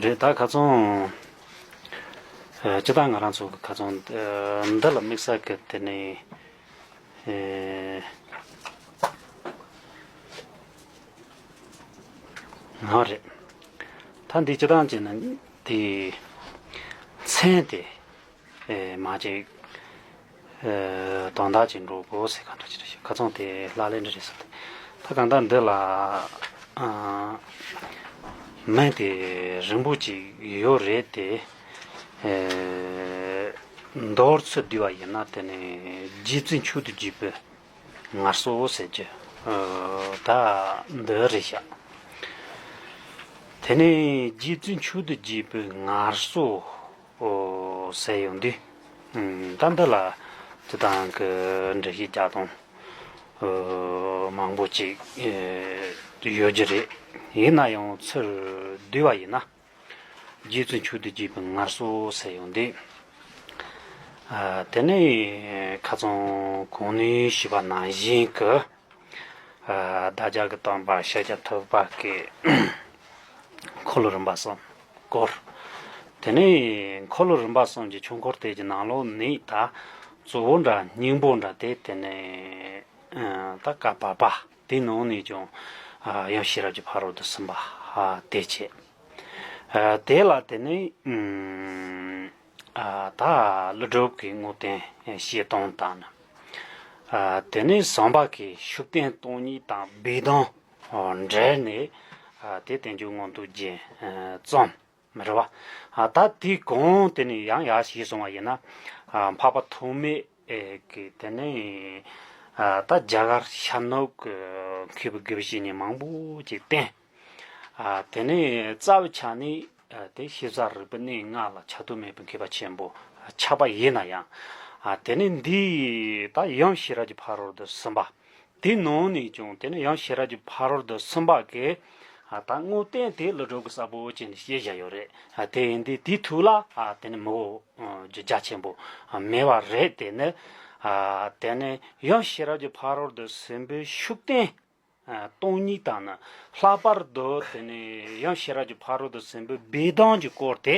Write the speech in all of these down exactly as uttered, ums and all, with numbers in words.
རེད། ད་ཁ་སང་ཨ་སྤྱིར་བཏང་ང་རང་ཚོ་གི་ཁ་སང་ཨ་འདི་ལ་དམིགས་བསལ་གི་དེ་ནས་ཨེ་ང་རེད། ད་འདི་སྤྱིར་བཏང་བྱས་ན་དེ་མཚན་དེ་ཨེ་མ་ཅིག་ཨེ་དོན་དག་ཅིག་འགྲོ་དགོས་ཟེར་ག་འདྲ་ཅིག་རེད་ཤག་ཁ་སང་དེ་ལག་ལེན་འདྲ་རེད་ཟེར་ཏེ། ད་གང་ལྟར་འདི་ལ་ཨ་མིང་དེ་རིང་པོ་ཅིག་ཡོད་རེད་དེ། ཨེ་མདོར་ཚུར་བསྡུས་པ་ཡིན་ན་དེ་ནི་རྗེ་བཙུན་མཆོག་ཏུ་གྱུར་པའི་ངལ་གསོ་ཟེར་གྱི་ཨ་ད་འདི་རེད་ཤག་དེ་ནས་རྗེ་བཙུན་མཆོག་ཏུ་གྱུར་པའི་ངལ་གསོ་ཟེར་ཡོང་དུས། ཨ་ད་འདི་ལ་སྤྱིར་བཏང་གི་འགྲེལ་བཤད་རྒྱག་སྟངས་མང་པོ་ཅིག་ཡོད་རྒྱུ་རེད། ཡིན་ན་ཡང་ཚུར་བསྡུས་པ་ཡིན་ན། རྗེ་བཙུན་མཆོག་ཏུ་གྱུར་པའི་ངལ་གསོ་ཟེར་ཡོང་དུས། ཨ་དེ་ནས་ཁ་སང་གོང་ནས་ཞུས་པ་ནང་བཞིན་གྱི་ཨ་བདག་ཅག་གི་སྟོན་པ་ཤཱཀྱ་ཐུབ་པ་གི་འཁོར་ལོ་རིམ་པ་གསུམ་སྐོར། དེ་ནས་འཁོར་ལོ་རིམ་པ་གསུམ་གྱི་ཆོས་འཁོར་དེ་གི་ནང་ལོགས་ནས་ད་གཙོ་བོ་འདྲ་སྙིང་པོ་འདྲ་དེ་དེ་ནས་ཨ་ད་བཀའ་བར་པ་དེ་ནང་ནས་ཀྱང་ཨ་ཡང་ཤེས་རབ་ཀྱི་ཕ་རོལ་ཏུ་ཕྱིན་པ་ཨ་དེ་བྱས། ཨ་དེ་ལ་དེ་ནས་ཨ་ད་ཀླུ་སྒྲུབ་ཀྱི་དངོས་བསྟན་བཤད་སྟངས་དང་ནི། ཨ་དེ་ནས་ཟམ་པ་གི་ཤུགས་བསྟན་སྟོང་ཉིད་དང་སྦས་དོན་འབྲེལ་ནས་ཨ་དེ་བསྟན་བཅོས་མངོན་རྟོགས་རྒྱན་རྩོམ་རེད་བ། ཨ་ད་དེ་གོང་དེ་ནས་ཡང་ཡར་ཞུས་སོང་བ་ཡིན་ན། ཨ་འཕགས་པ་ཐོགས་མེད་ཀྱི་དེ་ནས་ཨ་ད་རྒྱ་གར་ཤར་ནུབ་ཀྱི་མཁས་པའི་དགེ་བའི་བཤེས་གཉེན་མང་པོ་ཅིག་བསྟེན། ཨ་དེ་ནས་རྩ་བའི་ཆ་ནས་ཨ་དེ་ཤེས་བྱ་རིག་པའི་གནས་ལྔ་ལ་ཆགས་ཐོགས་མེད་པའི་མཁས་པ་ཆེན་པོ་ཆགས་པ་ཡིན་ན་ཡང་། ཨ་དེ་ནས་འདི་ད་ཡང་ཤེས་རབ་ཀྱི་ཕ་རོལ་ཏུ་ཕྱིན་པ་དེ་ནང་ནས་ཀྱང་དེ་ནས་ཡང་ཤེས་རབ་ཀྱི་ཕ་རོལ་ཏུ་ཕྱིན་པ་གི་ཨ་ད་དངོས་བསྟན་དེ་ཀླུ་སྒྲུབ་ཀྱིས་གསལ་པོ་བྱས་ནས་བཤད་བཞག་ཡོད་རེད། ཨ་དེ་ཡིན་དུས་དེའི་ཐོག་ལ་ཨ་དེ་ནས་མི་གོ་རྒྱུ་རྒྱ་ཆེན་པོ་མེད་པ་རེད། དེ་ནས་ཨ་དེ་ནས་ཡང་ཤེས་རབ་ཀྱི་ཕ་རོལ་ཏུ་ཕྱིན་པའི་ཤུགས་བསྟན། ཨ་སྟོང་ཉིད་དང་ནི། ལྷག་པར་དུ་དེ་ནས་ཡང་ཤེས་རབ་ཀྱི་ཕ་རོལ་ཏུ་ཕྱིན་པའི་སྦས་དོན་གྱི་སྐོར་དེ།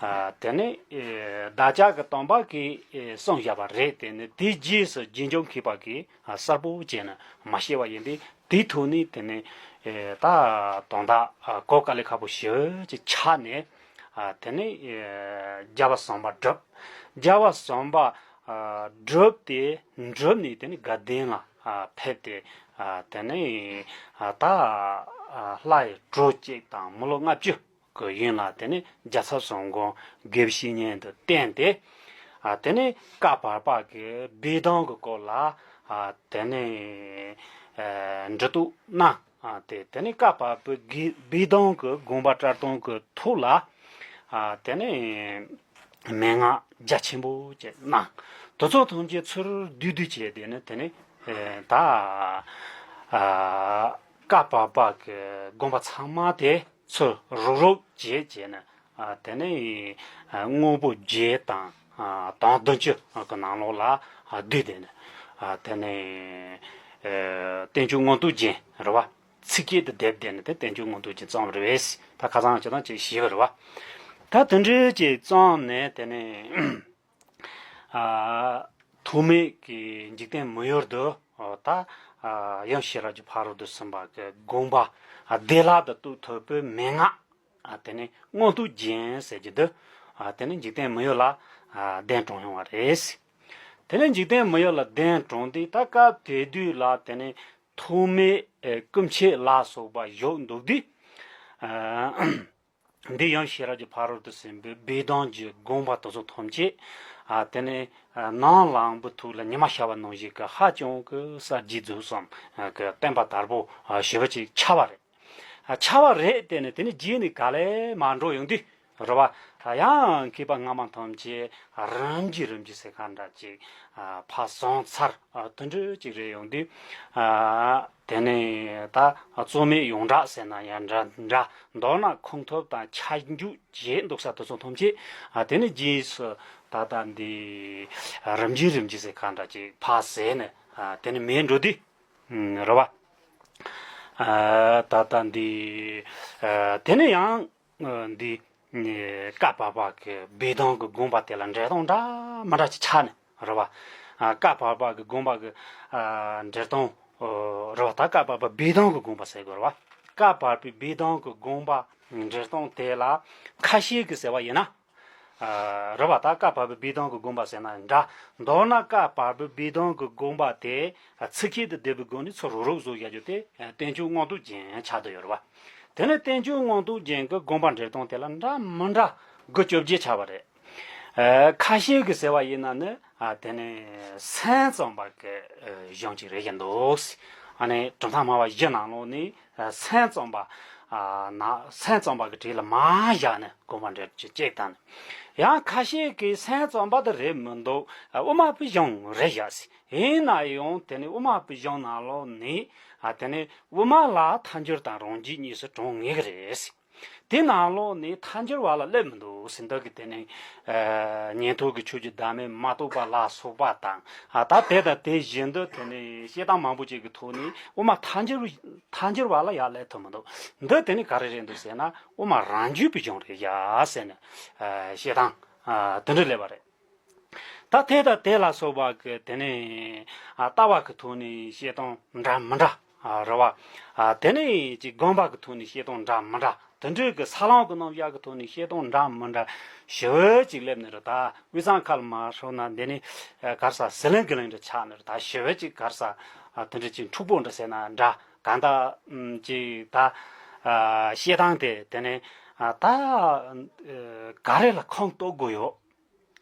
ཨ་དེ་ནས་ཨེ་བདག་ཅག་གི་སྟོན་པ་གིས་ཨེ་གསུངས་བཞག་པ་རེད། དེ་ནས་དེའི་རྗེས་སུ་རྗེས་འཇུག་མཁས་པ་གིས་ཨ་གསལ་པོ་བྱས་ནས་མ་བཤད་པ་ཡིན་དུས། དེའི་ཐོག་ནས་དེ་ནས་ཨེ་ད་དོན་དག་ཨ་གོ་དཀའ་ལས་ཁག་པོ་ཞེ་པོ་ཅིག་ཆགས་ནས། ཨ་དེ་ནས་ཨེ་རྒྱལ་བ་ཟམ་པ་བསྒྲུབས། རྒྱལ་བ་ཟམ་པ་ཨ་བསྒྲུབས་ཏེ། བསྒྲུབས་ནས་དེ་ནས་དགའ་ལྡན་ལ་ཨ་ཕེབས་ཏེ། ཨ་དེ་ནས་ཨ་ད་ཨ་ལྷ་ཡི་གྲོས་གཅིག་དང་མི་ལོ་ལྔ་བཅུ་གི་ཡུན་ལ་དེ་ནས་རྒྱལ་ཚབ་བྱམས་མགོན་དགེ་བའི་བཤེས་གཉེན་དུ་བསྟེན་ཏེ། ཨ་དེ་ནས་བཀའ་བར་པ་གི་སྦས་དོན་གྱི་སྐོར་ལ་ཨ་དེ་ནས་ཨ་འབྲི་དུག་གནང་། ཨ་དེ་དེ་ནས་བཀའ་བར་པའི་དགེ་སྦས་དོན་གྱི་དགོངས་པ་བཀྲལ་སྟངས་ཀྱི་ཐོག་ལ་ཨ་དེ་ནས་མན་ངག་རྒྱ་ཆེན་པོ་ཅིག་གནང་། དེ་ཚོ་ཐམས་ཅད་ཚུར་བསྡུས་བསྡུས་བྱས་དེ་ནས་དེ་ནས་ཨེ་ད་ཨ་བཀའ་བར་པ་གི་དགོངས་པ་ཚང་མ་དེ་ཚུར་རུབ་རུབ་བྱས་བྱས་ནས། ཨ་དེ་ནས་ཨ་དངོས་པོ་བརྒྱད་དང་ཨ་དོན་བདུན་ཅུ་གི་ནང་ལོགས་ལ་ཨ་བསྡུས་ཏེ་ནས། ཨ་དེ་ནས་ཨ་བསྟན་བཅོས་མངོན་རྟོགས་རྒྱན་རེད་བ། ཚིགས་བཅད་དུ་བསྡེབས་ཏེ་ནས་དེ་བསྟན་བཅོས་མངོན་རྟོགས་རྒྱན་བརྩམས་པ་རེད་པས། ད་ཁ་སང་ཅི་དང་ཅི་ཞེས་པ་རེད་བ། ད་དེ་འདྲའི་ཅིག་བརྩམས་ནས་དེ་ནས་ཨ་ཐོགས་མེད་ཀྱི་འཇིག་རྟེན་མི་ཡུལ་དུ་ཨ་ད་ཨ་ཡང་ཤེས་རབ་ཀྱི་ཕ་རོལ་ཏུ་ཕྱིན་པ་གི་དགོངས་པ་ཨ་བདེ་བླག་ཏུ་རྟོགས་ཐུབ་པའི་མན་ངག་ཨ་དེ་ནས་མངོན་རྟོགས་རྒྱན་ཟེར་གྱི་འདི། ཨ་དེ་ནས་འཇིག་རྟེན་མི་ཡུལ་ལ་ཨ་གདན་དྲངས་ཡོང་བ་རེད། དེ་ནས་འཇིག་རྟེན་མི་ཡུལ་ལ་གདན་དྲངས་དུས། ད་སྐབས་དེ་དུས་ལ་དེ་ནས་ཐོགས་མེད་ཨེ་སྐུ་མཆེད་ལ་སོགས་པ་བཞུགས་འདུག་དུས། ཨ་འདི་ཡང་ཤེས་རབ་ཀྱི་ཕ་རོལ་ཏུ་ཕྱིན་པའི་སྦས་དོན་གྱི་དགོངས་པ་དེ་ཚོ་ཐམས་ཅད། ཨ་དེ་ནས་ཨ་ནམ་ལངས་པའི་ཐོག་ལ་ཉི་མ་ཤར་བ་ནང་བཞིན་གྱི་ཧ་ཅང་གི་གསལ་རྒྱུད་རྫོགས་སོང་གི་བསྟན་པ་དར་པོ་ཨ་ཞེ་པོ་ཅིག་ཆགས་པ་རེད། ཨ་ཆགས་པ་རེད། དེ་ནས་དེ་ནས་རྗེས་ནས་ག་ལེ་མར་འགྲོ་ཡོང་དུས་རེད་བ། ཡང་མཁས་པ་སྔ་མ་ཐམས་ཅད་རིམ་གྱིས་རིམ་གྱིས་ཟེར་ག་འདྲ་ཅིག་ཨ་ཕར་སོང་ཚར། ཨ་དེ་འདྲ་ཅིག་རེད། ཡོང་དུས་ཨ་དེ་ནས་ད་རྩོད་མེད་ཡོངས་གྲགས་ཟེར་ན་ཡང་འདྲ་འདྲ། མདོར་ན་ཁུངས་ཐུབ་དང་ཁྱབ་འཇུག་བྱས་འདུག་ས་དེ་ཚོ་ཐམས་ཅད་ཨ་དེ་ནས་རྗེས་སུ་ད་ལྟ་འདི་རིམ་གྱིས་རིམ་གྱིས་ཟེར་ག་འདྲ་ཅིག་ཕར་ཟད་ནས་ཨ་དེ་ནས་མེད་འགྲོ་དུས། ཨ་རེད་བ། ཨ་ད་ལྟ་འདི་ཨ་དེ་ནས་ཡང་ འདི་ཀ་བར་པ་གི་སྦས་དོན་གྱི་དགོངས་པ་དེ་ལ་འགྲེལ་སྟངས་འདྲ་མི་འདྲ་ཅིག་ཆགས་ནས་རེད་བ། ཀ་བར་པ་གི་དགོངས་པ་གི་འགྲེལ་སྟངས་རེད་བ། ད་ཀ་བར་པ་སྦས་དོན་གྱི་དགོངས་པ་ཟེར་དགོས་རེད་བ། ཀ་བར་པའི་སྦས་དོན་གྱི་དགོངས་པ་འགྲེལ་སྟངས་དེ་ལ་ཁ་ཤས་ཀྱིས་ཟེར་བ་ཡིན་ན། རེད་བ། ད་ཀ་བར་པའི་སྦས་དོན་གྱི་དགོངས་པ་ཟེར་ན་འདྲ། མདོར་ན་ཀ་བར་པའི་སྦས་དོན་གྱི་དགོངས་པ་དེ་ཚིག་ཁྱད་དུ་བསྡུས་པའི་སྒོ་ནས་ཚུར་རུག་རུག་བཟོ་བཞག་རྒྱུ་དེ་བསྟན་བཅོས་མངོན་རྟོགས་རྒྱན་ཆགས་བསྡད་ཡོད་རེད་བ། དེ་ནས་བསྟན་བཅོས་མངོན་རྟོགས་རྒྱན་གྱི་དགོངས་པ་འགྲེལ་སྟངས་དེ་ལ་འདྲ་མི་འདྲ་དགུ་བཅོ་བརྒྱད་ཆགས་པ་རེད། ཁ་ཤས་ཀྱིས་ཟེར་བ་ཡིན་ན་ནི་དེ་ནས་སེམས་ཙམ་པ་གི་གཞུང་ཅིག་རེད་བཞིན་འདུག། ཨ་ནི་གྲུབ་མཐའ་སྨྲ་བ་བཞི་ནང་ལོགས་ནས་སེམས་ཙམ་པ་ན་སེམས་ཙམ་པ་གི་གྲས་ལ་མར་བཞག་ནས་དགོངས་པ་འགྲེལ་རྒྱུ་གཅིག་དང་། ཡང་ཁ་ཤས་ཀྱིས་སེམས་ཙམ་པ་དེ་རེད་མི་འདུག། དབུ་མ་པའི་གཞུང་རེད་བཞག་ཟེར། ཡིན་ན་ཡང་དེ་ནི་དབུ་མ་པའི་གཞུང་ནང་ལོགས་ནས་དེ་ནི་དབུ་མ་ལ་ཐལ་འགྱུར་དང་རང་རྒྱུད་གཉིས་སུ་གྲངས་ངེས་ཀྱི་རེད་ཟེར། དེ་ནང་ལོགས་ནས་ཐལ་འགྱུར་བ་ལ་སླེབས་མི་འདུག་ཟེར། འདི་གི་དེ་ནི་ཉན་ཐོས་ཀྱི་ཆོས་ཀྱི་བདག་མེད་མ་རྟོགས་པ་ལ་སོགས་པ་དང་། ད་དེ་དང་དེ་བཞིན་དུ་དེ་ནི་བཤད་སྟངས་མང་པོ་ཅིག་གི་ཐོག་ནས་དབུ་མ་ཐལ་འགྱུར་ཐལ་འགྱུར་བ་ལ་ཡར་སླེབས་ཐུབ་མི་འདུག། འདི་དེ་ནི་ག་རེ་རེད་འདུག་ཟེར་ན་དབུ་མ་རང་རྒྱུད་པའི་གཞུང་རེད་ཡ་ཟེར་ནས་བཤད་སྟངས་དེ་འདྲ་སླེབས་པ་རེད། ད་དེ་དང་དེ་ལ་སོགས་པ་གི་དེ་ནས་ལྟ་བ་གི་ཐོག་ནས་བཤད་སྟངས་འདྲ་མི་འདྲ་རེད་བ། དེ་ནས་ཅིག་དགོངས་པ་གི་ཐོག་ནས་བཤད་སྟངས་འདྲ་མི་འདྲ། དེ་འདྲའི་གི་ས་ལམ་གི་རྣམ་གཞག་གི་ཐོག་ནས་བཤད་སྟངས་འདྲ་མི་འདྲ་ཞེ་པོ་ཅིག་སླེབས་ནས་རེད། ད་དབུས་གཙང་ཁ་ལ་མ་སོང་ན་འདི་ནི་ག་རེ་ཟ་ཟི་ལིང་གི་ལིང་འདྲ་ཆགས་ནས་རེད། ད་ཞེ་པོ་ཅིག་ག་རེ་ཟ་དེ་འདྲ་ཅིག་འཁྲུག་པོ་འདྲ་ཟེར་ན་འདྲ། གང་ལྟར་ཅིག་ད་བཤད་སྟངས་དེ་དེ་ནས་ད་ག་རེ་ལ་ཁུངས་གཏུག་དགོས་ཡོད།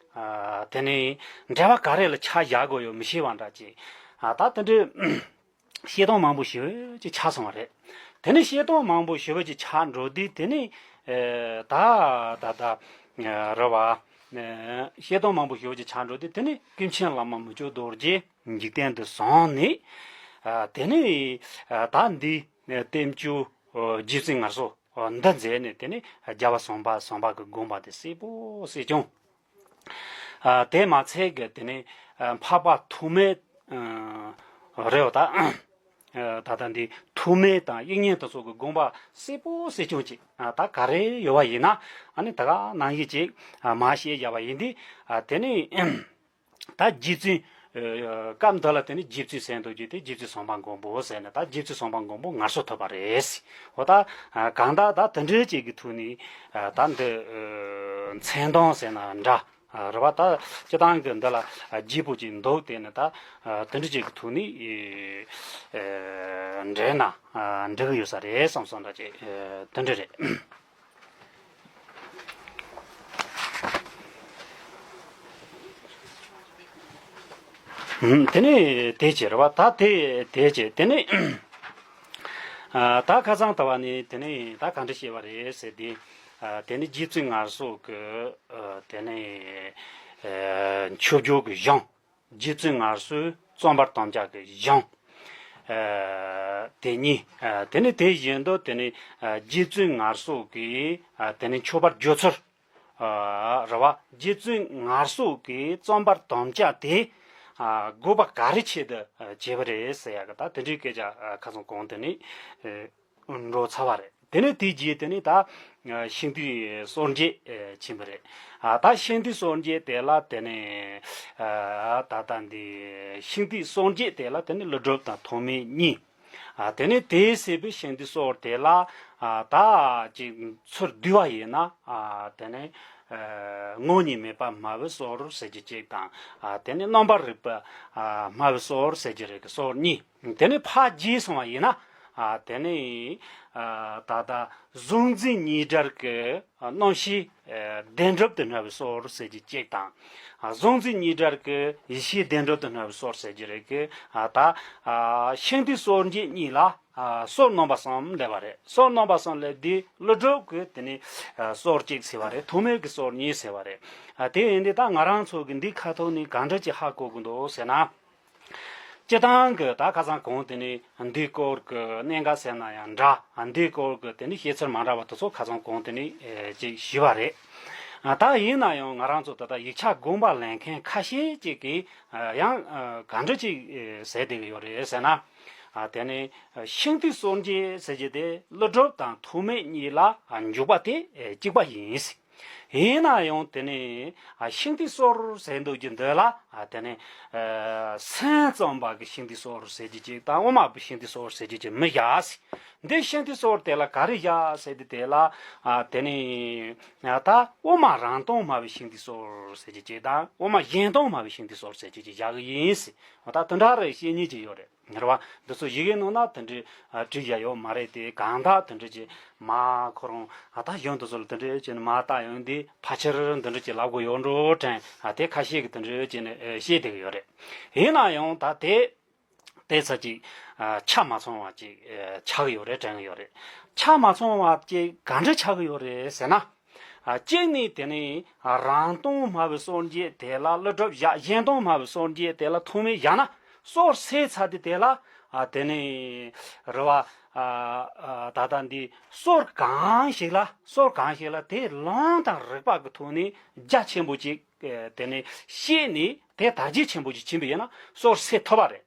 དེ་ནས་འགྲེལ་པ་ག་རེ་ལ་ཆ་བཞག་དགོས་ཡོད་མི་ཤེས་པ་འདྲ་ཅིག། ད་དེ་འདྲའི་བཤད་སྟངས་མང་པོ་ཞེ་པོ་ཅིག་ཆགས་སོང་བ་རེད། དེ་ནས་བཤད་སྟངས་མང་པོ་ཞེ་པོ་ཅིག་ཆགས་འགྲོ་དུས་དེ་ནས་ད་ད་ད་རེད་བ། བཤད་སྟངས་མང་པོ་ཞེ་པོ་ཅིག་ཆགས་འགྲོ་དུས་དེ་ནས་ཀུན་མཁྱེན་བླ་མ་མི་བསྐྱོད་རྡོ་རྗེ་འཇིག་རྟེན་དུ་བྱོན་ནས། དེ་ནས་ད་འདི་བསྟན་བཅོས་རྗེ་བཙུན་ངལ་གསོ་འདི་མཛད་ནས་དེ་ནས་རྒྱལ་བ་བྱམས་པ་བྱམས་པ་གི་དགོངས་པ་དེ་གསལ་པོ་གསལ་རྐྱང་། དེ་མ་ཚད་ཀྱི་དེ་ནས་འཕགས་པ་ཐོགས་མེད་རེད་བ། ད་ད་ལྟ་འདི་ཐོགས་མེད་དང་དབྱིག་གཉེན་དེ་ཚོ་གི་དགོངས་པ་གསལ་པོ་གསལ་རྐྱང་ཅིག་ད་ག་རེ་ཡོད་པ་ཡིན་ན་ཨ་ནི་ད་ག་ནང་བཞིན་ཅིག་མར་བཤད་བཞག་པ་ཡིན་དུས། དེ་ནས་ད་རྗེ་བཙུན། སྐབས་འདི་ལ་དེ་ནི་རྗེ་བཙུན་ཟེར་འདུག་རྒྱུ་དེ་རྗེ་བཙུན་བྱམས་པ་མགོན་པོ་ཟེར་ནས་ད་རྗེ་བཙུན་བྱམས་པ་མགོན་པོ་ངལ་གསོ་ཐོབ་པ་རེད། འོ་ད་གང་ལྟར་ད་དེ་འདྲའི་ཅིག་གི་ཐོག་ནས་ད་འདི་མཚན་དོན་ཟེར་ན་འདྲ་རེད་བ། ད་སྤྱིར་བཏང་གི་འདི་ལ་རྒྱས་པོ་ཅིག་འདུག། དེ་ནི་ད་དེ་འདྲའི་ཅིག་གི་ཐོག་ནས་འགྲེལ་ན་འགྲིག་གི་ཡོད་ས་རེད་བསམ་སོང་འདྲ་ཅིག་དེ་འདྲ་རེད། དེ་ནས་དེ་བྱས་རེད་བ། ད་དེ་དེ་བྱས་དེ་ནས་ད་ཁ་སང་ལྟ་བ་ནི་དེ་ནས་ད་ག་འདྲ་བཤད་པ་རེད་ཟེར་ཏེ། དེ་ནས་རྗེ་བཙུན་ངལ་གསོ་གི་དེ་ནས་མཆོད་བརྗོད་ཀྱི་གཞུང་། རྗེ་བཙུན་ངལ་གསོའི་རྩོམ་པར་དམ་བཅའ་གི་གཞུང་། དེ་གཉིས། དེ་ནས་དེ་བཞིན་དུ་དེ་ནས་རྗེ་བཙུན་ངལ་གསོ་གི་དེ་ནས་མཆོད་པར་བརྗོད་ཚུལ། རེད་བ། རྗེ་བཙུན་ངལ་གསོ་གི་རྩོམ་པར་དམ་བཅའ་དེ་དགོས་པ་ག་རེ་ཆེད་དུ་བྱས་པ་རེད་ཟེར་ཡག་གི་ད་དེ་འདྲའི་སྐད་ཆ་ཁ་སང་གོང་དེ་ནས་འགྲོ་ཚར་བ་རེད། དེ་ནས་དེའི་རྗེས་དེ་ནས་ད་ཤིང་རྟའི་སྲོལ་འབྱེད་ཕྱིན་པ་རེད། ད་ཤིང་རྟའི་སྲོལ་འབྱེད་དེ་ལ་དེ་ནས་ད་ལྟ་འདི་ཤིང་རྟའི་སྲོལ་འབྱེད་དེ་ལ་དེ་ནས་ཀླུ་སྒྲུབ་དང་ཐོགས་མེད་གཉིས། དེ་ནས་དེའི་སྲིད་པའི་ཤིང་རྟའི་སྲོལ་དེ་ལ་ད་ཅིག་ཚུར་བསྡུས་པ་ཡིན་ན་དེ་ནས་ངོ་བོ་ཉིད་མེད་པ་སྨྲ་བའི་སྲོལ་ཟེར་རྒྱུ་གཅིག་དང་། དེ་ནས་རྣམ་པར་རིག་པ་སྨྲ་བའི་སྲོལ་ཟེར་རྒྱུ་རེད་གི་སྲོལ་གཉིས། དེ་ནས་ཕར་རྒྱས་སོང་བ་ཡིན་ན། དེ་ནས་ད་ལྟ་གཟུང་འཛིན་གཉིས་བྲལ་གི་རྣམ་ཤེས་བདེན་གྲུབ་ཏུ་སྨྲ་བའི་སྲོལ་ཟེར་རྒྱུ་གཅིག་དང་། གཟུང་འཛིན་གཉིས་བྲལ་གི་ཡེ་ཤེས་བདེན་གྲུབ་ཏུ་སྨྲ་བའི་སྲོལ་ཟེར་རྒྱུ་རེད་གི། ད་ཤིང་རྟའི་སྲོལ་འབྱེད་གཉིས་ལ་སྲོལ་རྣམ་པ་གསུམ་སླེབས་པ་རེད། སྲོལ་རྣམ་པ་གསུམ་སླེབས་དུས་ཀླུ་སྒྲུབ་ཀྱི་དེ་ནས་སྲོལ་གཅིག་ཟེར་བ་རེད། ཐོགས་མེད་ཀྱི་སྲོལ་གཉིས་ཟེར་བ་རེད། དེ་ཡིན་དུས་ད་ང་རང་ཚོ་གི་འདི་ཁ་ཐོག་ནས་གང་འདྲ་ཅིག་ཧ་གོ་གི་འདུག་ཟེར་ན། སྤྱིར་བཏང་གི་ད་ཁ་སང་གོང་དེ་ནས་འདིའི་སྐོར་གི་གནད་འགག་ཟེར་ན་ཡང་འདྲ། འདིའི་སྐོར་གི་དེ་ནས་བཤད་ཚུལ་མ་འདྲ་བ་དེ་ཚོ་ཁ་སང་གོང་དེ་ནས་ཅིག་ཞུས་པ་རེད། ད་ཡིན་ན་ཡང་ང་རང་ཚོ་ད་ལྟ་ཡིག་ཆ་དགོངས་པ་ལེན་མཁན་ཁ་ཤས་ཅིག་གིས་ཡང་གང་འདྲ་ཅིག་ཟེར་བསྡད་ཀྱི་ཡོད་རེད་ཟེར་ན། ཨ་དེ་ནས་ཤིང་རྟའི་སྲོལ་འབྱེད་ཟེར་གྱི་དེ་ཀླུ་སྒྲུབ་དང་ཐོགས་མེད་གཉིས་ལ་འཇུག་པ་དེ་གཅིག་པ་ཡིན། ཡིན་ན་ཡང་དེ་ནས་ཤིང་རྟའི་སྲོལ་ཟེར་འདུག་ཀྱི་འདི་ལ་དེ་ནས་སེམས་ཙམ་པ་གི་ཤིང་རྟའི་སྲོལ་ཟེར་གྱི་ཅིག་དང་དབུ་མ་པའི་ཤིང་རྟའི་སྲོལ་ཟེར་གྱི་ཅིག་མི་བཞག། འདི་ཤིང་རྟའི་སྲོལ་དེ་ལ་ག་རེ་བཞག་ཟེར་དུས་དེ་ལ་དེ་ནས་ད་དབུ་མ་རང་སྟོང་སྨྲ་བའི་ཤིང་རྟའི་སྲོལ་ཟེར་གྱི་ཅིག་དང་དབུ་མ་གཞན་སྟོང་སྨྲ་བའི་ཤིང་རྟའི་སྲོལ་ཟེར་གྱི་ཅིག་བཞག་གི་ཡིན། ད་དེ་འདྲ་རེ་བཤད་མཁན་ཅིག་ཡོད་རེད། རེད་བ། འདི་ཚོ་ཡི་གེ་ནང་ན་དེ་འདྲའི་ཨ་བྲིས་བཞག་ཡོད་མ་རེད་དེ། གང་ལྟར་དེ་འདྲ་ཅིག་མ་ཁོ་རང་ཨ་ད་གཞུང་དེ་ཚོ་ལ་དེ་འདྲ་ཅིག་མ་བལྟས་ཡོང་དུས་ཕལ་ཆེར་འདི་འདྲ་ཅིག་ལབ་དགོས་ཡོད་འགྲོ་དྲན། ཨ་དེ་ཁ་ཤས་ཀྱིས་དེ་འདྲ་ཅིག་ནས་ཨེ་བཤད་བསྡད་ཀྱི་ཡོད་རེད། ཡིན་ན་ཡང་ད་དེ་དེ་ཚ་ཅིག་ཨ་ཆ་མ་ཚང་བ་ཅིག་ཨེ་ཆགས་ཀྱི་ཡོད་རེད་དྲན་གྱི་ཡོད་རེད། ཆ་མ་ཚང་བ་ཅིག་ག་འདྲ་ཆགས་ཀྱི་ཡོད་རེད་ཟེར་ན། ཨ་གཅིག་ནི་དེ་ནི་ཨ་རང་སྟོང་སྨྲ་བའི་སྲོལ་འབྱེད་དེ་ལ་ཀླུ་སྒྲུབ་བཞག། གཞན་སྟོང་སྨྲ་བའི་སྲོལ་འབྱེད་དེ་ལ་ཐོགས་མེད་བཞག་ན། སྲོལ་ཟེར་ཚར་དུས་དེ་ལ་ཨ་དེ་ནི་རེད་བ། ཨ་ཨ་ད་ལྟ་འདི་སྲོལ་གང་ཞིག་ལ་སྲོལ་གང་ཞིག་ལ་དེ་ལུང་དང་རིགས་པ་གི་ཐོག་ནས་རྒྱ་ཆེན་པོ་ཅིག་ཨ་དེ་ནི་ཤེས་ནས་དེ་དར་རྒྱས་ཆེན་པོ་ཅིག་ཕྱིན་པ་ཡིན་ན་སྲོལ་ཟེར་ཐུབ་པ་རེད།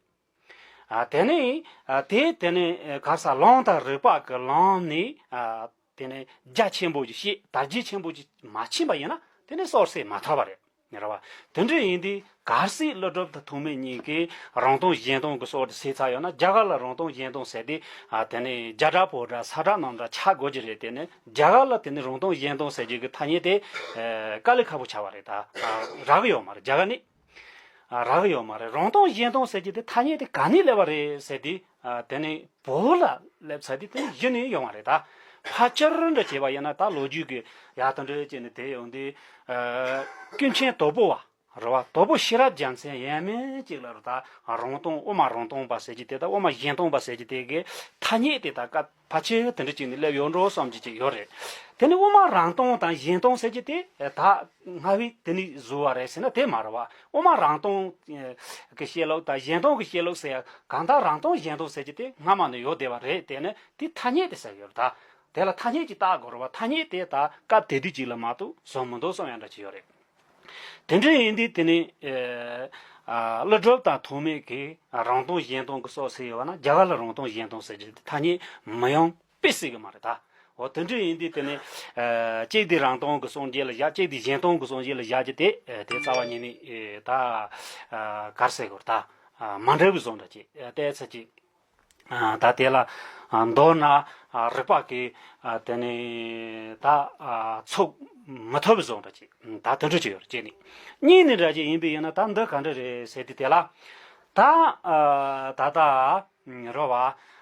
ཨ་དེ་ནི་ཨ་དེ་དེ་ནི་ཨ་ག་རེ་ཟེར། ལུང་དང་རིགས་པ་གི་ལམ་ནས་ཨ་དེ་ནི་རྒྱ་ཆེན་པོ་ཅིག་ཤེས། དར་རྒྱས་ཆེན་པོ་ཅིག་མ་ཕྱིན་པ་ཡིན་ན་དེ་ནི་སྲོལ་ཟེར་མ་ཐུབ་པ་རེད། རེད་བ། དེ་འདྲ་ཡིན་དུས་གལ་སྲིད་ཀླུ་སྒྲུབ་དང་ཐོགས་མེད་གཉིས་ཀས་རང་སྟོང་གཞན་སྟོང་གི་སྲོལ་དེ་ཟེར་ཚར་ཡོད་ན། རྒྱ་གར་ལ་རང་སྟོང་གཞན་སྟོང་ཟེར་དེ་ཨ་དེ་ནི་རྒྱ་གྲྭ་བོད་གྲྭ་ས་གྲྭ་གནམ་གྲྭ་ཆགས་དགོས་ཀྱི་རེད། དེ་ནི་རྒྱ་གར་ལ་དེ་ནི་རང་སྟོང་གཞན་སྟོང་ཟེར་རྒྱུ་གི་ཐ་སྙད་དེ་ཨ་དཀའ་ལས་ཁག་པོ་ཆགས་པ་རེད། ད་ཨ་རག་གི་ཡོད་མ་རེད། རྒྱ་གར་ནི། ཨ་རག་གི་ཡོད་མ་རེད། རང་སྟོང་གཞན་སྟོང་ཟེར་གྱི་དེ་ཐ་སྙད་དེ་ག་ནས་སླེབས་པ་རེད་ཟེར་དུས། ཨ་དེ་ནི་བོད་ལ་སླེབས་ཚར་དུས་དེ་ནི་གཞི་ནས་ཡོང་བ་རེད། ད་ཕལ་ཆེར་འདྲ་བྱས་པ་ཡིན་ན། ད་ལོ་རྒྱུས་ཀྱི་ཡར་དང་འདྲ་བྱས་ནས་དེ་ཡོང་དུས། ཨ་ཀུན་མཁྱེན་དོལ་པོ་བ་རེད་བ། དོལ་པོ་ཤེས་རབ་རྒྱལ་མཚན་ཡས་མས་གཅིག་ལ་རུ་ད་རང་སྟོང་དབུ་མ་རང་སྟོང་པ་ཟེར་གྱི་དེ་དང་དབུ་མ་གཞན་སྟོང་པ་ཟེར་གྱི་དེ་གའི་ཐ་སྙད་དེ་ད་སྐབས་ཕལ་ཆེར་དེ་འདྲ་ཅིག་ནས་སླེབས་ཡོད་འགྲོ་བསམ་གྱི་ཅིག་ཡོད་རེད། དེ་ནི་དབུ་མ་རང་སྟོང་དང་གཞན་སྟོང་ཟེར་གྱི་དེ་ད་སྔ་བས་དེ་ནས་བཟོས་པ་རེད་ཟེར་ན་དེ་མ་རེད་བ། དབུ་མ་རང་སྟོང་གི་བཤད་ལུགས་དང་གཞན་སྟོང་གི་བཤད་ལུགས་ཟེར་ཡ། གང་ལྟར་རང་སྟོང་གཞན་སྟོང་ཟེར་གྱི་དེ་སྔ་མ་ནས་ཡོད་བསྡད་པ་རེད། དེ་ནི་དེ་ཐ་སྙད་དེ་ཟེར་གྱི་ཡོད་རེད། ད་དེ་ལ་ཐ་སྙད་ཅིག་བཏགས་དགོས་རེད་བ། ཐ་སྙད་དེ་ད་སྐབས་དེ་དུས་ཅིག་ལ་མ་གཏོགས་བཟོ་མི་འདུག་བསམ་ཡ་འདྲ་ཅིག་ཡོད་རེད། དེ་འདྲ་ཡིན་དུས་དེ་ནི་ཨ་ཀླུ་སྒྲུབ་དང་ཐོགས་མེད་ཀྱིས་རང་སྟོང་གཞན་སྟོང་གི་སྲོལ་ཟེར་ཡོད་པ་ན། རྒྱ་གར་ལ་རང་སྟོང་གཞན་སྟོང་ཟེར་གྱི་ཐ་སྙད་མི་ཡོང་པས་སྲིད་གི་མ་རེད་ད། འོ་དེ་འདྲ་ཡིན་དུས་དེ་ནི་ཨ་གཅིག་དེ་རང་སྟོང་གི་སྲོལ་འབྱེད་ལ་བཞག། གཅིག་དེ་གཞན་སྟོང་གི་སྲོལ་འབྱེད་ལ་བཞག་རྒྱུ་དེ་ཨ་དེ་རྩ་བ་ཉིད་ནས་ཨ་ད་ཨ་ག་རེ་ཟེར་དགོས་རེད། ད་ཨ་མ་འགྲིག་པའི་བཟོ་འདྲ་ཅིག་ཨ་བལྟས་ཚར་ཅིག་ཨ་ད་དེ་ལ་ཨ་མདོར་ན་ཨ་རིགས་པ་གི་ཨ་དེ་ནི་ད་ཨ་ཚུགས་མི་ཐུབ་པའི་བཟོ་འདྲ་ཅིག་ད་དེ་འདྲ་ཅིག་ཡོད་རེད། གཅིག་ནི། གཉིས་ནི་འདྲ་ཅིག་ཡིན་པ་ཡིན་ན། ད་འདི་ག་འདྲ་རེད་ཟེར་དུས་དེ་ལ་ད་ཨ་ད་ལྟ་རེད་བ།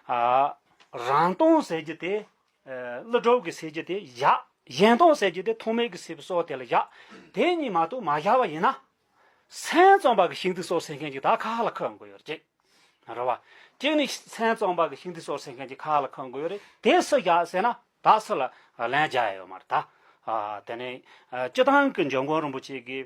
ཨ་རང་སྟོང་ཟེར་རྒྱུ་དེ་ཨ་ཀླུ་སྒྲུབ་ཀྱིས་ཟེར་རྒྱུ་དེ་བཞག། གཞན་སྟོང་ཟེར་རྒྱུ་དེ་ཐོགས་མེད་ཀྱིས་ཟེར་བའི་སྲོལ་དེ་ལ་བཞག། དེ་གཉིས་མ་གཏོགས་མ་བཞག་པ་ཡིན་ན། སེམས་ཙམ་པ་གི་ཤིང་རྟའི་སྲོལ་ཟེར་མཁན་ཅིག་ད་ཁ་ལ་ཁུར་དགོས་ཡོད་རེད། རེད་བ། གཅིག་ནི་སེམས་ཙམ་པ་གི་ཤིང་རྟའི་སྲོལ་ཟེར་མཁན་ཅིག་ཁ་ལ་ཁུར་དགོས་ཡོད་རེད། དེ་སུ་བཞག་ཟེར་ན་ད་སུ་ལ་ལན་རྒྱག་ཡ་ཡོད་མ་རེད་ད། ཨ་དེ་ནས་ཨ་སྤྱིར་བཏང་གི་འཇམ་མགོན་རིན་པོ་ཆེ་གི་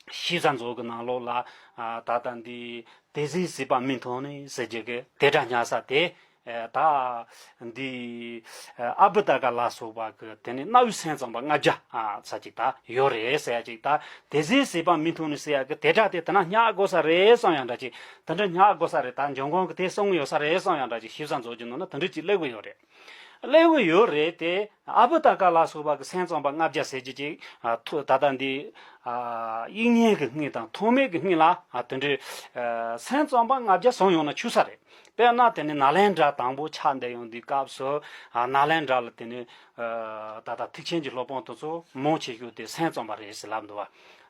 ཞིབ་ཆ་མཛོད་ཀྱི་ནང་ལོགས་ལ་ཨ་ད་ལྟ་འདི་དེ་ཟེར་བྱས་པ་མི་མཐོང་ནི་ཟེར་རྒྱུ་གི་དེ་སྒྲ་ཉར་ས་དེ། ཨ་ད་འདི་ཨ་ཨ་བྷུ་ཏ་ཀ་ལ་སོགས་པ་གི་དེ་ནི་རྣ་བའི་སེམས་ཙམ་པ་ལྔ་བརྒྱ་ཨ་ཙམ་ཅིག་ད་ཡོད་རེད་ཟེར་ཡ་ཅིག་ད་དེ་ཟེར་བྱས་པ་མི་མཐོང་ནི་ཟེར་ཡ་གི་དེ་སྒྲ་དེ་དེ་ན་ཉར་དགོས་ས་རེད་བསམ་ཡ་འདྲ་ཅིག་དེ་འདྲ་ཉར་དགོས་ས་རེད། ད་འཇམ་མགོན་གི་དེ་གསུང་གི་ཡོད་ས་རེད་བསམ་ཡ་འདྲ་ཅིག་ཞིབ་ཆ་མཛོད་ཀྱི་ནང་ན་དེ་འདྲ་ཅིག་སླེབས་གི་ཡོད་རེད། སླེབས་གི་ཡོད་རེད་དེ། ཨ་བྷུ་ཏ་ཀ་ལ་སོགས་པ་གི་སེམས་ཙམ་པ་ལྔ་བརྒྱ་ཟེར་རྒྱུ་ཅིག་ཨ་ཐུ་ད་ལྟ་འདི་ཨ་དབྱིག་གཉེན་གྱི་སྔགས་དང་ཐོགས་མེད་ཀྱི་སྔགས་ལ་ཨ་དེ་འདྲའི་ཨ་སེམས་ཙམ་པ་ལྔ་བརྒྱ་བཟུང་ཡོང་ན་ཆུག་ས་རེད། དཔེར་ན་དེ་ནི་ནཱ་ལེནྡྲ་དང་པོ་ཆགས་བསྡད་ཡོང་དུས་སྐབས་སུ་ཨ་ནཱ་ལེནྡྲ་ལ་དེ་ནི་ཨ་ད་ལྟ་ཐེག་ཆེན་གྱི་སློབ་དཔོན་དེ་ཚོ་མང་ཆེ་ཤོས་དེ་སེམས་ཙམ་པ་རེད་ཟེར་ལབ་འདུག་བ།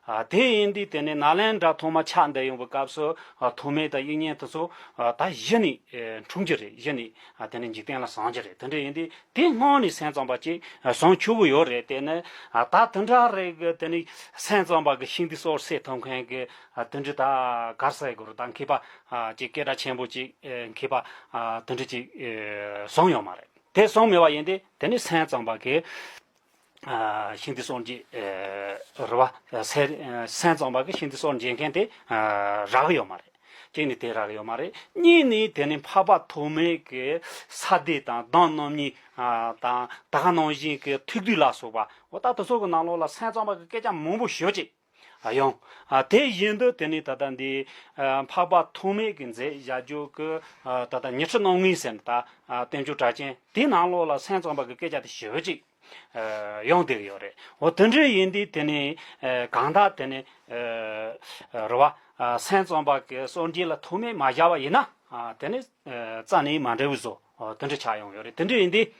ཨ་དེ་ཡིན་དུས་དེ་ནི་ནཱ་ལེནྡྲ་ཐོག་མ་ཆགས་བསྡད་ཡོང་བའི་སྐབས་སུ་ཨ་ཐོགས་མེད་དང་དབྱིག་གཉེན་དེ་ཚོ་ཨ་ད་གཞི་ནས་ཨེ་འཁྲུངས་ཀྱི་རེད། གཞི་ནས་ཨ་དེ་ནི་འཇིག་རྟེན་ལ་བྱུང་གི་རེད། དེ་འདྲ་ཡིན་དུས་དེ་སྔོན་ནས་སེམས་ཙམ་པ་ཅིག་ཨ་བྱུང་ཆོག་གི་ཡོད་རེད། དེ་ནི་ཨ་ད་དེ་འདྲ་རེད་གི། དེ་ནི་སེམས་ཙམ་པ་གི་ཤིང་རྟའི་སྲོལ་ཟེར་ཐུབ་མཁན་གི་ཨ་དེ་འདྲ་ད་ག་རེ་ཟེར་དགོས་རེད། ད་མཁས་པ་ཨ་ཅིག་སྐད་གྲགས་ཆེན་པོ་ཅིག་ཨེ་མཁས་པ་ཨ་དེ་འདྲ་ཅིག་ཨེ་བྱུང་ཡོད་མ་རེད། དེ་བྱུང་མེད་པ་ཡིན་དུས་དེ་ནི་སེམས་ཙམ་པ་གི་ཨ་ཤིང་རྟའི་སྲོལ་འབྱེད་ཨེ་རེད་བ། སེ་ཨེ་སེམས་ཙམ་པ་གི་ཤིང་རྟའི་སྲོལ་འབྱེད་མཁན་དེ་ཨ་རག་གི་ཡོད་མ་རེད། གཅིག་ནི་དེ་རག་གི་ཡོད་མ་རེད། གཉིས་ནི་དེ་ནི་འཕགས་པ་ཐོགས་མེད་ཀྱི་ས་སྡེ་དང་གདོན་རྣམ་གཉིས་ཨ་དང་ད་ག་ནང་བཞིན་གྱི་ཐུགས་བསྡུས་ལ་སོགས་པ། འོ་ད་དེ་ཚོ་གི་ནང་ལོགས་ལ་སེམས་ཙམ་པ་གི་སྐད་ཆ་མང་པོ་ཞེ་པོ་ཅིག་ཡོང་། ཨ་དེ་བཞིན་དུ་དེ་ནས་ད་ལྟ་འདི་ཨ་འཕགས་པ་ཐོགས་མེད་ཀྱིས་མཛད་བཞག་རྒྱུ་གི་ཨ་ད་ལྟ་ཉི་ཁྲི་རྣམ་ངེས་ཟེར་ནས་ད་ཨ་བསྟན་བཅོས་གྲགས་ཅན་དེའི་ནང་ལོགས་ལ་སེམས་ཙམ་པ་གི་སྐད་ཆ་དེ་ཞེ་པོ་ཅིག་ཨ་ཡོང་བསྡད་ཀྱི་ཡོད་རེད། འོ་དེ་འདྲ་ཡིན་དུས་དེ་ནས་ཨ་གང་ལྟར་དེ་ནས་ཨ་རེད་བ། ཨ་སེམས་ཙམ་པ་གི་སངས་རྒྱས་ལ་ཐོགས་མེད་མ་བཞག་པ་ཡིན་ན་ཨ་དེ་ནས་ཨ་རྩ་ནས་མ་འགྲིག་པའི་བཟོ་ཨ་དེ་འདྲ་ཆགས་ཡོང་ཡོད་རེད། དེ་འདྲ་ཡིན་དུས།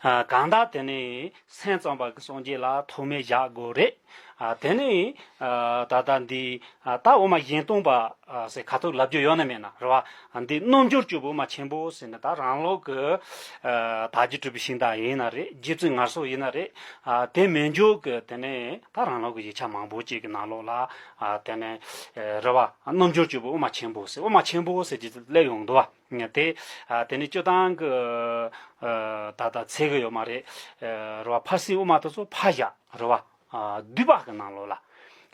ཨ་གང་ལྟར་དེ་ནས་སེམས་ཙམ་པ་གི་སངས་རྒྱས་ལ་ཐོགས་མེད་བཞག་དགོས་རེད། ཨ་དེ་ནས་ཨ་ད་ལྟ་འདི་ཨ་ད་དབུ་མ་གཞན་སྟོང་པ་ཨ་ཟེར་ཁ་ཐུག་ལབ་རྒྱུ་ཡོད་ན་མེད་ན་རེད་བ། འདི་རྣལ་འབྱོར་སྤྱོད་པའི་དབུ་མ་ཆེན་པོ་ཟེར་ནས་ད་རང་ལུགས་ཀྱི་ཨ་དག་རྒྱུ་གྲུབ་པའི་ཤིང་རྟ་ཡིན་ན་རེད། རྗེ་བཙུན་ངལ་གསོ་ཡིན་ན་རེད། ཨ་དེ་མན་ཆད་ཀྱི་དེ་ནས་ད་རང་ལུགས་ཀྱི་ཡིག་ཆ་མང་པོ་ཅིག་གི་ནང་ལོགས་ལ་ཨ་དེ་ནས་ཨ་རེད་བ། རྣལ་འབྱོར་སྤྱོད་པའི་དབུ་མ་ཆེན་པོ་ཟེར། དབུ་མ་ཆེན་པོ་ཟེར་གྱི་སླེབས་ཡོང་འདུག་བ། དེ་ཨ་དེ་ནི་སྤྱིར་བཏང་གི་ཨ་ད་ལྟ་ཚད་གི་ཡོད་མ་རེད། ཨ་རེད་བ། ཕར་ཕྱིན་དབུ་མ་དེ་ཚོ་ཕར་བཞག་རེད་བ། ཨ་བསྡུས་པ་གི་ནང་ལོགས་ལ།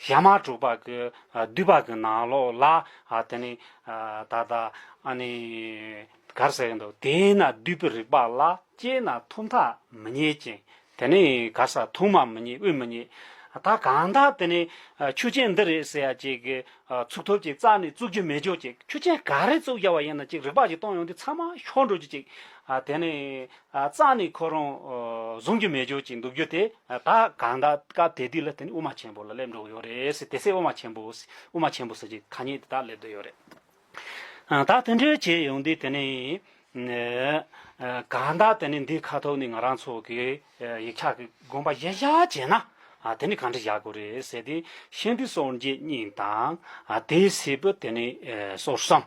ཞྭ་དམར་གྲགས་པ་གི་ཨ་བསྡུས་པ་གི་ནང་ལོགས་ལ་ཨ་དེ་ནི་ཨ་ད་ལྟ་ཨ་ནི་ག་རེ་ཟེར་གི་འདུག་དེས་ན་བསྡུས་པའི་རིགས་པ་ལ། དཔྱད་ན་ཐོག་མཐའ་མི་རྙེད་ཅིང་། དེ་ནི་ག་ས་ཐོག་མ་མི་རྙེད་དབུས་མི་རྙེད། ད་གང་ལྟར་དེ་ནི་ཨ་ཆོས་ཅན་འདི་རེད་ཟེར་ཡ་ཅིག་གི་ཨ་ཚུགས་ཐུབ་ཅིག་རྩ་ནས་བཙུགས་རྒྱུ་མེད་རྒྱུ་ཅིག་ཆོས་ཅན་ག་རེ་བཙུགས་རྒྱུ་བ་ཡིན་ན་ཅིག་རིགས་པ་ཅིག་གཏོང་ཡོང་དུས་ཚང་མ་ཤོར་འགྲོ་རྒྱུ་ཅིག་ཨ་དེ་ནི་ཨ་རྩ་ནས་ཁོ་རང་ཨ་བཟུང་རྒྱུ་མེད་རྒྱུ་ཅིག་འདུག་རྒྱུ་དེ། ཨ་ད་གང་ལྟར་སྐབས་དེ་དུས་ལ་དེ་ནི་དབུ་མ་ཆེན་པོ་ལ་སླེབས་འགྲོ་གི་ཡོད་རེད་ཟེར། དེ་ཚེ་དབུ་མ་ཆེན་པོ་དབུ་མ་ཆེན་པོ་ཟེར་གྱི་ཐ་སྙད་དེ་དག་སླེབས་བསྡད་ཡོད་རེད། ཨ་ད་དེ་འདྲའི་བྱས་ཡོང་དུས་དེ་ནི་ཨ་གང་ལྟར་དེ་ནི་འདི་ཁ་ཐུག་ནས་ང་རང་ཚོ་གི་ཨ་ཡིག་ཆ་གི་དགོངས་པ་གཞིར་བཞག་བྱས་ན། ཨ་དེ་ནི་གང་འདྲ་བཞག་དགོས་རེད་ཟེར་དུས། ཤིང་རྟའི་སོར་བརྒྱད་གཉིས་དང་། ཨ་དེའི་སྲིད་པའི་དེ་ནི་ཨ་སོར་གསུམ།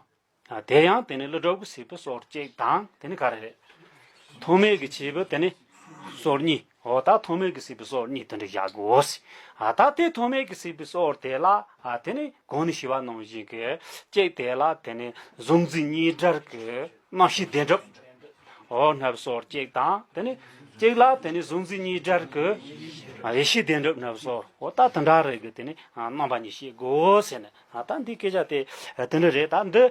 ཨ་དེ་ཡང་དེ་ནི་ཀླུ་སྒྲུབ་ཀྱི་སྲིད་པའི་སོར་གཅིག་དང་། དེ་ནི་ག་རེ་རེད། ཐོགས་མེད་ཀྱི་སྲིད་པའི་དེ་ནི་སོར་གཉིས། འོ་ད་ཐོགས་མེད་ཀྱི་སྲིད་པའི་སོར་གཉིས་དེ་འདྲ་བཞག་དགོས། ཨ་ད་དེ་ཐོགས་མེད་ཀྱི་སྲིད་པའི་སོར་དེ་ལ་ཨ་དེ་ནི་གོང་ནས་ཞུས་པ་ནང་བཞིན་གྱི་གཅིག་དེ་ལ་དེ་ནི་གཟུང་འཛིན་གཉིས་བྲལ་གྱི་རྣམ་ཤེས་བདེན་གྲུབ། འོ་སྣང་བའི་སོར་གཅིག་དང་། དེ་ནི་གཅིག་ལ་དེ་ནི་གཟུང་འཛིན་གཉིས་བྲལ་གྱི་ཡེ་ཤེས་བདེན་གྲུབ་སྣང་བའི་སོར། འོ་ད་དེ་འདྲ་རེད་གི། དེ་ནི་རྣམ་པ་གཉིས་ཤེས་དགོས་ཟེར་ནས། ཨ་ད་འདི་སྐད་ཆ་དེ་དེ་འདྲ་རེད། ད་འདི་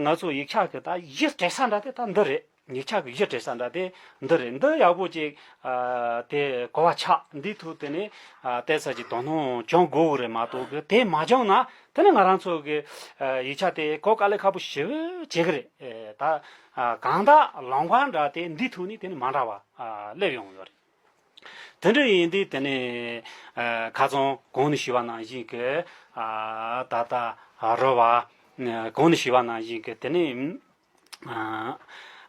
ང་ཚོ་ཡིག་ཆ་གི་ད་གཞི་བྲིས་ས་འདྲ་དེ་ད་འདི་རེད། ཡིག་ཆ་གི་གཞི་བྲིས་ས་འདྲ་དེ་འདི་རེད། འདི་ཡག་པོ་ཅིག་ཨ་དེ་གོ་བ་ཆགས། འདི་ཐུག་དེ་ནི་ཨ་བལྟས་ས་ཅིག་དོ་སྣང་བྱུང་དགོས་གི་རེད་མ་གཏོགས་གི། དེ་མ་བྱུང་ན་དེ་ནི་ང་རང་ཚོ་གི་ཨ་ཡིག་ཆ་དེ་གོ་དཀའ་ལས་ཁག་པོ་ཞེ་པོ་བྱེད་གི་རེད། ཨེ་ད་ཨ་གང་ལྟར་ལམ་ཁ་འདྲ་དེ་འདི་ཐུག་ནི་དེ་ནི་མ་འདྲ་བ་ཨ་སླེབས་ཡོང་ཡོད་རེད། དེ་འདྲ་ཡིན་དུས་དེ་ནི་ཨ་ཁ་སང་གོང་ནས་ཞུས་པ་ནང་བཞིན་གྱི་ཨ་ད་ལྟ་རེད་བ། གོང་ནས་ཞུས་པ་ནང་བཞིན་གྱི་དེ་ནི། ཨ་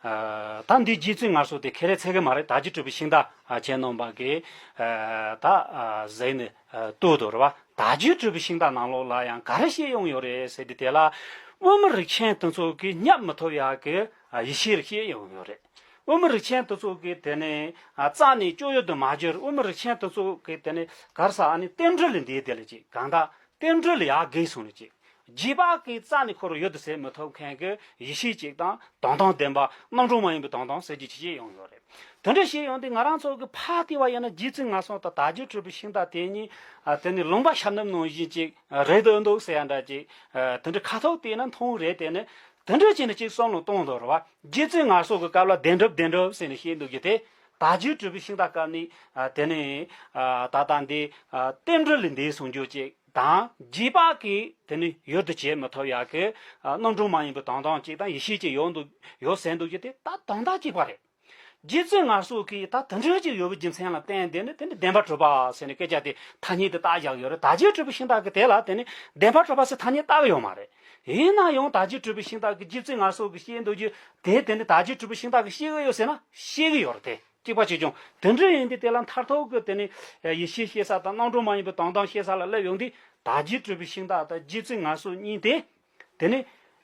ཨ་ད་འདི་རྗེ་བཙུན་ངལ་གསོ་དེ་ཁྱེད་རང་ཚོ་གི་མ་རེད། དག་བྱེད་གྲུབ་པའི་ཤིང་རྟ་ཨ་ཁྱེད་རྣམ་པ་གིས་ཨ་ད་ཨ་གཟིགས་ནས་ཨ་ལྟོས་དང་རེད་བ། དག་བྱེད་གྲུབ་པའི་ཤིང་རྟ་ནང་ལོགས་ལ་ཡང་ག་རེ་བཤད་ཡོང་ཡོད་རེད་ཟེར་དུས། དེ་ལ་དབུ་མའི་རིགས་ཆེན་དེ་ཚོ་གིས་བསྙབ་མི་ཐུབ་ཡག་གི་ཨ་ཡེ་ཤེས་རེ་བཤད་ཡོང་ཡོད་རེད། དབུ་མའི་རིགས་ཆེན་དེ་ཚོ་གིས་དེ་ནི་ཨ་རྩ་ནས་སྤྱོད་ཡུལ་དུ་མ་གྱུར། དབུ་མའི་རིགས་ཆེན་དེ་ཚོ་གིས་དེ་ནི་ག་རེ་ཟེར། ཨ་ནི་རྟེན་འབྲེལ་ལས་འདས་དེ་ལ་ཅིག་གང་ལྟར་རྟེན་འབྲེལ་ལ་ཡར་རྒས་སོང་ནས་ཅིག་རྗེས་དཔག་གིས་རྩ་ནས་ཁོ་རང་ཡུལ་དུ་ཟད་མི་ཐུབ་མཁན་གྱི་ཡེ་ཤེས་གཅིག་དང་། དོན་དམ་བདེན་པ་རྣམ་གྲངས་མ་ཡིན་པའི་དོན་དམ་ཟེར་རྒྱུ་ཅིག་བཤད་ཡོང་ཡོད་རེད། དེ་འདྲ་བཤད་ཡོང་དུས་ང་རང་ཚོ་གི་ཕར་བལྟས་པ་ཡིན་ན་རྗེ་བཙུན་ངལ་གསོ་དང་དག་བྱེད་གྲུབ་པའི་ཤིང་རྟ་དེ་གཉིས་ཨ་དེ་ནི་ལུང་པ་ཤར་ནུབ་ནང་བཞིན་ཅིག་རེད་འདུག་འདུག་ཟེར་ཡ་འདྲ་ཅིག་དེ་འདྲ་ཁ་ཐུག་བལྟས་ན་མཐོང་རེད། དེ་ནི་དེ་འདྲ་བྱས་ནས་ཅིག་བསམ་བློ་གཏོང་དང་རེད་བ། རྗེ་བཙུན་ངལ་གསོ་གི་སྐབས་ལ་བདེན་གྲུབ་བདེན་གྲུབ་ཟེར་ནས་བཤད་འདུག་རྒྱུ་དེ། དག་བྱེད་གྲུབ་པའི་ཤིང་རྟ་སྐབས་ནི་ཨ་དེ་ནི་ཨ་ད་ལྟ་འདི་ཨ་རྟེན་འབྲེལ་ལས་འདས་སོང་རྒྱུ་ཅིག་དང་། རྗེས་དཔག་གིས་དེ་ནི་ཡུལ་དུ་བྱེད་མི་ཐུབ་ཡག་གི་ཨ་རྣམ་གྲངས་མ་ཡིན་པའི་དོན་དམ་གཅིག་དང་ཡེ་ཤེས་གཅིག་ཡོད་འདུག་ཡོད་ཟེར་འདུག་རྒྱུ་དེ་ད་དོན་དག་གཅིག་པ་རེད། རྗེ་བཙུན་ངལ་གསོ་གིས་ད་དེ་འདྲ་ཅིག་ཡོད་པའི་རྒྱུ་མཚན་ལ་བརྟེན་ཏེ་ནི་དེ་ནི་བདེན་པར་གྲུབ་པ་ཟེར་ནས་སྐད་ཆ་དེ་ཐ་སྙད་དེ་བཏགས་བཞག་ཡོད་རེད། དག་བྱེད་གྲུབ་པའི་ཤིང་རྟ་གིས་དེ་ལ་དེ་ནི་བདེན་པར་གྲུབ་པ་ཟེར་ཐ་སྙད་བཏགས་ཀྱི་ཡོད་མ་རེད། ཡིན་ན་ཡང་དག་བྱེད་གྲུབ་པའི་ཤིང་རྟ་གིས་རྗེ་བཙུན་ངལ་གསོ་གིས་བཤད་འདུག་རྒྱུ་དེ་དེ་ནི་དག་བྱེད་གྲུབ་པའི་ཤིང་རྟ་གིས་བཤད་ཀྱི་ཡོད་ཟེར་ན་བཤད་ཀྱི་ཡོད་རེད། དེ་གཅིག་པ་གཅིག་རྐྱང་། དེ་འདྲ་ཡིན་དུས་དེ་ལ་མཐར་ཐུག་གི་དེ་ནི་ཡེ་ཤེས་སྐྱེ་ས་དང་རྣམ་གྲངས་མ་ཡིན་པའི་དོན་དམ་སྐྱེ་ས་ལ་སླེབས་ཡོང་དུས། དག་བྱེད་གྲུབ་པའི་ཤིང་རྟ་དང་རྗེ་བཙུན་ངལ་གསོ་གཉིས་དེ། དེ་ནི་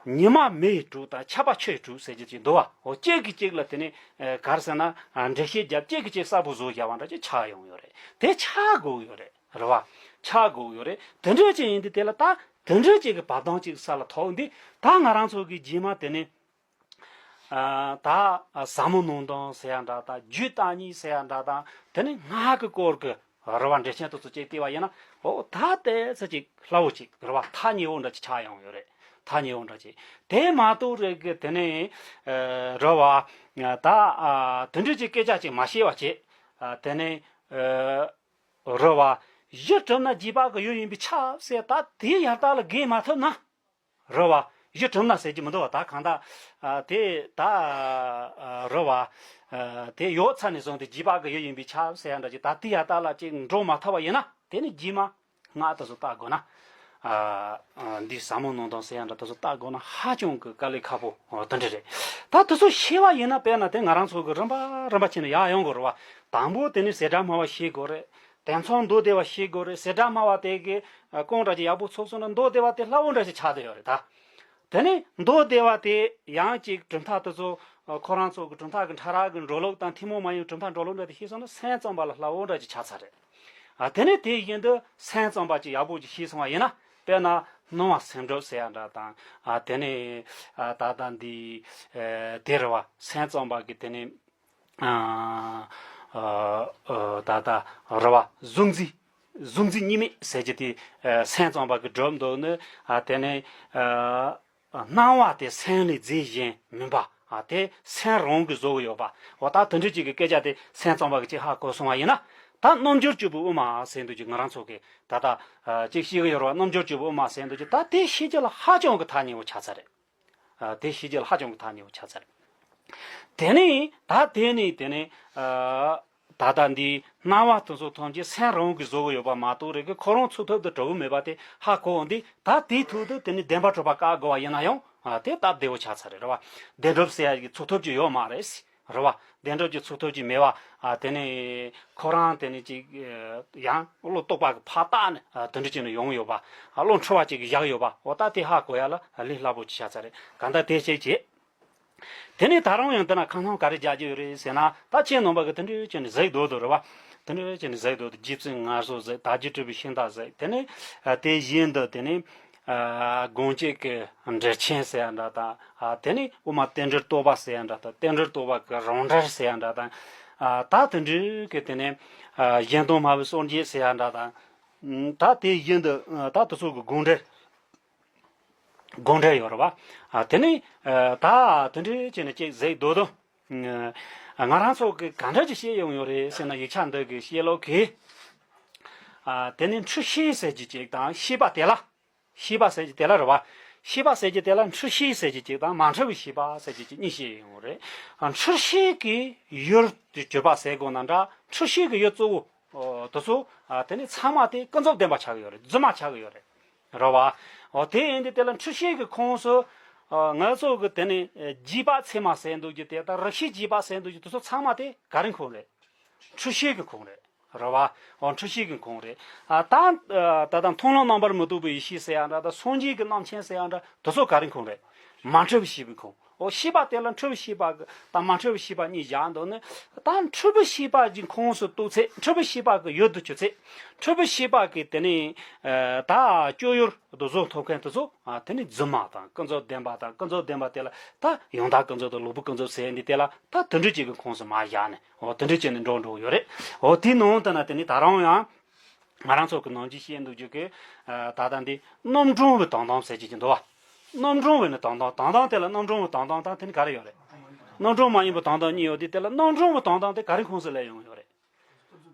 ཉི་མ་མེ་ཡི་དྲོད་དང་ཆར་པ་ཆུ་ཡི་དྲོད་ཟེར་རྒྱུ་ཅིག་འདུག་བ། འོ་གཅིག་གིས་གཅིག་ལ་དེ་ནི་ཨ་ག་རེ་ཟེར་ན་ཨ་འགྲེལ་བཤད་རྒྱབ། གཅིག་གིས་གཅིག་གསལ་པོ་བཟོ་བཞག་པ་འདྲ་ཅིག་ཆགས་ཡོང་ཡོད་རེད། དེ་ཆགས་དགོས་ཡོད་རེད། རེད་བ། ཆགས་དགོས་ཡོད་རེད། དེ་འདྲ་ཅིག་ཡིན་དུས་དེ་ལ་ད་དེ་འདྲ་ཅིག་གི་བབ་ཐང་ཅིག་ས་ལ་ཐོགས་འདི། ད་ང་རང་ཚོ་གི་རྗེས་མ་དེ་ནི། ཨ་ད་ཟབ་མོ་སྣང་སྟོང་ཟེར་ཡ་འདྲ་དང་། རྒྱུད་བརྟག་གཉིས་ཟེར་ཡ་འདྲ་དང་། དེ་ནི་སྔགས་ཀྱི་སྐོར་གྱི་རེད་བ། འགྲེལ་ཆེན་དེ་ཚོ་ཅིག་བལྟས་པ་ཡིན་ན། འོ་ད་དེ་ཚོ་ཅིག་སླ་བོ་ཅིག་རེད་བ། ཐག་ཉེ་བོ་འདྲ་ཅིག་ཆགས་ཡོང་ཡོད་རེད། ཐག་ཉེ་བོ་འདྲ་ཅིག་དེ་མ་གཏོགས་རེད་གི། དེ་ནི་ཨ་རེད་བ། ད་ཨ་དེ་འདྲ་ཅིག་སྐད་ཆ་ཅིག་མ་བཤད་པ་བྱས། ཨ་དེ་ནི་ཨ་རེད་བ། གཞི་གྲུབ་ན་རྗེས་དཔག་གི་ཡུལ་ཡིན་པས་ཁྱབ་ཟེར། ད་དེ་ཡང་དག་ལ་འགེལ་མ་ཐུབ་ན། རེད་བ། གཞི་གྲུབ་ན་ཟེར་གྱི་མི་འདུག་བ། ད་གང་ལྟར། ཨ། དེ་ད། ཨ། རེད་བ། ཨ། དེ་ཡོད་ཚར་ནས་བཟུང་སྟེ་རྗེས་དཔག་གི་ཡུལ་ཡིན་པས་ཁྱབ་ཟེར་ཡ་འདྲ་ཅིག་ད་དེ་ཡང་དག་ལ་ཅིག་འགྲོ་མ་ཐུབ་པ་ཡིན་ན། དེ་ནི་རྗེས་མ་སྔགས་དེ་ཚོ་བལྟ་དགོས་ན། ཨ། ཨ། འདིའི་ཟབ་མོ་སྣང་སྟོང་ཟེར་ཡ་འདྲ་དེ་ཚོ་བལྟ་དགོས་ན་ཧ་ཅང་གི་དཀའ་ལས་ཁག་པོ་དེ་འདྲ་རེད། ད་དེ་ཚོ་ཤེས་པ་ཡིན་ན། དཔེར་ན་དེ་ང་རང་ཚོ་གི་རིམ་པ་རིམ་པ་བྱས་ནས་ཡར་ཡོང་དགོས་རེད་བ། དང་པོ་དེ་ནི་ཟད་འགྲན་སྨྲ་བ་ཤེས་དགོས་རེད། དེང་སང་མདོ་སྡེ་པ་ཤེས་དགོས་རེད། ཟད་འགྲན་སྨྲ་བ་དེ་གི་རྐང་འདྲ་ཅིག་ཡག་པོ་ཚུགས་སོང་ན་མདོ་སྡེ་པ་དེ་སླ་བོ་འདྲ་ཞིག་ཆགས་བསྡད་ཡོད་རེད་ད། དེ་ནས་མདོ་སྡེ་པ་དེ་ཡང་ཅིག་གྲུབ་མཐའ་དེ་ཚོ། ཁོ་རང་ཚོ་གི་གྲུབ་མཐའ་གི་ཕྲ་རགས་གི་འགྲོ་ལུགས་དང་ཐུན་མོང་མ་ཡིན་གྲུབ་མཐའ་འགྲོ་ལུགས་འདྲ་དེ་ཤེས་སོང་ན་སེམས་ཙམ་པ་ལ་སླ་བོ་འདྲ་ཅིག་ཆགས་ཚར་རེད། ཨ། དེ་ནས་དེ་བཞིན་དུ་སེམས་ཙམ་པ་ཅིག་ཡག་པོ་ཅིག་ཤེས་སོང་བ་ཡིན་ན། དཔེར་ན་སྣང་བ་སེམས་སྒྲུབ་ཟེར་ཡ་འདྲ་དང་། ཨ། དེ་ནས། ཨ། ད་ལྟ་འདི། ཨ། དེ་རེད་བ། སེམས་ཙམ་པ་གི་དེ་ནས། ཨ། ཨ། ཨ། ད་ལྟ་རེད་བ། གཟུང་འཛིན། གཟུང་འཛིན་གཉིས་མེད་ཟེར་གྱི་དེ། ཨ། སེམས་ཙམ་པ་གི་སྒྲུབ་འདོད་ནི། ཨ། དེ་ནས། ཨ། སྣང་བ་དེ་སེམས་ལས་རྫས་གཞན་མིན་པ། ཨ། དེ་སེམས་རང་གིས་བཟོ་གི་ཡོད་པ། འོ་ད་དེ་འདྲ་ཅིག་གི་སྐད་ཆ་དེ་སེམས་ཙམ་པ་གིས་ཅིག་ཧ་གོ་སོང་བ་ཡིན་ན། ད་རྣམ་འགྱུར་བཅུ་པོའི་དབུ་མ་ཟེར་འདུག་ཅིག་ང་རང་ཚོ་གིས་ད་ལྟ། ཨ། ཅིག་ཤེས་གི་ཡོད་རེད་བ། རྣམ་འགྱུར་བཅུ་པོའི་དབུ་མ་ཟེར་འདུག་ཅིག་ད་དེ་ཤེས་རྒྱུ་ལ་ཧ་ཅང་གི་ཐག་ཉེ་བོ་ཆགས་ཚར་རེད། ཨ། དེ་ཤེས་རྒྱུ་ལ་ཧ་ཅང་གི་ཐག་ཉེ་བོ་ཆགས་ཚར་རེད། དེ་ནས་ད་དེ་ནས་དེ་ནས། ཨ། ད་ལྟ་འདིའི་སྣང་བ་དེ་ཚོ་ཐམས་ཅད་སེམས་རང་གིས་བཟོ་གི་ཡོད་པ་མ་གཏོགས་རེ་གི་ཁོ་རང་ཚུགས་ཐུབ་དེ་གྲུབ་གི་མེད་པ་དེ་ཧ་གོ་འོང་དུས། ད་དེའི་ཐོག་ཏུ་དེ་ནས་བདེན་པར་གྲུབ་པ་བཀག་དགོས་པ་ཡིན་ན་ཡང་། ཨ། དེ་སྟབས་བདེ་བོ་ཆགས་ཚར་རེད། རེད་བ། བདེན་གྲུབ་ཟེར་ཡ་གི་ཚུགས་ཐུབ་ཀྱི་ཡོད་མ་རེད། རེད་བ། བདེན་གྲུབ་ཀྱི་ཚུགས་ཐུབ་ཀྱི་མེད་པ། ཨ། དེ་ནས་ཁོ་རང་དེ་ནས་ཅིག་ཡང་བློ་རྟོག་པ་གི་ཕར་བཏགས་ནས། ཨ། དེ་འདྲ་བྱས་ནས་ཡོང་ཡོད་པ། ཨ། བློ་འཁྲུལ་བ་ཅིག་གིས་བཞག་ཡོད་པ། འོ་ད་དེ་ཧ་གོ་ཡ་ལ་ལས་སླ་པོ་ཅིག་ཆགས་ཚར་རེད། གང་ལྟར་དེ་བྱས་བྱས། དེ་ནས་ད་རུང་ཡང་དེ་ན་ཁ་སྣང་ག་རེ་རྒྱག་རྒྱུ་ཡོད་རེད་ཟེར་ན། ད་ཁྱེད་རྣམ་པ་གིས་དེ་འདྲ་བྱས་ནས་གཟིགས་འདུག་དོ། རེད་བ། དེ་འདྲ་བྱས་ནས་གཟིགས་འདུག་དོ། རྗེ་བཙུན་ངལ་གསོ་གཟིགས། དར་རྒྱས་སྤྲུལ་པའི་ཤིང་རྟ་གཟིགས། དེ་ནས། ཨ། དེ་བཞིན་དུ་དེ་ནས། ཨ། སྒོམ་བྱེད་ཀྱི་འགྲེལ་ཆེན་ཟེར་ཡ་འདྲ་དང་། ཨ། དེ་ནས་དབུ་མ་རྟེན་འབྲེལ་བསྟོད་པ་ཟེར་ཡ་འདྲ་དང་། རྟེན་འབྲེལ་བསྟོད་པ་གི་རང་འགྲེལ་ཟེར་ཡ་འདྲ་དང་། ཨ། ད་དེ་འདྲའི་གི་དེ་ནས། ཨ། གཞན་དོན་སྨྲ་བའི་སངས་རྒྱས་ཟེར་ཡ་འདྲ་དང་། ད་དེ་བཞིན་དུ། ཨ། ད་དེ་ཚོ་གི་དགོངས་འགྲེལ། དགོངས་འགྲེལ་ཡོད་རེད་བ། ཨ། དེ་ནས། ཨ། ད་དེ་འདྲ་བྱས་ནས་ཅིག་གཟིགས་འདུག་དོ། ཨ། ང་རང་ཚོ་གིས་ག་འདྲ་ཅིག་ཤེས་ཡོང་ཡོད་རེད་ཟེར་ན། ཡིག་ཆ་འདི་གི་བཤད་ལུགས་ཀྱིས། ཨ། དེ་ནས་འཁྲུལ་ཤེས་ཟེར་གྱི་ཅིག་དང་། ཤེས་པ་དེ་ལ། ཤེས་པ་ཟེར་གྱི་དེ་ལ་རེད་བ། ཤེས་པ་ཟེར་གྱི་དེ་ལ་འཁྲུལ་ཤེས་ཟེར་གྱི་ཅིག་དང་། མ་འཁྲུལ་བའི་ཤེས་པ་ཟེར་གྱི་ཅིག་གཉིས་བཤད་ཡོང་རེད། ཨ། འཁྲུལ་ཤེས་ཀྱི་ཡུལ་དུ་གྱུར་པ་ཟེར་དགོས་ན་འདྲ། འཁྲུལ་ཤེས་ཀྱི་ཡུལ་གཙོ་བོ། ཨོ། དེ་ཚོ། ཨ། དེ་ནི་ཚང་མ་དེ་ཀུན་རྫོབ་བདེན་པ་ཆགས་ཀྱི་ཡོད་རེད། རྫུན་མ་ཆགས་ཀྱི་ཡོད་རེད། རེད་བ། འོ། དེ་ཡིན་དུས་དེ་ལ་འཁྲུལ་ཤེས་ཀྱི་ཁོངས་སུ། ཨ། ང་ཚོ་གི་དེ་ནི། ཨ། རྗེས་དཔག་ཚད་མ་ཟེར་འདུག་རྒྱུ་དེ་དང་། རིགས་ཤེས་རྗེས་དཔག་ཟེར་འདུག་རྒྱུ་དེ་ཚོ་ཚང་མ་དེ་ག་རེ་ཁོངས་རེད། འཁྲུལ་ཤེས་ཀྱི་ཁོངས་རེད། རེད་བ། འོ། འཁྲུལ་ཤེས་ཀྱི་ཁོངས་རེད། ཨ། ད། ཨ། ད་ལྟ་མཐོང་ལམ་རྣམ་པར་མི་རྟོག་པའི་ཡེ་ཤེས་ཟེར་ཡ་འདྲ་དང་། སངས་རྒྱས་ཀྱི་རྣམ་མཁྱེན་ཟེར་ཡ་འདྲ་དེ་ཚོ་ག་རེ་ཁོངས་རེད། མ་འཁྲུལ་བའི་ཤེས་པའི་ཁོངས། འོ། ཤེས་པ་དེ་ལ་འཁྲུལ་བའི་ཤེས་པ་དང་མ་འཁྲུལ་བའི་ཤེས་པ་གཉིས་བཞག་འདུག་ནི། ད་འཁྲུལ་པའི་ཤེས་པ་གྱི་ཁོངས་སུ་གཏོགས་ཚེ། འཁྲུལ་པའི་ཤེས་པ་གི་ཡུལ་དུ་གྱུར་ཚེ། འཁྲུལ་པའི་ཤེས་པ་གི་དེ་ནི། ཨ། ད་སྤྱོད་ཡུལ་དུ་བཟུང་ཐུབ་མཁན་དེ་ཚོ། ཨ། དེ་ནི་རྫུན་མ་དང་ཀུན་རྫོབ་བདེན་པ་དང་། ཀུན་རྫོབ་བདེན་པ་དེ་ལ་ད་ཡང་དག་ཀུན་རྫོབ་དང་ལོག་པའི་ཀུན་རྫོབ་ཟེར་ནི་དེ་ལ་ད་དེ་འདྲ་ཅིག་གི་ཁོངས་སུ་མར་བཞག་ནས། འོ། དེ་འདྲ་བྱས་ནས་འགྲོ་འགྲོ་ཡོད་རེད། འོ། དེའི་ནང་དུ་ན་དེ་ནི་ད་རུང་ཡང་ང་རང་ཚོ་གི་ནམ་རྒྱུན་བཤད་འདུག་རྒྱུ་གི། ཨ། ད་ལྟ་འདི་རྣམ་གྲངས་པའི་དོན་དམ་ཟེར་གྱི་ཅིག་འདུག་བ། རྣམ་གྲངས་པའི་ནི་དོན་དམ། དོན་དམ་དེ་ལ་རྣམ་གྲངས་པའི་དོན་དམ་དང་དེ་ནི་ག་རེ་ཡོད་རེད། རྣམ་གྲངས་མ་ཡིན་པའི་དོན་དམ་གཉིས་ཡོད་དེ། དེ་ལ་རྣམ་གྲངས་པའི་དོན་དམ་དེ་ག་རེ་ཁོངས་སུ་སླེབས་ཡོང་ཡོད་རེད།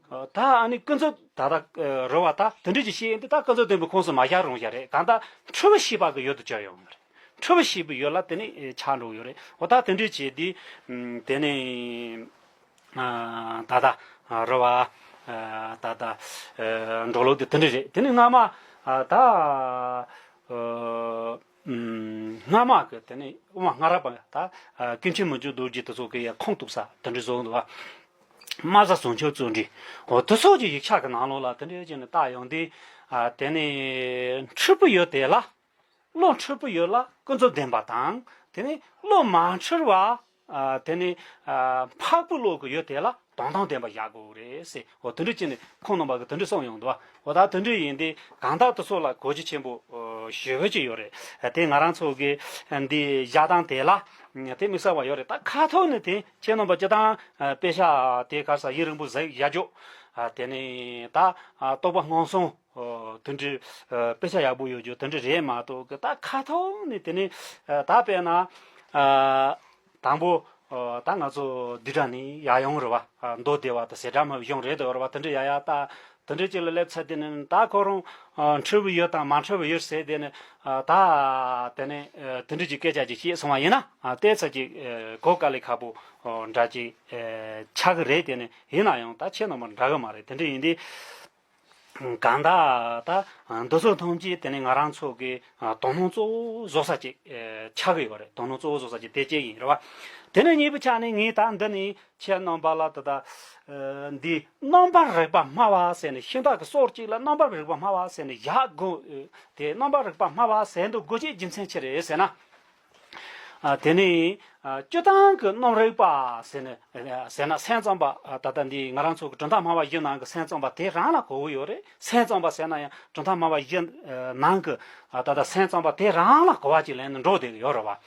ཨ། ད་ཨ་ནི་ཀུན་རྫོབ་ད་ལྟ། ཨ། རེད་བ། ད་དེ་འདྲ་ཅིག་བཤད་ཡིན་དུས་ད་ཀུན་རྫོབ་བདེན་པའི་ཁོངས་སུ་མ་བཞག་རུང་བཞག་རེད། གང་ལྟར་འཁྲུལ་པའི་ཤེས་པ་གི་ཡུལ་དུ་གྱུར་ཡོང་ཡོད་རེད། འཁྲུལ་པའི་ཤེས་པའི་ཡུལ་ལ་དེ་ནི་ཆགས་འགྲོ་ཡོད་རེད། འོ། ད་དེ་འདྲ་བྱས་དུས། ཨ། དེ་ནི། ཨ། ད་ལྟ། ཨ། རེད་བ། ཨ། ད་ལྟ། ཨ། འགྲོ་ལུགས་དེ་དེ་འདྲ་རེད། དེ་ནི་སྔ་མ། ཨ། ད། ཨ། ཨ། སྔ་མ་གི་དེ་ནི་དབུ་མ་སྔ་རབས་པ་ད། ཨ། ཀུན་མཁྱེན་མི་འགྱུར་རྡོ་རྗེ་དེ་ཚོ་གི་ཡ་ཁུངས་གཏུགས་ས་དེ་འདྲ་བཟོ་འདུག་བ། སྨྲ་བྱ་བྱང་ཆུབ་བརྩོན་འགྲུས། འོ། དེ་ཚོ་གི་ཡིག་ཆ་གི་ནང་ལོགས་ལ་དེ་འདྲ་བྱས་ནས་བལྟ་ཡོང་དུས། ཨ། དེ་ནི་འཁྲུལ་པའི་ཡུལ་དེ་ལ། བློ་འཁྲུལ་པའི་ཡུལ་ལ་ཀུན་རྫོབ་བདེན་པ་དང་། དེ་ནི་བློ་མ་འཁྲུལ་བ། ཨ། དེ་ནི། ཨ། འཕགས་པའི་བློ་གི་ཡུལ་དེ་ལ་དོན་དམ་བདེན་པ་བཞག་དགོས་རེད་ཟེར། འོ། དེ་འདྲ་བྱས་ནས་ཁོང་རྣམ་པ་གིས་དེ་འདྲ་གསུངས་ཡོང་འདུག་བ། འོ། ད་དེ་འདྲ་ཡིན་དུས་གང་ལྟར་དེ་ཚོ་ལ་གོ་རྒྱུ་ཆེན་པོ་ཞེ་པོ་ཅིག་ཡོད་རེད། དེ་ང་རང་ཚོ་གི་འདི་བཞག་སྟངས་དེ་ལ་དེ་དམིགས་བསལ་བ་ཡོད་རེད། ད་ཁ་ཐོག་ནས་དེ་ཁྱེད་རྣམ་པ་སྤྱིར་བཏང་དཔེ་ཆ་དེ་ག་རེ་ཟེར་ཡུན་རིང་པོ་གཟིགས་ཡག་རྒྱུ། དེ་ནས་ད་རྟོགས་པ་སྔོ་སངས། ཨོ། དེ་འདྲའི་ཨ་དཔེ་ཆ་ཡག་པོ་ཡོད་རྒྱུ་དེ་འདྲ་རེད་མ་གཏོགས་གི། ད་ཁ་ཐོག་ནས་དེ་ནས་ཨ་ད་དཔེར་ན་ཨ་དང་པོ་ཨ་ད་ང་ཚོ་འདི་འདྲ་ནས་ཡར་ཡོང་རེད་བ། ཨ་མདོ་སྡེ་པ་དང་ཟད་འགྲན་སྨྲ་བའི་གཞུང་རེད་འདུག་རེད་བ། དེ་འདྲ་ཡར་ཡར་ད་ དེ་འདྲ་ཅིག་ལ་སླེབས་ཚར་དེ་ནས་ད་ཁོ་རང་འཁྲུལ་བ་ཡོད་དང་མ་འཁྲུལ་བ་ཡོད་ཟེར་དེ་ནས་ད་དེ་ནས་དེ་འདྲ་ཅིག་སྐད་ཆ་ཅིག་བཤད་སོང་བ་ཡིན་ན་དེ་ཚ་ཅིག་གོ་དཀའ་ལས་ཁག་པོ་འདྲ་ཅིག་ཆགས་ཀྱི་རེད། དེ་ནས་ཡིན་ན་ཡང་ད་ཁྱེད་རྣམ་པ་འདྲ་གི་མ་རེད། དེ་འདྲ་ཡིན་དུས། གང་ལྟར་ད་འདི་ཚོ་ཐམས་ཅད་དེ་ནི་ང་རང་ཚོ་གི་དོ་སྣང་གཙོ་བོ་བཟོ་ས་ཅིག་ཆགས་ཀྱི་ཡོད་རེད། དོ་སྣང་གཙོ་བོ་བཟོ་ས་ཅིག་དེ་ཅིག་ཡིན་རེད་བ། དེ་ནས་གཉིས་པ་ཆ་ནས་ངས་ད་འདི་ནི་ཁྱེད་རྣམ་པ་ལ་ད་ལྟ་འདི་རྣམ་པར་རིག་པ་སྨྲ་བ་ཟེར་ནས་ཤིང་རྟ་གི་སོར་གཅིག་ལ་རྣམ་པར་རིག་པ་སྨྲ་བ་ཟེར་ནས་བཞག་དགོས། དེ་རྣམ་པར་རིག་པ་སྨྲ་བ་ཟེར་འདུག་དགོས་ཀྱི་རྒྱུ་མཚན་ཅི་རེད་ཟེར་ན། དེ་ནི་སྤྱིར་བཏང་གི་རྣམ་རིག་པ་ཟེར་ནས་ཟེར་ན་སེམས་ཙམ་པ་ད་ལྟ་འདི་ང་རང་ཚོ་གི་གྲུབ་མཐའ་སྨྲ་བ་བཞི་ནང་གི་སེམས་ཙམ་པ་དེ་རང་ལ་གོ་གི་ཡོད་རེད། སེམས་ཙམ་པ་ཟེར་ན་ཡང་གྲུབ་མཐའ་སྨྲ་བ་བཞི་ནང་གི་ད་ལྟ་སེམས་ཙམ་པ་དེ་རང་ལ་གོ་བ་ཅིག་ལེན་ནས་འགྲོ་བསྡད་གི་ཡོད་རེད་བ།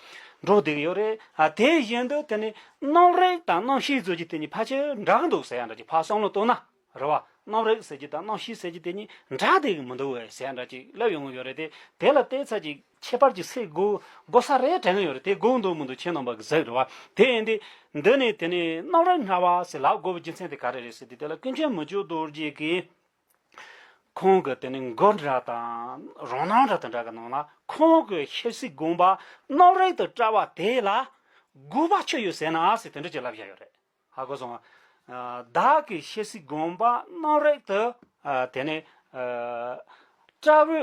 འགྲོ་བསྡད་གི་ཡོད་རེད། དེ་བཞིན་དུ་དེ་ནི་རྣམ་རིག་དང་རྣམ་ཤེས་ཟེར་རྒྱུ་དེ་གཉིས་ཕལ་ཆེར་འདྲ་གི་འདུག་ཟེར་ཡ་འདྲ་ཅིག་ཕར་བསམ་བློ་གཏོང་ན། རེད་བ། རྣམ་རིག་ཟེར་གྱི་དང་རྣམ་ཤེས་ཟེར་གྱི་དེ་གཉིས་འདྲ་བསྡད་ཀྱི་མི་འདུག་བས་ཟེར་འདྲ་ཅིག་ལབ་ཡོང་གི་ཡོད་རེད་དེ། དེ་ལ་བལྟས་ཚར་ཅིག་ཁྱད་པར་ཅིག་སེལ་དགོས་དགོས་ས་རེད་དྲན་གྱི་ཡོད་རེད་དེ། དགོས་འདུག་མི་འདུག་ཁྱེད་རྣམ་པ་གི་གཟིགས་རེད་བ། དེ་ཡིན་དུས་འདི་ནས་དེ་ནས་རྣམ་རིག་སྨྲ་བ་ཟེར་ལབ་དགོས་པའི་རྒྱུ་མཚན་དེ་ག་རེ་རེད་ཟེར་དུས། དེ་ལ་ཀུན་མཁྱེན་མི་བསྐྱོད་རྡོ་རྗེ་གིས་ཁོང་གི་དེ་ནས་མགུར་འདྲ་དང་རང་སྣང་འདྲ་དེ་འདྲ་གི་ནང་ལ་ཁོང་གི་ཤེར་སྲིད་དགོངས་པ་རྣམ་རིག་ཏུ་བཀྲལ་བ་དེ་ལ་དགོས་པ་ཅི་ཡོད་ཟེར་ན་ཟེར་དེ་འདྲ་ཅིག་ལབ་བཞག་ཡོད་རེད། ཧ་གོ་སོང་ང་། བདག་གི་ཤེར་སྲིད་དགོངས་པ་རྣམ་རིག་ཏུ། དེ་ནས་བཀྲལ་བའི་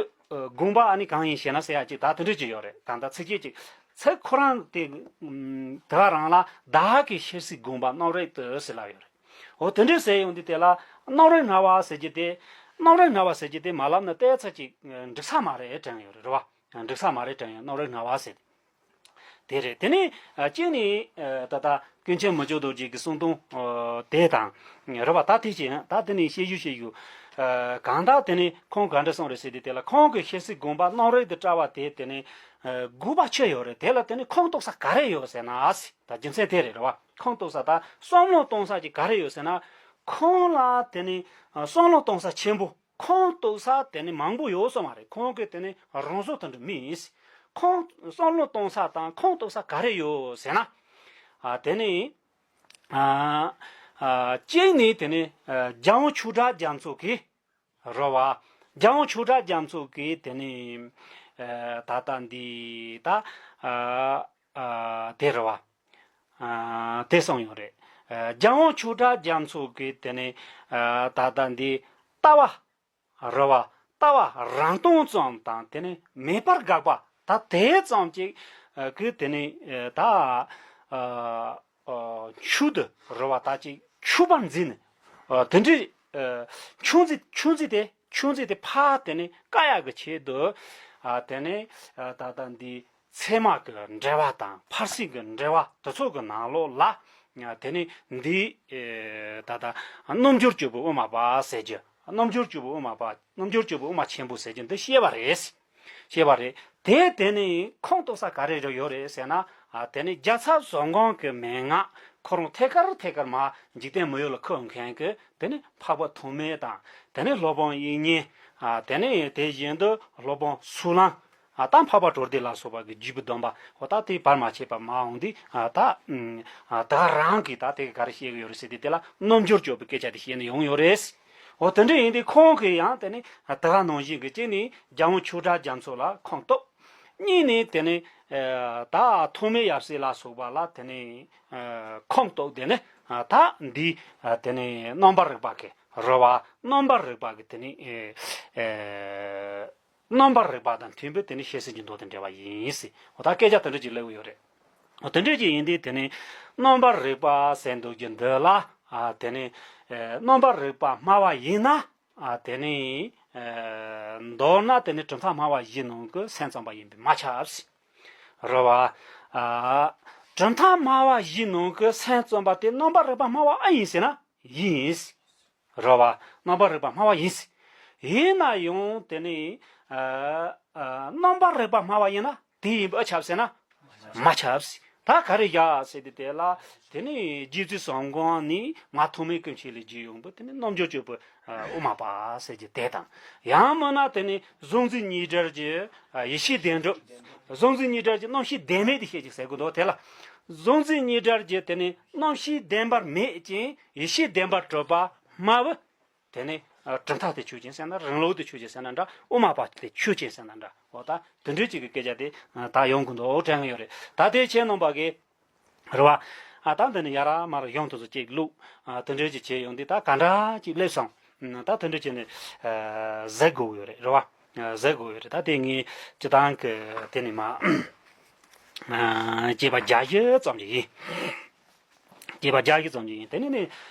དགོངས་པ་ཨ་ནི་གང་ཡིན་ཞེ་ན་ཟེར་ཡ་ཅིག་ད་དེ་འདྲ་ཅིག་ཡོད་རེད། གང་ལྟར་ཚིགས་བཅད་ཅིག་ཚིག་ཁོ་རང་དེ་དེ་ག་རང་ལ་བདག་གི་ཤེར་སྲིད་དགོངས་པ་རྣམ་རིག་ཏུ་ཟེར་ལབ་ཡོད་རེད། འོ་དེ་འདྲ་ཟེར་ཡོང་དུས་དེ་ལ་རྣམ་རིག་སྨྲ་བ་ཟེར་གྱི་དེ། རྣམ་རིག་སྨྲ་བ་ཟེར་གྱི་དེ་མ་ལབ་ན་ལྟས་ཚ་ཅིག་འགྲིག་ས་མ་རེད་དྲན་ཡོད་རེད་བ། འགྲིག་ས་མ་རེད་དྲན་ཡོད། རྣམ་རིག་སྨྲ་བ་ཟེར་དེ་རེད། དེ་ནས་གཅིག་ནས་ད་ལྟ་ཀུན་མཁྱེན་མི་བསྐྱོད་རྡོ་རྗེ་གི་གསུང་དོན་དེ་དང་རེད་བ། ད་དེ་བཞིན་ད་དེ་ནས་བཤད་ཞུ་བཤད་ཞུ། གང་ལྟར་དེ་ནས་ཁོང་ག་འདྲ་གསུངས་རེད་ཟེར་དུས། དེ་ལ་ཁོང་གི་ཤེར་སྲིད་དགོངས་པ་རྣམ་རིག་ཏུ་བཀྲལ་བ་དེ་དེ་ནས་དགོས་པ་ཅི་ཡོད་རེད། དེ་ལ་དེ་ནས་ཁུངས་གཏུགས་ས་ག་རེ་ཡོད་ཟེར་ན་ཟེར། ད་རྒྱུ་མཚན་དེ་རེད་རེད་བ། ཁུངས་གཏུགས་ས་ད་བསམ་བློ་གཏོང་ས་ཅིག་ག་རེ་ཡོད་ཟེར་ན། ཁོང་ལ་དེ་ནས་བསམ་བློ་གཏོང་ས་ཆེན་པོ། ཁུངས་གཏུགས་ས་དེ་ནི་མང་པོ་ཡོད་ས་མ་རེད། ཁོང་གི་དེ་ནི་རང་བཟོ་དེ་འདྲ་མིན། ཁོང་བསམ་བློ་གཏོང་ས་དང་ཁུངས་གཏུགས་ས་ག་རེ་ཡོད་ཟེར་ན། ཨ་དེ་ནི་ཨ་ཨ་གཅིག་ནི་དེ་ནི་ཨ་རྒྱལ་དབང་ཆོས་གྲགས་རྒྱ་མཚོ་གིས་རེད་བ། རྒྱལ་དབང་ཆོས་གྲགས་རྒྱ་མཚོ་གིས་དེ་ནི་ཨ་ད་ལྟ་འདི་ད་ཨ་ཨ་དེ་རེད་བ། ཨ་དེ་གསུངས་ཡོད་རེད། ཨ་རྒྱལ་དབང་ཆོས་གྲགས་རྒྱ་མཚོ་གིས་དེ་ནི་ཨ་ད་ལྟ་འདི་ལྟ་བ་རེད་བ། ལྟ་བ་རང་སྟོང་ཙམ་དང་དེ་ནི་མེད་པར་དགག་པ་ད་དེ་ཙམ་ཅིག་གིས་དེ་ནི་ད་ཨ་ཨ་མཆོག་ཏུ་རེད་བ། ད་ཅིག་མཆོག་པར་འཛིན་ནས་ཨ་དེ་འདྲའི་ཨ་མཆོག་འཛིན་མཆོག་འཛིན་དེ་མཆོག་འཛིན་དེ་ཕར་དེ་ནི་བཀག་ཡག་གི་ཆེད་དུ་ཨ་དེ་ནི་ཨ་ད་ལྟ་འདི། ཚད་མ་གི་འགྲེལ་པ་དང་ཕར་ཕྱིན་གྱི་འགྲེལ་པ་དེ་ཚོ་གི་ནང་ལོགས་ལ་དེ་ནི་འདི་ད་ལྟ་རྣལ་འབྱོར་སྤྱོད་པའི་དབུ་མ་པ་ཟེར་གྱི། རྣལ་འབྱོར་སྤྱོད་པའི་དབུ་མ་པ། རྣལ་འབྱོར་སྤྱོད་པའི་དབུ་མ་ཆེན་པོ་ཟེར་གྱི་འདི་བཤད་པ་རེད། བཤད་པ་རེད། དེ་དེ་ནི་ཁུངས་གཏུགས་ས་ག་རེ་རེ་ཡོད་རེད་ཟེར་ན། དེ་ནི་རྒྱལ་ཚབ་བཟང་གོང་གི་མན་ངག་ཁོ་རང་ཐད་ཀར་ཐད་ཀར་མ་འཇིག་རྟེན་མི་ཡུལ་ལ་ཁུར་མཁན་གྱི་དེ་ནི་འཕགས་པ་ཐོགས་མེད་དང་། དེ་ནི་སློབ་དཔོན་དབྱིག་གཉེན། དེ་ནི་དེ་བཞིན་དུ་སློབ་དཔོན་སུ་ལང་། ཨ་ད་འཕགས་པ་གྲོལ་སྡེ་ལ་སོགས་པ་གི་བརྒྱུད་པའི་སྡོམ་པ་འོ་ད་དེ་བར་མ་ཆད་པ་མ་འོངས་དུས་ཨ་ད་ཨ་ད་རང་གིས་ད་དེ་ག་རེ་བཤད་གི་ཡོད་རེད་ཟེར་དུས། དེ་ལ་རྣལ་འབྱོར་སྤྱོད་པའི་སྐད་ཆ་དེ་བཤད་ནས་ཡོང་ཡོད་རེད། འོ་དེ་འདྲ་ཡིན་དུས་ཁོང་གིས་ཡང་དེ་ནི་ད་ག་ནང་བཞིན་གི་གཅིག་ནི་རྒྱལ་དབང་ཆོས་གྲགས་རྒྱ་མཚོ་ལ་ཁུངས་གཏུགས། གཉིས་ནི་དེ་ནི་ཨ་ད་ཐོགས་མེད་ཡབ་སྲས་ལ་སོགས་པ་ལ་དེ་ནི་ཨ་ཁུངས་གཏུགས། དེ་ནི་ཨ་ད་འདི་ཨ་དེ་ནི་རྣམ་པར་རིག་པ་གི་རེད་བ། རྣམ་པར་རིག་པ་གི་དེ་ནི་ཨ་ཨ། རྣམ་པར་རིག་པ་དང་མཐུན་པའི་དེ་ནི་ཤེར་ཕྱིན་གྱི་མདོ་དང་འབྲེལ་བ་ཡིན་ཟེར། འོ་ད་སྐད་ཆ་དེ་འདྲ་ཅིག་སླེབས་ཡོད་རེད། འོ་དེ་འདྲ་ཅིག་ཡིན་དུས་དེ་ནི་རྣམ་པར་རིག་པ་ཟེར་འདུག་རྒྱུ་འདི་ལ་ཨ་དེ་ནི་ཨེ་རྣམ་པར་རིག་པ་སྨྲ་བ་ཡིན་ན་ཨ་དེ་ནི་ཨེ་མདོར་ན་དེ་ནི་གྲུབ་མཐའ་སྨྲ་བ་བཞི་ནང་གི་སེམས་ཙམ་པ་ཡིན་པས་མ་ཁྱབ་ཟེར། རེད་བ། ཨ་གྲུབ་མཐའ་སྨྲ་བ་བཞི་ནང་གི་སེམས་ཙམ་པ་དེ་རྣམ་པར་རིག་པ་སྨྲ་བ་ཨེ་ཡིན་ཟེར་ན་ཡིན། རེད་བ། རྣམ་པར་རིག་པ་སྨྲ་བ་ཡིན། ཡིན་ན་ཡང་དེ་ནི་ཨ་ཨ་རྣམ་པར་རིག་པ་སྨྲ་བ་ཡིན་ན་དེ་ཡིན་པ་ཁྱབ་ཟེར་ན་མ་ཁྱབ་ཟེར། ད་ག་རེ་བཞག་ཟེར་དུས་དེ་ལ་དེ་ནི་རྗེ་བཙུན་བཟང་གོང་ནས་མ་ཐོགས་མེད་ཀུན་མཁྱེན་ལ་བརྒྱུད་ཡོང་བའི་དེ་ནི་རྣལ་འབྱོར་སྤྱོད་པའི་ཨ་དབུ་མ་པ་ཟེར་གྱི་དེ་དང་། ཡང་མིན་ན་དེ་ནི་གཟུང་འཛིན་གཉིས་སྒྲར་གྱི་ཨ་ཡེ་ཤེས་བདེན་གྲུབ། གཟུང་འཛིན་གཉིས་སྒྲར་གྱི་རྣམ་ཤེས་བདེན་མེད་དེ་བཤད་ཅིག་ཟེར་དགོས་འདུག་དེ་ལ་གཟུང་འཛིན་གཉིས་སྒྲར་གྱི་དེ་ནི་རྣམ་ཤེས་བདེན་པར་མེད་ཅིང་ཡེ་ཤེས་བདེན་པར་གྲུབ་པ་སྨྲ་བའི་དེ་ནི་ གྲུབ་མཐའ་དེ་ཆོས་ཅན་ཟེར་ན། རིང་ལུགས་དེ་ཆོས་ཅན་ཟེར་ན་འདྲ། དབུ་མ་པ་དེ་ཆོས་ཅན་ཟེར་ན་འདྲ། འོ་ད་དེ་འདྲའི་ཅིག་གི་སྐད་ཆ་དེ་ད་ཡོང་གི་འདུག་དྲན་གི་ཡོད་རེད། ད་དེ་ཁྱེད་རྣམ་པ་གི་རེད་བ། ཨ་ད་འདི་ནི་ཡ་ར་མར་ཡོང་དུས་སུ་ཅིག་བླུག་ཨ་དེ་འདྲའི་ཅིག་བྱས་ཡོང་དུས་ད་ག་འདྲ་ཅིག་སླེབས་སོང་། ཨ་ད་དེ་འདྲའི་ཅིག་ནི་ཨ་ཟེར་དགོས་ཡོད་རེད། རེད་བ། ཨ་ཟེར་དགོས་ཡོད་རེད། ད་དེ་ངས་སྤྱི་བཏང་གི་དེ་ནི་མ་ཨ་སྐྱེས་པ་བརྒྱ་བཞི་ཙམ་ཅིག་ཡིན། སྐྱེས་པ་བརྒྱ་བཞི་ཙམ་ཅིག་ཡིན། དེ་ནི་ནི་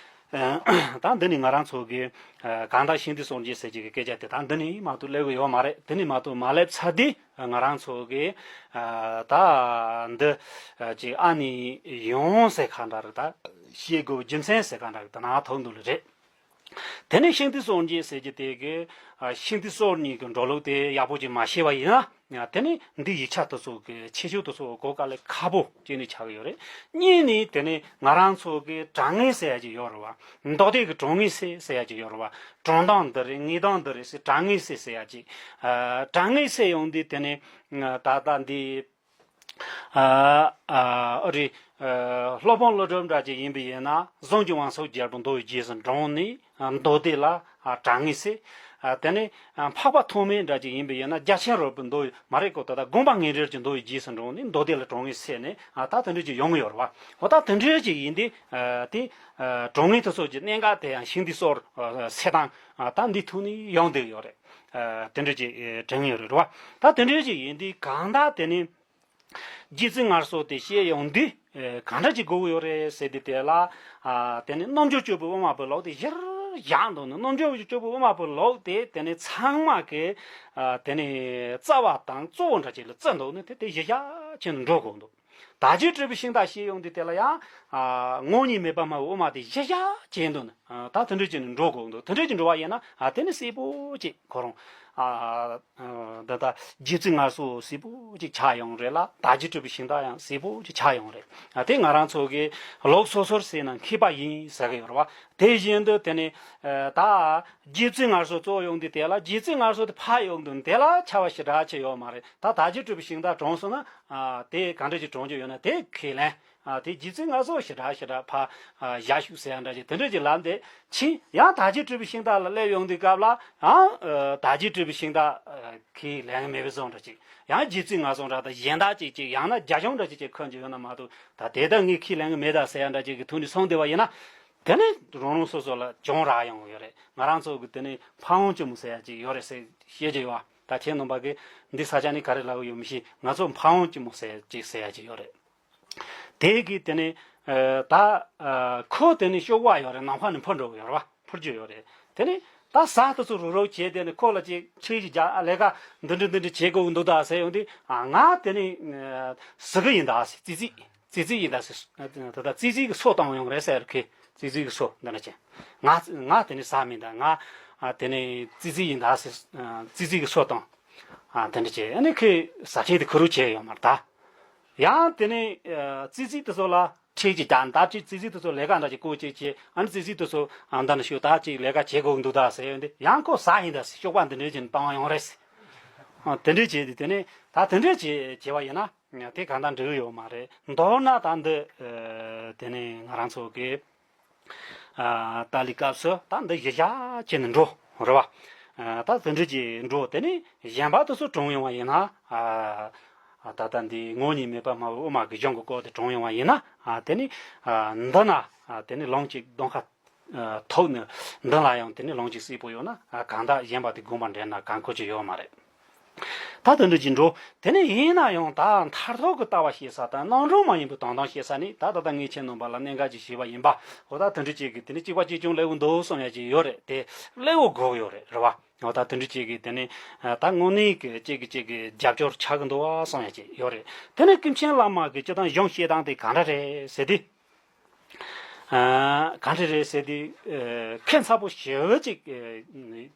ཨ་ད་འདི་ནི་ང་རང་ཚོ་གི་ཨ་གང་ལྟར་ཤིང་རྟའི་སྲོལ་འབྱེད་ཟེར་གྱི་གི་སྐད་ཆ་དེ་ད་འདི་ནི་མ་གཏོགས་སླེབས་གི་ཡོད་མ་རེད། དེ་ནི་མ་གཏོགས་མ་སླེབས་ཚར་དུས། ང་རང་ཚོ་གི་ཨ་ད་འདི་ཨ་ཅིག་ཨ་ནི་ཡོང་ཟེར་ག་འདྲ་རེད། ད་ཤེས་དགོས་རྒྱུ་མཚན་ཟེར་ག་འདྲ་རེད། ད་ནང་ཐོག་འདུག་ལེ་རེད། དེ་ནས་ཤིང་རྟའི་སྲོལ་འབྱེད་ཟེར་གྱི་དེ་གི་ཨ་ཤིང་རྟའི་སྲོལ་གཉིས་ཀྱི་འགྲོ་ལུགས་དེ་ཡག་པོ་ཅིག་མ་ཤེས་པ་ཡིན་ན། ཡང་དེ་ནི་འདི་ཡིག་ཆ་དེ་ཚོ་གི་ཁྱད་ཆོས་དེ་ཚོ་གོ་དཀའ་ལས་ཁག་པོ་གཅིག་ནི་ཆགས་ཀྱི་ཡོད་རེད། གཉིས་ནི་དེ་ནི་ང་རང་ཚོ་གི་དྲང་ངེས་ཟེར་ཡ་ཅིག་ཡོད་རེད་བ། མདོ་སྡེ་གི་དྲང་ངེས་ཟེར་ཟེར་ཡ་ཅིག་ཡོད་རེད་བ། དྲང་སྟངས་འདི་རེད། ངེས་སྟངས་འདི་རེད་ཟེར། དྲང་ངེས་ཟེར་ཟེར་ཡ་ཅིག་ཨ་དྲང་ངེས་ཟེར་ཡོང་དུས་དེ་ནི་ད་ལྟ་འདི་ཨ་ཨ་ཨ་རེད། ཨ་སློབ་དཔོན་ཀླུ་སྒྲུབ་འདྲ་ཅིག་ཡིན་པ་ཡིན་ན། གཟུངས་ཀྱི་དབང་ཕྱུག་རྒྱལ་པོ་མདོ་ཡི་རྗེས་སུ་འབྲངས་ནས་མདོ་སྡེ་ལ་དྲང་ངེས་ཟེར། དེ་ནས་འཕགས་པ་ཐོགས་མེད་འདྲ་ཅིག་ཡིན་པ་ཡིན་ན། རྒྱ་ཆེན་རོལ་པའི་མདོ་ཡི་མ་རེད་གོ། ད་ལྟ་དགོངས་པ་ངེས་འགྲེལ་གྱི་མདོ་ཡི་རྗེས་སུ་འབྲངས་ནས་མདོ་སྡེ་ལ་དྲང་ངེས་ཟེར་ནས་ད་དེ་འདྲ་ཅིག་ཡོང་གི་ཡོད་རེད་བ། འོ་ད་དེ་འདྲ་ཅིག་ཡིན་དུས་དེ་དྲང་ངེས་དེ་ཚོ་གི་གནད་འགག་དེ་ཡང་ཤིང་རྟའི་སྲོལ་ཟེར་སྟངས་ད་འདི་ཐོག་ནས་ཡོང་བསྡད་ཡོད་རེད། དེ་འདྲ་ཅིག་དྲན་གི་ཡོད་རེད་བ། ད་དེ་འདྲ་ཅིག་ཡིན་དུས་གང་ལྟར་དེ་ནི། རྗེ་བཙུན་སྔར་སྲོལ་དེ་བཤད་ཡོང་དུས་ཨེ་གང་འདྲ་ཅིག་དགོས་ཀྱི་ཡོད་རེད་ཟེར་དུས། དེ་ལ་ཨ་དེ་ནི་རྣལ་འབྱོར་སྤྱོད་པའི་དབུ་མ་པའི་ལུགས་དེ་གཞིར་བཞག་འདུག་ནི། རྣལ་འབྱོར་སྤྱོད་པའི་དབུ་མ་པའི་ལུགས་དེ་དེ་ནི་ཚང་མ་གི་ཨ་དེ་ནི་རྩ་བ་དང་གཙོ་བོ་འདྲ་ཅིག་ལ་བརྩི་འདུག་ནི། དེ་དེ་གཞིར་བཞག་བྱས་ནས་འགྲོ་དགོས་འདུག་དག་བྱེད་སྤྲུལ་པའི་ཤིང་རྟ་བཤད་ཡོང་དུས། དེ་ལ་ཡང་ཨ་ངོ་བོ་ཉིད་མེད་པར་སྨྲ་བའི་དབུ་མ་དེ་གཞིར་བཞག་བྱས་འདུག་ནི། ཨ་ད་དེ་འདྲ་ཅིག་ནི་འགྲོ་དགོས་འདུག་དེ་འདྲ་ཅིག་འགྲོ་བ་ཡིན་ན། ཨ་དེ་ནི་གསལ་པོ་ཅིག་ཁོ་རང་ཨ། ཨ་འདི་ལྟ་རྗེ་བཙུན་སྔར་སྲོལ་གསལ་པོ་ཅིག་ཆགས་ཡོང་རེད་ལ། དག་བྱེད་སྤྲུལ་པའི་ཤིང་རྟ་ཡང་གསལ་པོ་ཅིག་ཆགས་ཡོང་རེད། ཨ་དེ་ང་རང་ཚོ་གི་ལུགས་སོ་སོར་བསྲེས་ན་མཁས་པ་ཡིན་ཟེར་གི་ཡོད་རེད་བ། དེ་བཞིན་དུ་དེ་ནི་ཨ་ད་རྗེ་བཙུན་སྔར་སྲོལ་གཙོ་བོ་ཡོང་དུས། དེ་ལ་རྗེ་བཙུན་སྔར་སྲོལ་དེ་ཕར་ཡོང་དུས་དེ་ལ་ཆ་བ་ཞེ་དྲག་ཅིག་ཡོད་མ་རེད། ད་དག་བྱེད་སྤྲུལ་པའི་ཤིང་རྟ་དྲངས་སོང་ན། ཨ་དེ་ག་འདྲ་ཅིག་དྲངས་རྒྱུ་ཡོད་ན་དེ་ཁས་ལེན། ཨ་དེ་རྗེ་བཙུན་སྔར་སྲོལ་ཞེ་དྲག་ཞེ་དྲག་ཕར་ཨ་བཞག་བཅུག་ཟེར་ཡ་འདྲ་ཅིག་དེ་འདྲ་ཅིག་ལབ་བསྡད་ཕྱིན། ཡང་དག་བྱེད་སྤྲུལ་པའི་ཤིང་རྟ་ལ་སླེབས་ཡོང་དུས་སྐབས་ལ་ཡང་ཨ་དག་བྱེད་སྤྲུལ་པའི་ཤིང་རྟ་ཨ་ཁས་ལེན་གི་མེད་པའི་བཟོ་འདྲ་ཅིག་ཡང་རྗེ་བཙུན་སྔར་སྲོལ་འདྲ་དང་གཞན་དག་ཅིག་ཅིག་ཡང་ན་རྒྱ་གཞུང་འདྲ་ཅིག་ཅིག་འཁོད་ཀྱི་ཡོད་ན་མ་གཏོགས། ད་དེ་ལྟར་ངས་ཁས་ལེན་གི་མེད་ད་ཟེར་ཡ་འདྲ་ཅིག་གི་ཐོག་ནས་སོང་བསྡད་པ་ཡིན་ན། དེ་ནི་རང་རང་སོ་སོ་ལ་གྱོང་རག་ཡོང་གི་ཡོད་རེད། ང་རང་ཚོ་གི་དེ་ནི་ཕ་བོང་ལྕི་མོ་ཟེར་ཡ་ཅིག་ཡོད་རེད་ཟེར་བཤད་ཀྱི་ཡོད་བ། ད་ཁྱེད་རྣམ་པ་གིས་འདི་ས་ཆ་ནས་ག་རེ་ལབ་ཀྱི་ཡོད་མི་ཤེས། ང་ཚོ་ཕ་བོང་ལྕི་མོ་ཟེར་ཅིག་ཟེར་ཡ་ཅིག་ཡོད་རེད། དེ་གི་དེ་ནི་ཨ་ད་ཨ་ཁོ་དེ་ནི་གཤོག་པ་ཡོད་རེད། ནམ་མཁའ་ནས་འཕུར་འགྲོ་གི་ཡོད་རེད་བ། འཕུར་རྒྱུ་ཡོད་རེད། དེ་ནི་ད་ཟ་དེ་ཚོ་རུག་རུག་བྱས། དེ་ནི་ཁོ་ལ་ཅིག་ཁྲིད་ཅིག་རྒྱག་ཨ་ལས་ཀ་འདི་འདྲ་འདི་འདྲ་བྱེད་དགོས་འདུག་ད་ཟེར་ཡོང་དུས། ཨ་ང་དེ་ནི་ཨ་ཟ་གི་ཡིན་ད་ཟེར། ཙི་ཙི་ཙི་ཙི་ཡིན་ད་ཟེར། ད་ལྟ་ཙི་ཙི་གི་སོ་བཏང་ཡོང་རེད་ཟེར། ཁོས་ཙི་ཙི་གི་སོ་འདི་འདྲ་བྱས། ང་ང་དེ་ནི་ཟ་མིན་ད། ང་ཨ་དེ་ནི་ཙི་ཙི་ཡིན་ད་ཟེར། ཨ་ཙི་ཙི་གི་སོ་བཏང་། ཨ་དེ་འདྲ་བྱས། ཨ་ནི་ཁོས་ཟ་ཁྲིད་དེ་ཁུ་རུ་བྱས་ཡོད་མ་རེད་ད། ཡང་དེ་ནི་ཨ་ཙི་ཙི་དེ་ཚོ་ལ་ཁྲིད་ཅིག་རྒྱག་ད་ཅིག་ཙི་ཙི་དེ་ཚོ་ལས་ཀ་འདྲ་ཅིག་བསྐོ་ཅིག་བྱས། ཨ་ནི་ཙི་ཙི་དེ་ཚོ་ཨ་འདི་འདྲ་ཞུ་ད་ཅིག་ལས་ཀ་བྱེད་དགོས་འདུག་ད་ཟེར་ཡོང་དུས། ཡང་ཁོ་ཟ་ཡིན་ད་ཟེར། གཤོག་པ་འདི་འདྲ་བྱས་ནས་བཏང་ཡོང་རེད་ཟེར། ཨ་དེ་འདྲ་བྱས་དུས་དེ་ནི་ད་དེ་འདྲ་བྱས་བྱས་པ་ཡིན་ན། དེ་གང་ལྟར་འགྲིག་གི་ཡོད་མ་རེད། མདོར་ན་ད་འདི་ཨ་དེ་ནི་ང་རང་ཚོ་གི་ཨ་ཏཱ་ལའི་སྐབས་སུ་ད་འདི་གཞིར་བཞག་བྱས་ནས་འགྲོ་རེད་བ། ཨ་ད་དེ་འདྲ་ཅིག་འགྲོ། དེ་ནི་གཞན་པ་དེ་ཚོ་དྲངས་ཡོང་བ་ཡིན་ན། ཨ་ད་ལྟ་འདི་ངོ་བོ་ཉིད་མེད་པར་སྨྲ་བའི་དབུ་མ་གི་གཞུང་གི་སྐོར་དེ་དྲངས་ཡོང་བ་ཡིན་ན། ཨ་དེ་ནི་ཨ་འདི་ན་ཨ་དེ་ནི་ལུང་གཅིག་གདོང་ཁ་ཐུག་ནས་འདི་ལ་ཡང་དེ་ནི་ལུང་གཅིག་གསལ་པོ་ཡོད་ན། ཨ་གང་ལྟར་གཞན་པ་དེ་དགོངས་པ་འགྲེལ་ན་གང་ཁོ་ཅིག་ཡོད་མ་རེད། ད་དེ་འདྲ་ཅིག་འགྲོ། དེ་ནས་ཡིན་ན་ཡང་ད་མཐར་ཐུག་གི་ལྟ་བ་བཤད་ས་དང་རྣམ་གྲངས་མ་ཡིན་པའི་དོན་དམ་བཤད་ས་ནི། ད་ད་ལྟ་ངས་ཁྱེད་རྣམ་པ་ལ་གནད་འགག་ཅིག་ཞུས་པ་ཡིན་པ། འོ་ད་དེ་འདྲ་ཅིག་གིས་དེ་ནི་གཅིག་པ་གཅིག་རྐྱང་སླེབས་ཀྱི་འདུག་བསམ་ཡ་ཅིག་ཡོད་རེད། དེ་སླེབས་དགོས་ཀྱི་ཡོད་རེད། རེད་བ། འོ་ད་དེ་འདྲ་ཅིག་གིས་དེ་ནི་ད་དངོས་གནས་ཀྱི་གཅིག་གིས་གཅིག་གི་རྒྱབ་སྐྱོར་ཆགས་ཀྱི་འདུག་བ་བསམ་ཡ་ཅིག་ཡོད་རེད། དེ་ནི་ཀུན་མཁྱེན་བླ་མ་གི་སྤྱིར་བཏང་གཞུང་བཤད་སྟངས་དེ་ག་འདྲ་རེད་ཟེར་དུས། ཨ་ག་འདྲ་རེད་ཟེར་དུས། ཨ་ཁྱད་མཚར་པོ་ཞེ་པོ་ཅིག་ཨ་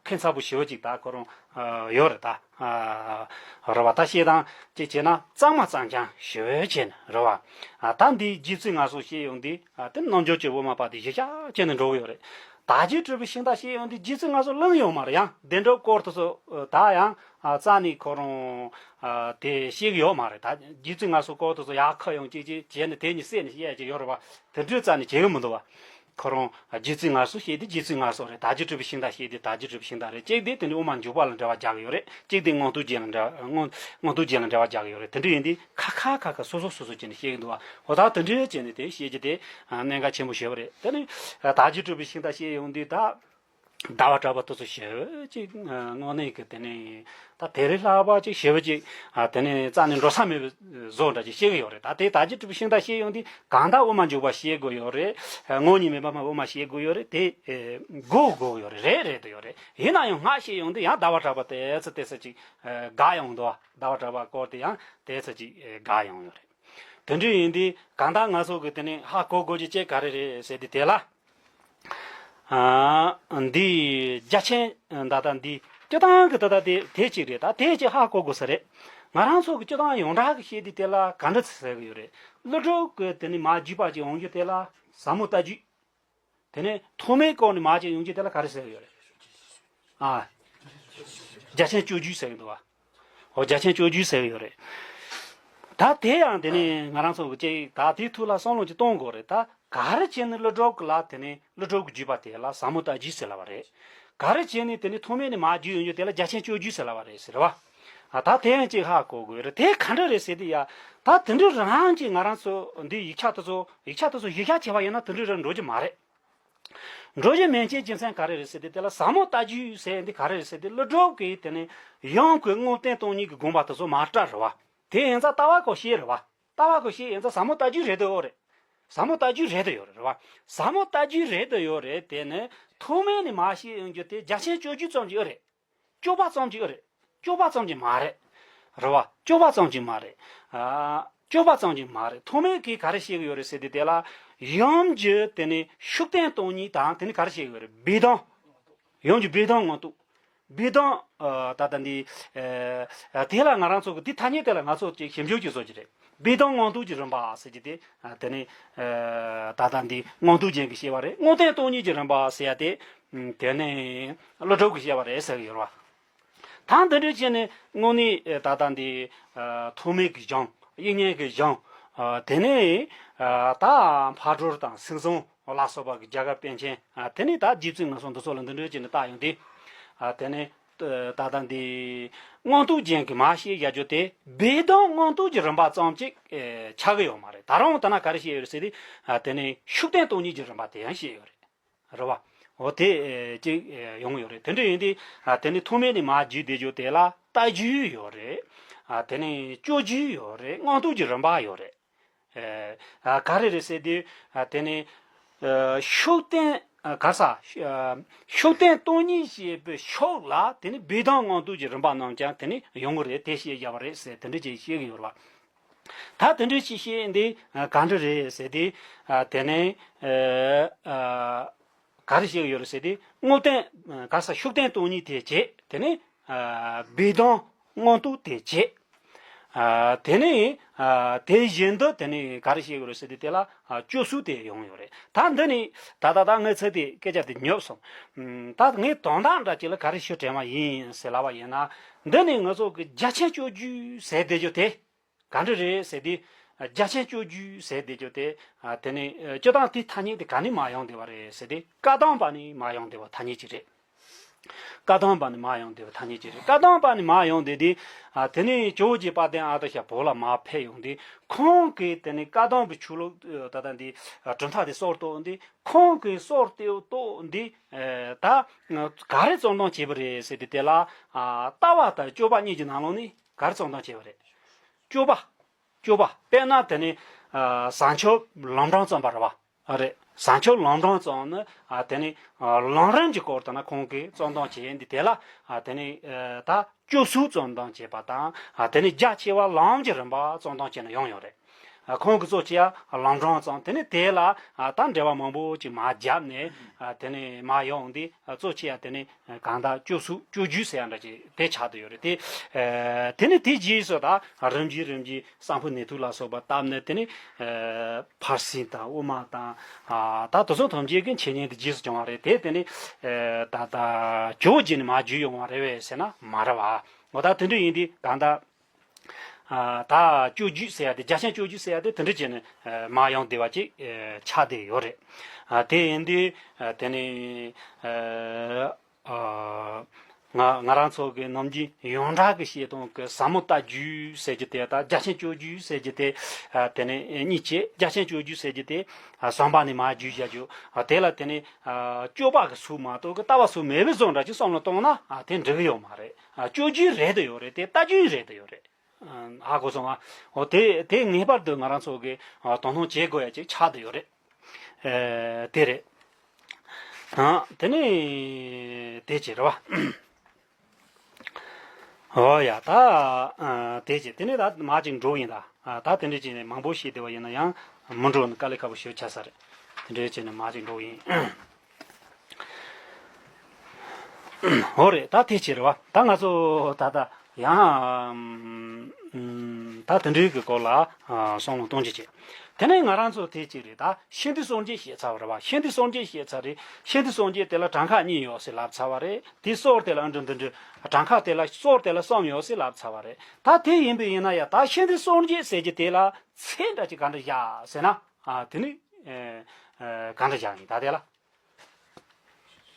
ཁྱད་མཚར་པོ་ཞེ་པོ་ཅིག་ད་ཁོ་རང་ཨ་ཡོད་རེད་ད། ཨ་རེད་བ། ད་བཤད་སྟངས་ཅིག་བྱས་ན་གཙང་མ་གཙང་རྐྱང་ཞེ་པོ་བྱས་ནས་རེད་བ། ཨ་ད་འདི་རྗེ་བཙུན་སྔར་སྲོལ་བཤད་ཡོང་དུས། ཨ་དེ་རྣལ་འབྱོར་གྱི་དབུ་མ་པ་དེ་གཞིར་བཞག་བྱས་ནས་འགྲོ་གི་ཡོད་རེད། དག་བྱེད་སྤྲུལ་པའི་ཤིང་རྟ་བཤད་ཡོང་དུས་རྗེ་བཙུན་སྔར་སྲོལ་གླེང་ཡོད་མ་རེད། ཡང་བདེན་གྲུབ་སྐོར་དེ་ཚོ་ད་ཡང་ ཨ་རྩ་ནས་ཁོ་རང་ཨ་དེ་ཤེས་ཀྱི་ཡོད་མ་རེད། ད་རྗེ་བཙུན་མངའ་གསོལ་སྐོར་དེ་ཚོ་ཡར་ཁ་ཡོང་ཅིག་ཅིག་བྱས་ནས་དེ་གཉིས་བསྲེས་ནས་བཤད་ཀྱི་ཡོད་རེད་བ། དེ་འདྲའི་རྩ་ནས་བྱེད་ཀྱི་མི་འདུག་བ། ཁོ་རང་རྗེ་བཙུན་མངའ་གསོལ་བཤད་དེ་རྗེ་བཙུན་མངའ་གསོལ་རེད། དར་རྒྱས་སྤྲུལ་པའི་ཤིང་རྟ་བཤད་དེ་དར་རྒྱས་སྤྲུལ་པའི་ཤིང་རྟ་རེད། གཅིག་དེ་དེ་ནི་དབུ་མ་འཇུག་པ་ལ་འབྲེལ་བ་རྒྱག་གི་ཡོད་རེད། གཅིག་དེ་མངོན་རྟོགས་རྒྱན་ལ་འབྲེལ་བ་མངོན་མངོན་རྟོགས་རྒྱན་ལ་འབྲེལ་བ་རྒྱག་གི་ཡོད་རེད། དེ་འདྲ་ཡིན་དུས་ཁ་ཁ་ཁ་ཁ་སོ་སོ་སོ་སོ་བྱས་ནས་བཤད་ཀྱི་འདུག་བ། འོ་ད་དེ་འདྲ་བྱས་ནས་དེ་བཤད་རྒྱུ་དེ་གནད་འགག་ཆེན་པོ་ཞེ་པོ་རེད། དེ་ནི་དར་རྒྱས་སྤྲུལ་པའི་ཤིང་རྟ་བཤད་ཡོང་དུས་ད། ཟླ་བ་གྲགས་པ་དེ་ཚོ་ཞེ་པོ་ཅིག་དངོས་གནས་ཀྱི་དེ་ནས་ད་དེ་རིང་ལྷག་པ་ཅིག་ཞེ་པོ་ཅིག་ཨ་དེ་ནས་རྩ་ནས་འགྲོ་ས་མེད་པའི་བཟོ་འདྲ་ཅིག་བཤད་ཀྱི་ཡོད་རེད། ད་དེ་དར་རྒྱས་སྤྲུལ་པའི་ཤིང་རྟ་བཤད་ཡོང་དུས་གང་ལྟར་དབུ་མ་འཇུག་པ་བཤད་དགོས་ཡོད་རེད། ཨ་ངོ་གཉིས་མེད་པ་མ་དབུ་མ་བཤད་དགོས་ཡོད་རེད། དེ་ཨེ་དགོས་དགོས་ཡོད་རེད། རེད་རེད་དུ་ཡོད་རེད། ཡིན་ན་ཡང་སྔགས་བཤད་ཡོང་དུས་ཡང་ཟླ་བ་གྲགས་པ་དེ་ཚོ་དེ་ཚོ་ཅིག་ཨེ་དགའ་ཡོང་འདུག་ཟླ་བ་གྲགས་པ་སྐོར་དེ་ཡང་དེ་ཚོ་ཅིག་ཨེ་དགའ་ཡོང་ཡོད་རེད། དེ་འདྲ་ཡིན་དུས་གང་ལྟར་ང་ཚོ་གི་དེ་ནས་ཧ་གོ་དགོས་རྒྱུ་ཅིག་ག་རེ་རེད་ཟེར་དུས་དེ་ལ། ཨ་འདི་རྒྱ་ཆེན་ད་ལྟ་འདི་སྤྱི་བཏང་གི་ད་ལྟ་དེ་དེ་གཅིག་རེད། ད་དེ་གཅིག་ཧ་གོ་དགོས་ས་རེད། ང་རང་ཚོ་གི་སྤྱི་བཏང་ཡོངས་གྲགས་ཀྱི་བཤད་དུས་དེ་ལ་ག་འདྲ་ཟེར་གི་ཡོད་རེད། ཀླུ་སྒྲུབ་ཀྱི་དེ་ནི་མ་བརྒྱུད་པ་ཅིག་ཡོང་རྒྱུ་དེ་ལ་ཟབ་མོ་ལྟ་བརྒྱུད། དེ་ནས་ཐོགས་མེད་སྐོར་ནས་མ་ཅིག་ཡོང་རྒྱུ་དེ་ལ་ག་རེ་ཟེར་གི་ཡོད་རེད། ཨ། རྒྱ་ཆེན་སྤྱོད་བརྒྱུད་ཟེར་གི་འདུག་བ། འོ་རྒྱ་ཆེན་སྤྱོད་བརྒྱུད་ཟེར་གི་ཡོད་རེད། ད་དེ་ཡང་དེ་ནས་ང་རང་ཚོ་གི་ཅིག་ད་དེའི་ཐོག་ལ་བསམ་བློ་ཅིག་གཏོང་དགོས་རེད། ད་ག་རེ་བྱས་ནས་ཀླུ་སྒྲུབ་ཀྱི་ལ་དེ་ནས་ཀླུ་སྒྲུབ་ཀྱི་བརྒྱུད་པ་དེ་ལ་ཟབ་མོ་ལྟ་བརྒྱུད་ཟེར་ལབ་པ་རེད། ག་རེ་བྱས་ནས་དེ་ནས་ཐོགས་མེད་ནས་མ་བརྒྱུད་ཡོང་རྒྱུ་དེ་ལ་རྒྱ་ཆེན་སྤྱོད་བརྒྱུད་ཟེར་ལབ་པ་རེད་ཟེར་བ། ཨ་ད་དེ་ཡང་ཅིག་ཧ་གོ་དགོས་རེད། དེ་ག་འདྲ་རེད་ཟེར་དུས་ཡ། ད་དེ་འདྲ་རང་ཅིག་ང་རང་ཚོ་འདི་ཡིག་ཆ་དེ་ཚོ་ཡིག་ཆ་དེ་ཚོ་གཞི་བཞག་བྱས་པ་ཡིན་ན་དེ་འདྲ་རེད་འགྲོ་རྒྱུ་མ་རེད། འགྲོ་རྒྱུ་མེད་མཁན་རྒྱུ་མཚན་ག་རེ་རེད་ཟེར་དུས་དེ་ལ་ཟབ་མོ་ལྟ་བརྒྱུད་ཟེར་འདི་ག་རེ་རེད་ཟེར་དུས་ཀླུ་སྒྲུབ་ཀྱི་དེ་ནས་ཡུམ་གྱི་དངོས་བསྟན་སྟོང་ཉིད་ཀྱི་དགོངས་པ་དེ་ཚོ་མར་བཀྲལ་རེད་བ། དེ་ཡིན་ཙང་ལྟ་བ་ཁོ་ཤེས་རེད་བ། ལྟ་བ་ཁོ་ཤེས་ཡིན་ཙང་ཟབ་མོ་ལྟ་བརྒྱུད་རེད་དོ་ཨོ་རེད། ཟབ་མོ་ལྟ་བརྒྱུད་རེད་དོ་ཡོད་རེད་བ། ཟབ་མོ་ལྟ་བརྒྱུད་རེད་དོ་ཡོད་རེད། དེ་ནི་ཐོག་མེད་ནས་མ་ཤེས་ཡོང་རྒྱུ་དེ་རྒྱ་ཆེན་སྤྱོད་བརྒྱུད་ཙམ་གྱི་ཨོ་རེད། སྤྱོད་པ་ཙམ་གྱི་ཨོ་རེད། སྤྱོད་པ་ཙམ་གྱི་མ་རེད། རེད་བ། སྤྱོད་པ་ཙམ་གྱི་མ་རེད། ཨ། སྤྱོད་པ་ཙམ་གྱི་མ་རེད། ཐོག་མེད་ཀྱིས་ག་རེ་བཤད་ཀྱི་ཡོད་རེད་ཟེར་དུས་དེ་ལ། ཡུམ་གྱི་དེ་ནི་ཤུགས་བསྟན་སྟོང་ཉིད་དང་དེ་ནི་ག་རེ་བཤད་ཀྱི་ཡོད་རེད། སྦས་དོན། ཡུམ་གྱི་སྦས་དོན་མངོན་རྟོགས། སྦས་དོན་ཨ། ད་ལྟ་འདི་ཨ། དེ་ལ་ང་རང་ཚོ་གི་དེ་ཐ་སྙད་དེ་ལ་ང་ཚོ་ཅིག་ཞིབ་འཇུག་ཅིག་བཟོ་རྒྱུ་རེད། སྦས་དོན་མངོན་རྟོགས་ཀྱི་རིམ་པ་ཟེར་རྒྱུ་དེ་ཨ། དེ་ནི་ཨ། ད་ལྟ་འདི་མངོན་རྟོགས་རྒྱན་གྱིས་བཤད་པ་རེད། དངོས་བསྟན་སྟོང་ཉིད་ཀྱི་རིམ་པ་ཟེར་ཡ་དེ་ཨ། དེ་ནི་ཀླུ་སྒྲུབ་ཀྱིས་བཤད་པ་རེད་ཟེར་གྱི་ཡོད་རེད་བ། ད་འདི་འདྲ་བྱས་ནས་དངོས་གནས་ད་ལྟ་འདི་ཐོགས་མེད་ཀྱི་གཞུང་། དབྱིག་གཉེན་གྱི་གཞུང་། དེ་ནས་ད་ཕར་གྲོལ་དང་སེམས་བཟང་ལ་སོགས་པ་གི་རྒྱ་གར་པཎ་ཆེན། དེ་ནས་ད་རྗེ་བཙུན་མངའ་གསོལ་འདི་ཚོ་ལ་འདི་འདྲ་བྱས་ནས་བལྟ་ཡོང་དུས། དེ་ནས་ད་ལྟ་འདི་མངོན་རྟོགས་རྒྱན་གྱི་མ་ཤེས་བཞག་རྒྱུ་དེ་སྦས་དོན་མངོན་རྟོགས་ཀྱི་རིམ་པ་ཙམ་ཅིག་ཆགས་ཀྱི་ཡོད་མ་རེད། ད་རུང་ད་ན་ག་རེ་བཤད་ཡོད་རེད་ཟེར་དུས། དེ་ནས་ཤུགས་བསྟན་སྟོང་ཉིད་ཀྱི་རིམ་པ་དེ་ཡང་བཤད་ཡོད་རེད། རེད་བ། འོ་དེ་ཨེ་ཅིག་ཨེ་ཡོང་གི་ཡོད་རེད། དེ་འདྲ་ཡིན་དུས་ཨ་དེ་ནི་ཐོག་མེད་ནས་མར་བརྒྱུད་བསྡད་རྒྱུ་དེ་ལ་ལྟ་བརྒྱུད་ཡོད་རེད། ཨ་དེ་ནི་སྤྱོད་བརྒྱུད་ཡོད་རེད། མངོན་རྟོགས་ཀྱི་རིམ་པ་ཡོད་རེད། ཨེ་ཨ་ག་རེ་རེད་ཟེར་དུས་ཨ་དེ་ནི་ཨ་ཤུགས་བསྟན་ཨ་ག་རེ་ཟ་ཨ་ཤུགས་བསྟན་སྟོང་ཉིད་ཞེས་པའི་ཤུགས་ལ་དེ་ནི་སྦས་དོན་མངོན་རྟོགས་ཀྱི་རིམ་པ་རྣམས་ཀྱང་དེ་ནི་ཡོང་གི་རེད། དེ་བཤད་བཞག་པ་རེད་ཟེར་དེ་འདྲ་ཅིག་བཤད་ཀྱི་ཡོད་རེད་བ། ད་དེ་འདྲའི་ཅིག་བཤད་འདི་ག་འདྲ་རེད་ཟེར་དུས། དེ་ནས་ག་རེ་བཤད་ཀྱི་ཡོད་རེད་ཟེར་དུས། དངོས་བསྟན་ག་ས་ཤུགས་བསྟན་སྟོང་ཉིད་དེ་བྱེད། དེ་ནས་སྦས་དོན་མངོན་རྟོགས་དེ་བྱེད། དེ་ནས་དེ་བཞིན་དུ་དེ་ནས་ག་རེ་བཤད་ཀྱི་ཡོད་རེད་ཟེར་དུས་དེ་ལ་སྤྱོད་ཚུལ་དེ་ཡོང་ཡོད་རེད། ད་འདི་ནི་ད་ལྟ་ད་ངས་ཚིག་དེ་སྐད་ཆ་དེ་ཉོབ་སོང་། ད་ངས་དོན་དག་འདྲ་ཅིག་ལ་ག་རེ་ཞུ་དྲན་པ་ཡིན་ཟེར་ལབ་པ་ཡིན་ན། འདི་ནི་ང་ཚོ་གི་རྒྱ་ཆེན་སྤྱོད་བརྒྱུད་ཟེར་བསྡད་རྒྱུ་དེ། ག་འདྲ་རེད་ཟེར་དུས། རྒྱ་ཆེན་སྤྱོད་བརྒྱུད་ཟེར་བསྡད་རྒྱུ་དེ། དེ་ནི་སྤྱིར་བཏང་དེའི་ཐ་སྙད་དེ་ག་ནས་མར་ཡོང་བསྡད་པ་རེད་ཟེར་དུས། བཀའ་གདམས་པ་ནས་མར་ཡོང་བསྡད་པ་ཐ་སྙད་ཅིག་རེད། བཀའ་གདམས་པ་ནས་མར་ཡོང་བསྡད་པ་ཐ་སྙད་ཅིག་རེད། བཀའ་གདམས་པ་ནས་མར་ཡོང་བསྡད་དུས། དེ་ནི་ཇོ་བོ་རྗེ་དཔལ་ལྡན་ཨ་ཏི་ཤ་བོད་ལ་མར་ཕེབས་ཡོང་དུས། ཁོང་གིས་དེ་ནི་བཀའ་གདམས་པའི་ཆོས་ལུགས་ད་ལྟ་འདི་གྲུབ་མཐའ་དེ་སྲོལ་གཏོད་འདི། ཁོང་གིས་སྲོལ་གཏོད་གཏོད་འདི། ད་ག་རེ་རྩོམ་སྟངས་བྱས་པ་རེད་ཟེར་དུས་དེ་ལ། ལྟ་བ་དང་སྤྱོད་པ་གཉིས་ཀྱི་ནང་ལོགས་ནས་ག་རེ་རྩོམ་སྟངས་བྱས་པ་རེད། སྤྱོད་པ། སྤྱོད་པ་དཔེར་ན་དེ་ནི་བཟང་སྤྱོད་ལམ་སྒྲོན་བརྩམས་པ་རེད་བ། རེད། བཟང་སྤྱོད་ལམ་སྒྲོན་བརྩམས་ནི་དེ་ནི་ལམ་རིམ་གྱི་སྐོར་དེ་ན་ཁོང་གིས་རྩོམ་སྟངས་བྱས་འདི་དེ་ལ་དེ་ནི་ད་སྤྱོད་ཚུལ་རྩོམ་སྟངས་བྱས་པ་དང་། དེ་ནི་རྒྱ་ཆེ་བ་ལམ་གྱི་རིམ་པ་རྩོམ་སྟངས་བྱས་ནས་ཡོང་ཡོད་རེད། ཁོང་གིས་གཙོ་ཆེ་ཡ་ལམ་སྒྲོན་བརྩམས། དེ་ནི་དེ་ལ་ད་འགྲེལ་པ་མང་པོ་ཅིག་མར་བརྒྱབ་ནས། དེ་ནི་མར་ཡོང་འདི་གཙོ་ཆེ་ཡ་དེ་ནི། གང་ལྟར་སྤྱོད་ཚུལ་སྤྱོད་བརྒྱུད་ཟེར་ཡ་འདྲ་ཅིག་དེ་ཆགས་བསྡད་ཡོད་རེད་དེ། ཨ་དེ་ནི་དེའི་རྗེས་སུ་ད་རིམ་གྱིས་རིམ་གྱིས་གསང་ཕུ་ནུས་མཐུ་ལ་སོགས་པ་བཏབ་ནས་དེ་ནི་ཨ་ཕར་ཕྱིན་དང་དབུ་མ་དང་། ཨ་ད་དེ་ཚོ་ཐམས་ཅད་ཀྱི་འཆད་ཉན་དེ་རྗེས་སུ་བྱུང་བ་རེད་དེ། དེ་ནི་ཨ་ད་ད་ཇོ་བོ་རྗེ་ནས་མར་བརྒྱུད་ཡོང་བ་རེད་པས་ཟེར་ན་མ་རེད་བ། འོ་ད་དེ་འདྲ་ཡིན་དུས་གང་ལྟར། ཨ། ད་སྤྱོད་བརྒྱུད་ཟེར་ཡ་དེ་རྒྱ་ཆེན་སྤྱོད་བརྒྱུད་ཟེར་ཡ་དེ་དེ་འདྲ་བྱས་ནས་ཨ། མར་ཡོང་བསྡད་པ་ཅིག་ཨ། ཆགས་བསྡད་ཡོད་རེད། ཨ། དེ་ཡིན་དུས་ཨ། དེ་ནས་ཨ། ཨ། ང་ང་རང་ཚོ་གི་ནམ་རྒྱུན་ཡོངས་གྲགས་ཀྱི་བཤད་སྟངས་ཀྱི་ཟབ་མོ་ལྟ་བརྒྱུད་ཟེར་གྱི་དེ་དང་རྒྱ་ཆེན་སྤྱོད་བརྒྱུད་ཟེར་གྱི་དེ། ཨ། དེ་ནས་གཉིས་བྱས། རྒྱ་ཆེན་སྤྱོད་བརྒྱུད་ཟེར་གྱི་དེ། ཨ། ཟམ་པ་ནས་མར་བརྒྱུད་བཞག་རྒྱུ། ཨ། དེ་ལ་དེ་ནས་ཨ། སྤྱོད་པ་གི་ཚུལ་མ་གཏོགས་ཀྱི་ལྟ་བ་ཚུལ་མེད་པའི་བཟོ་འདྲ་ཅིག་བསམ་བློ་གཏོང་ན། ཨ། དེ་འགྲིག་གི་ཡོད་མ་རེད། ཨ། སྤྱོད་བརྒྱུད་རེད་དུ་ཡོད་རེད། དེ་ལྟ་བརྒྱུད་རེད་དུ་ཡོད་རེད། ཨ། ཧ་གོ་སོང་ཨ། འོ་དེ་དེ་ངེས་པར་དུ་ང་རང་ཚོ་གི་ཨ། དོ་སྣང་བྱེད་དགོས་ཡ་ཅིག་ཆགས་བསྡད་ཡོད་རེད། ཨེ། དེ་རེད། ཨ། དེ་ནས་དེ་བྱས་རེད་བ། འོ་ཡ། ད་ཨ། དེ་བྱས་དེ་ནས་ད་མར་ཅིག་འགྲོ་ཡིན་ད། ཨ། ད་དེ་འདྲ་བྱས་ནས་མང་པོ་བཤད་བསྡད་པ་ཡིན་ན་ཡང་མི་འགྲོ་ནི་དཀའ་ལས་ཁག་པོ་ཞེ་པོ་ཆགས་ས་རེད། དེ་འདྲ་བྱས་ནས་མར་ཅིག་འགྲོ་ཡིན། འོ་རེད། ད་དེ་བྱས་རེད་བ། ད་ང་ཚོ་ད་ལྟ་ཡང་ཨམ། ད་དེ་འདྲའི་གི་སྐོར་ལ་ཨ། བསམ་བློ་གཏོང་རྒྱུ་བྱས། དེ་ནས་ང་རང་ཚོ་དེ་གཅིག་རེད། ད་ཤིན་ཏུ་སངས་རྒྱས་བཤད་ཚར་བ་རེད་བ། ཤིན་ཏུ་སངས་རྒྱས་བཤད་ཚར་རེད། ཤིན་ཏུ་སངས་རྒྱས་དེ་ལ་གྲངས་ཁ་གཉིས་ཡོད་ཟེར་ལབ་ཚར་བ་རེད། དེ་སོར་དེ་ལ་ཨ་འདྲ་འདི་འདྲ། གྲངས་ཁ་དེ་ལ་སོར་དེ་ལ་གསུམ་ཡོད་ཟེར་ལབ་ཚར་བ་རེད། ད་དེ་ཡིན་པས་ཡིན་ན་ཡ། ད་ཤིན་ཏུ་སངས་རྒྱས་ཟེར་གྱི་དེ་ལ་ཚད་འདྲ་ཅིག་ག་འདྲ་བཞག་ཟེར་ན། ཨ། དེ་ནི་ཨ། ག་འདྲ་བཞག་ཡིན་ད་དེ་ལ།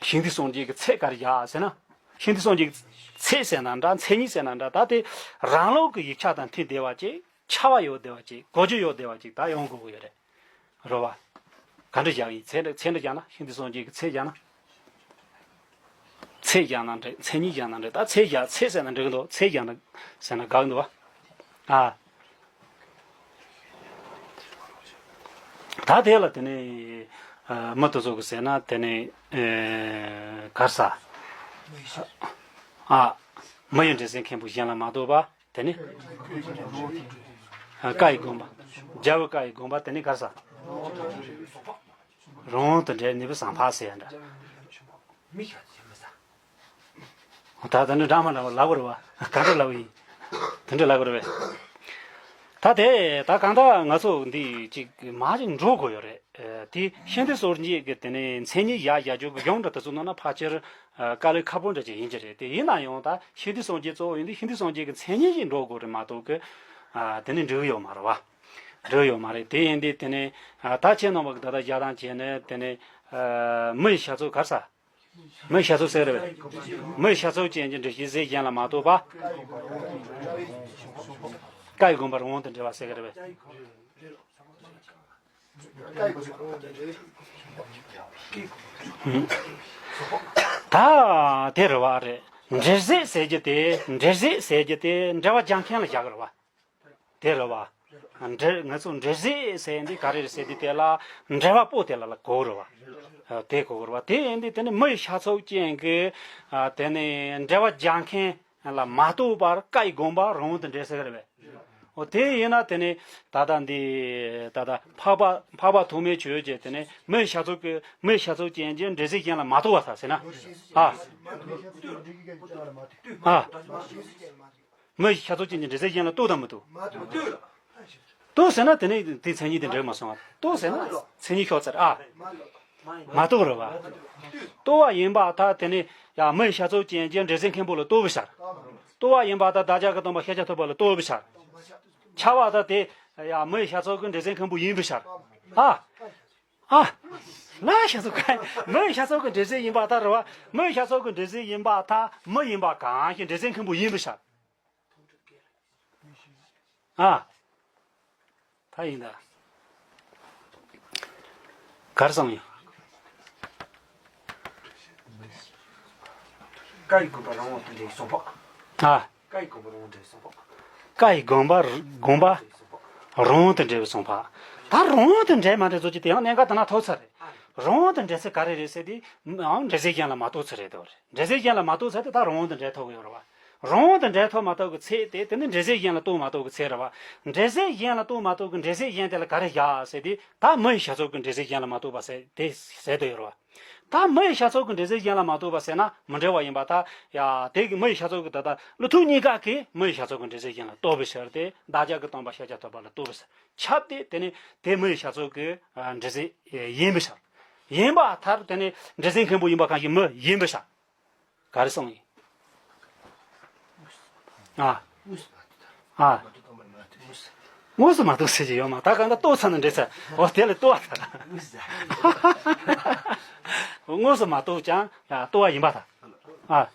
ཤིན་ཏུ་སངས་རྒྱས་ཀྱི་ཚད་ག་རེ་བཞག་ཟེར་ན། ཤིན་ཏུ་སངས་རྒྱས་ཀྱི་ཚད་ཟེར་ན་འདྲ། མཚན་ཉིད་ཟེར་ན་འདྲ། ད་དེ་རང་ལུགས་ཀྱི་ཡིག་ཆ་དང་མཐུན་བསྡད་པ་ཅིག་ཁྱབ་པ་ཡོད་བསྡད་པ་ཅིག་གོ་རྒྱུ་ཡོད་བསྡད་པ་ཅིག་ད་ཡོང་དགོས་ཀྱི་ཡོད་རེད། རེད་བ། ག་འདྲ་བཞག་ཡིན། ཚད་འདྲ་ཚད་འདྲ་བཞག་ན། ཤིན་ཏུ་སངས་རྒྱས་ཀྱི་ཚད་བཞག་ན། ཚད་བཞག་ན་འགྲིག་མཚན་ཉིད་བཞག་ན་འགྲིག་ད་ཚད་བཞག་ཚད་ཟེར་ན་འགྲིག་གི་འདུག་ཚད་བཞག་ན་ཟེར་ན་དགའ་གི་འདུག་བ། ཨ། ད་དེ་ལ་དེ་ནས་ཨ། མི་དེ་ཚོ་གི་ཟེར་ན་དེ་ནས་ཨ། ག་རེ་ཟ། ཨ། མི་ཡི་འབྲས་སེལ་མཁན་པོ་གཞན་ལ་མ་གཏོགས་པ། དེ་ནས་ཨ། ཀ་ཡི་དགོངས་པ། རྒྱལ་བའི་བཀའ་ཡི་དགོངས་པ། དེ་ནས་ག་རེ་ཟ། རང་དབང་དུ་འགྲེལ་ནུས་པའི་ཟང་ཕག་ཟེར་ཡ་འདྲ། ད་ད་ནི་འདྲ་མ་འདྲ་བ་ལབ་དགོས་རེད་བ། ག་འདྲ་ལབ་ཡིན། དེ་འདྲ་ལབ་དགོས་རེད་བས། ད་དེ་ད་གང་ལྟར་ང་ཚོ་འདི་ཅིག་མར་ཅིག་འགྲོ་དགོས་ཡོད་རེད། ཨ། དེ་ཤིན་ཏུ་སངས་རྒྱས་ཀྱི་དེ་ནས་མཚན་ཉིད་བཞག་བཞག་རྒྱུ་གི་གཞུང་འདྲ་དེ་ཚོ་ནང་ན་ཕལ་ཆེར་ཨ། དཀའ་ལས་ཁག་པོ་འདྲ་ཅིག་ཡིན་གྱི་རེད། དེ་ཡིན་ན་ཡང་ད་ཤིན་ཏུ་སངས་རྒྱས་གཙོ་བོ་ཡིན་དུས་ཤིན་ཏུ་སངས་རྒྱས་ཀྱི་མཚན་ཉིད་ཅིག་འགྲོ་དགོས་རེད་མ་གཏོགས་ཀྱི། ཨ། དེ་ནས་འགྲིག་གི་ཡོད་མ་རེད་བ། འགྲིག་གི་ཡོད་མ་རེད། དེ་ཡིན་དུས་དེ་ནས་ཨ། ད་ཁྱེད་རྣམ་པ་གི་ད་ལྟ་བཞག་སྟངས་བྱས་ནས་དེ་ནས་ཨ། མི་ཡི་བྱ་ཚོགས་ག་རེ་ཟ། མི་ཡི་བྱ་ཚོགས་ཟེར་གི་རེད་བས། མི་ཡི་བྱ་ཚོགས་ཅན་གྱི་འགྲེལ་བཤད་གཞན་ལ་མ་གཏོགས་པ། ཀ་ཡི་དགོངས་པ་རང་དབང་དུ་འགྲེལ་བ་ཟེར་གི་རེད་བས། ད་དེ་རེད་བ་རེད། འགྲེལ་བཤད་ཟེར་རྒྱུ་དེ་འགྲེལ་བཤད་ཟེར་རྒྱུ་དེ་འགྲེལ་བ་རྒྱག་མཁན་ལ་བཞག་གི་རེད་བ། དེ་རེད་བ། འགྲེལ་ང་ཚོ་འགྲེལ་བཤད་ཟེར་འདི་ག་རེ་རེད་ཟེར་དུས་དེ་ལ་འགྲེལ་བ་པོ་དེ་ལ་ལ་གོ་རེད་བ། དེ་གོ་རེད་བ། དེ་ཡིན་དུས་དེ་ནི་མི་ཡི་བྱ་ཚོགས་ཅན་གྱི་དེ་ནི་འགྲེལ་བ་རྒྱག་མཁན་ལ་མ་གཏོགས་པར་ཀ་ཡི་དགོངས་པ་རང་དབང་དུ་འགྲེལ་ཟེར་གི་རེད་བས། འོ་དེ་ཡིན་ན་དེ་ནི་ད་ལྟ་འདི་ད་ལྟ་འཕགས་པ་འཕགས་པ་ཐོགས་མེད་ཆོས་ཀྱི་དེ་ནི་མི་ཡི་བྱ་ཚོགས་ཀྱི་མི་ཡི་བྱ་ཚོགས་ཅན་གྱི་འགྲེལ་ཟེར་གཞན་ལ་མ་གཏོགས་པ་ཟེར་ན། ཨ། ཨ། མི་ཡི་བྱ་ཚོགས་ཅན་གྱི་འགྲེལ་ཟེར་གཞན་ལ་གཏོགས་དང་མི་གཏོགས། མ་གཏོགས། གཏོགས་ཟེར་ན་དེ་ནི་དེ་མཚན་ཉིད་དེ་འགྲིག་མ་སོང་བ། གཏོགས་ཟེར་ན་མཚན་ཉིད་ཤོར་ཚར་ཨ། མ་གཏོགས་རེད་བ། གཏོགས་པ་ཡིན་པར་ཐལ། དེ་ནི་ཡང་མི་ཡི་བྱ་ཚོགས་ཅན་གྱི་འགྲེལ་ཟེར་མཁན་པོ་ལ་གཏོགས་པར་བྱ། གཏོགས་པ་ཡིན་པར་ཐལ། བདག་ཅག་གི་སྟོང་པ་ཤཱཀྱ་ཐུབ་པ་ལ་གཏོགས་པར་བྱ། ཁྱབ་པར་ཐལ། དེ་ཡང་མི་ཡི་བྱ་ཚོགས་ཀྱི་འགྲེལ་ཟེར་མཁན་པོ་ཡིན་པར་བྱ། ཨ། ཨ། ལ་བྱ་ཚོགས་ཀྱི་མི་ཡི་བྱ་ཚོགས་ཀྱི་འགྲེལ་ཟེར་ཡིན་པར་ཐལ་རེད་བ། མི་ཡི་བྱ་ཚོགས་ཀྱི་འགྲེལ་ཟེར་ཡིན་པར་ཐལ། མི་ཡིན་པ་གང་ཞིག་འགྲེལ་ཟེར་མཁན་པོ་ཡིན་པར་བྱ། ཨ། ད་ཡིན་ད། གར་སོང་ཡོད། ཀ་ཡི་དགོངས་པ་རང་དབང་དུ་འགྲེལ་བའི་གསུང་འཕགས། ཨ། ཀ་ཡི་དགོངས་པ་རང་དབང་དུ་འགྲེལ་བའི་གསུང་འཕགས། ཀ་ཡི་དགོངས་པ་དགོངས་པ་རང་དབང་དུ་འགྲེལ་བའི་གསུང་འཕགས། ད་རང་དབང་དུ་འགྲེལ་མ་འགྲེལ་ཚོ་ཅི་དེ་ཡང་གནད་འགག་དེ་ན་ཐོག་ཚར་རེད། རང་དབང་དུ་འགྲེལ་ཚུལ་ག་རེ་རེད་ཟེར་དུས། ཨང་འགྲེལ་ཟེར་གཞན་ལ་མ་གཏོགས་ཚུལ་རེད་དོ་རེད། འགྲེལ་ཟེར་གཞན་ལ་མ་གཏོགས་ཚར་དུས་ད་རང་དབང་དུ་འགྲེལ་ཐུབ་ཀྱི་ཡོད་རེད་བ། རང་དབང་དུ་འགྲེལ་ཐུབ་མ་ཐུབ་ཀྱི་ཚད་དེ་དེ་ནི་འགྲེལ་ཟེར་གཞན་ལ་གཏོགས་མ་གཏོགས་ཀྱི་ཚད་རེད་བ། འགྲེལ་ཟེར་གཞན་ལ་གཏོགས་མ་གཏོགས་ཀྱི་འགྲེལ་ཟེར་གཞན་དེ་ལ་ག་རེ་བཞག་ཟེར་དུས་ད་མི་ཡི་བྱ་ཚོགས་ཀྱི་འགྲེལ་ཟེར་གཞན་ལ་མ་གཏོགས་པ་ཟེར་དེ་ཟེར་དུ་ཡོད་རེད་བ། ད་མི་ཡི་བྱ་ཚོགས་ཀྱི་འགྲེལ་ཟེར་གཞན་ལ་མ་གཏོགས་པ་ཟེར་ན་མི་འགྲིག་པ་ཡིན་པ། ད་ཡ་དེ་གི་མི་ཡི་བྱ་ཚོགས་ཀྱི་ད་ལྟ་ཀླུ་ཐུག་གཉིས་ཀ་གིས་མི་ཡི་བྱ་ཚོགས་ཀྱི་འགྲེལ་ཟེར་གཞན་ལ་གཏོགས་པའི་ཕྱིར་ཏེ། བདག་ཅག་གི་སྟོང་པ་ཤཱཀྱ་ཐུབ་པ་ལ་གཏོགས་པའི་ཕྱིར། ཁྱབ་སྟེ་དེ་ནི་དེ་མི་ཡི་བྱ་ཚོགས་ཀྱི་ཨ་འགྲེལ་ཟེར་ཡིན་པའི་ཕྱིར། ཡིན་པར་ཐལ། དེ་ནི་འགྲེལ་ཟེར་མཁན་པོ་ཡིན་པ་གང་ཞིག་མི་ཡིན་པའི་ཕྱིར། ག་རེ་གསུངས་ཡིན། ཨ། དངོས་སུ་མ་ཐུག་ཨ། མ་ཐུག་དངོས་སུ། དངོས་སུ་མ་ཐུག་ཟེར་གྱི་ཡོད་མ། ད་གང་ལྟར་ལྟོ་ཚ་ན་འདྲེ་ཚ། འོ་དེ་ལ་ལྟོ་བ་ཚ། དངོས་སུ་ཟ། དངོས་སུ་མ་ཐུག་ཀྱང་ཡ་ལྟོ་བ་ཡིན་པ་དང་། ཨ།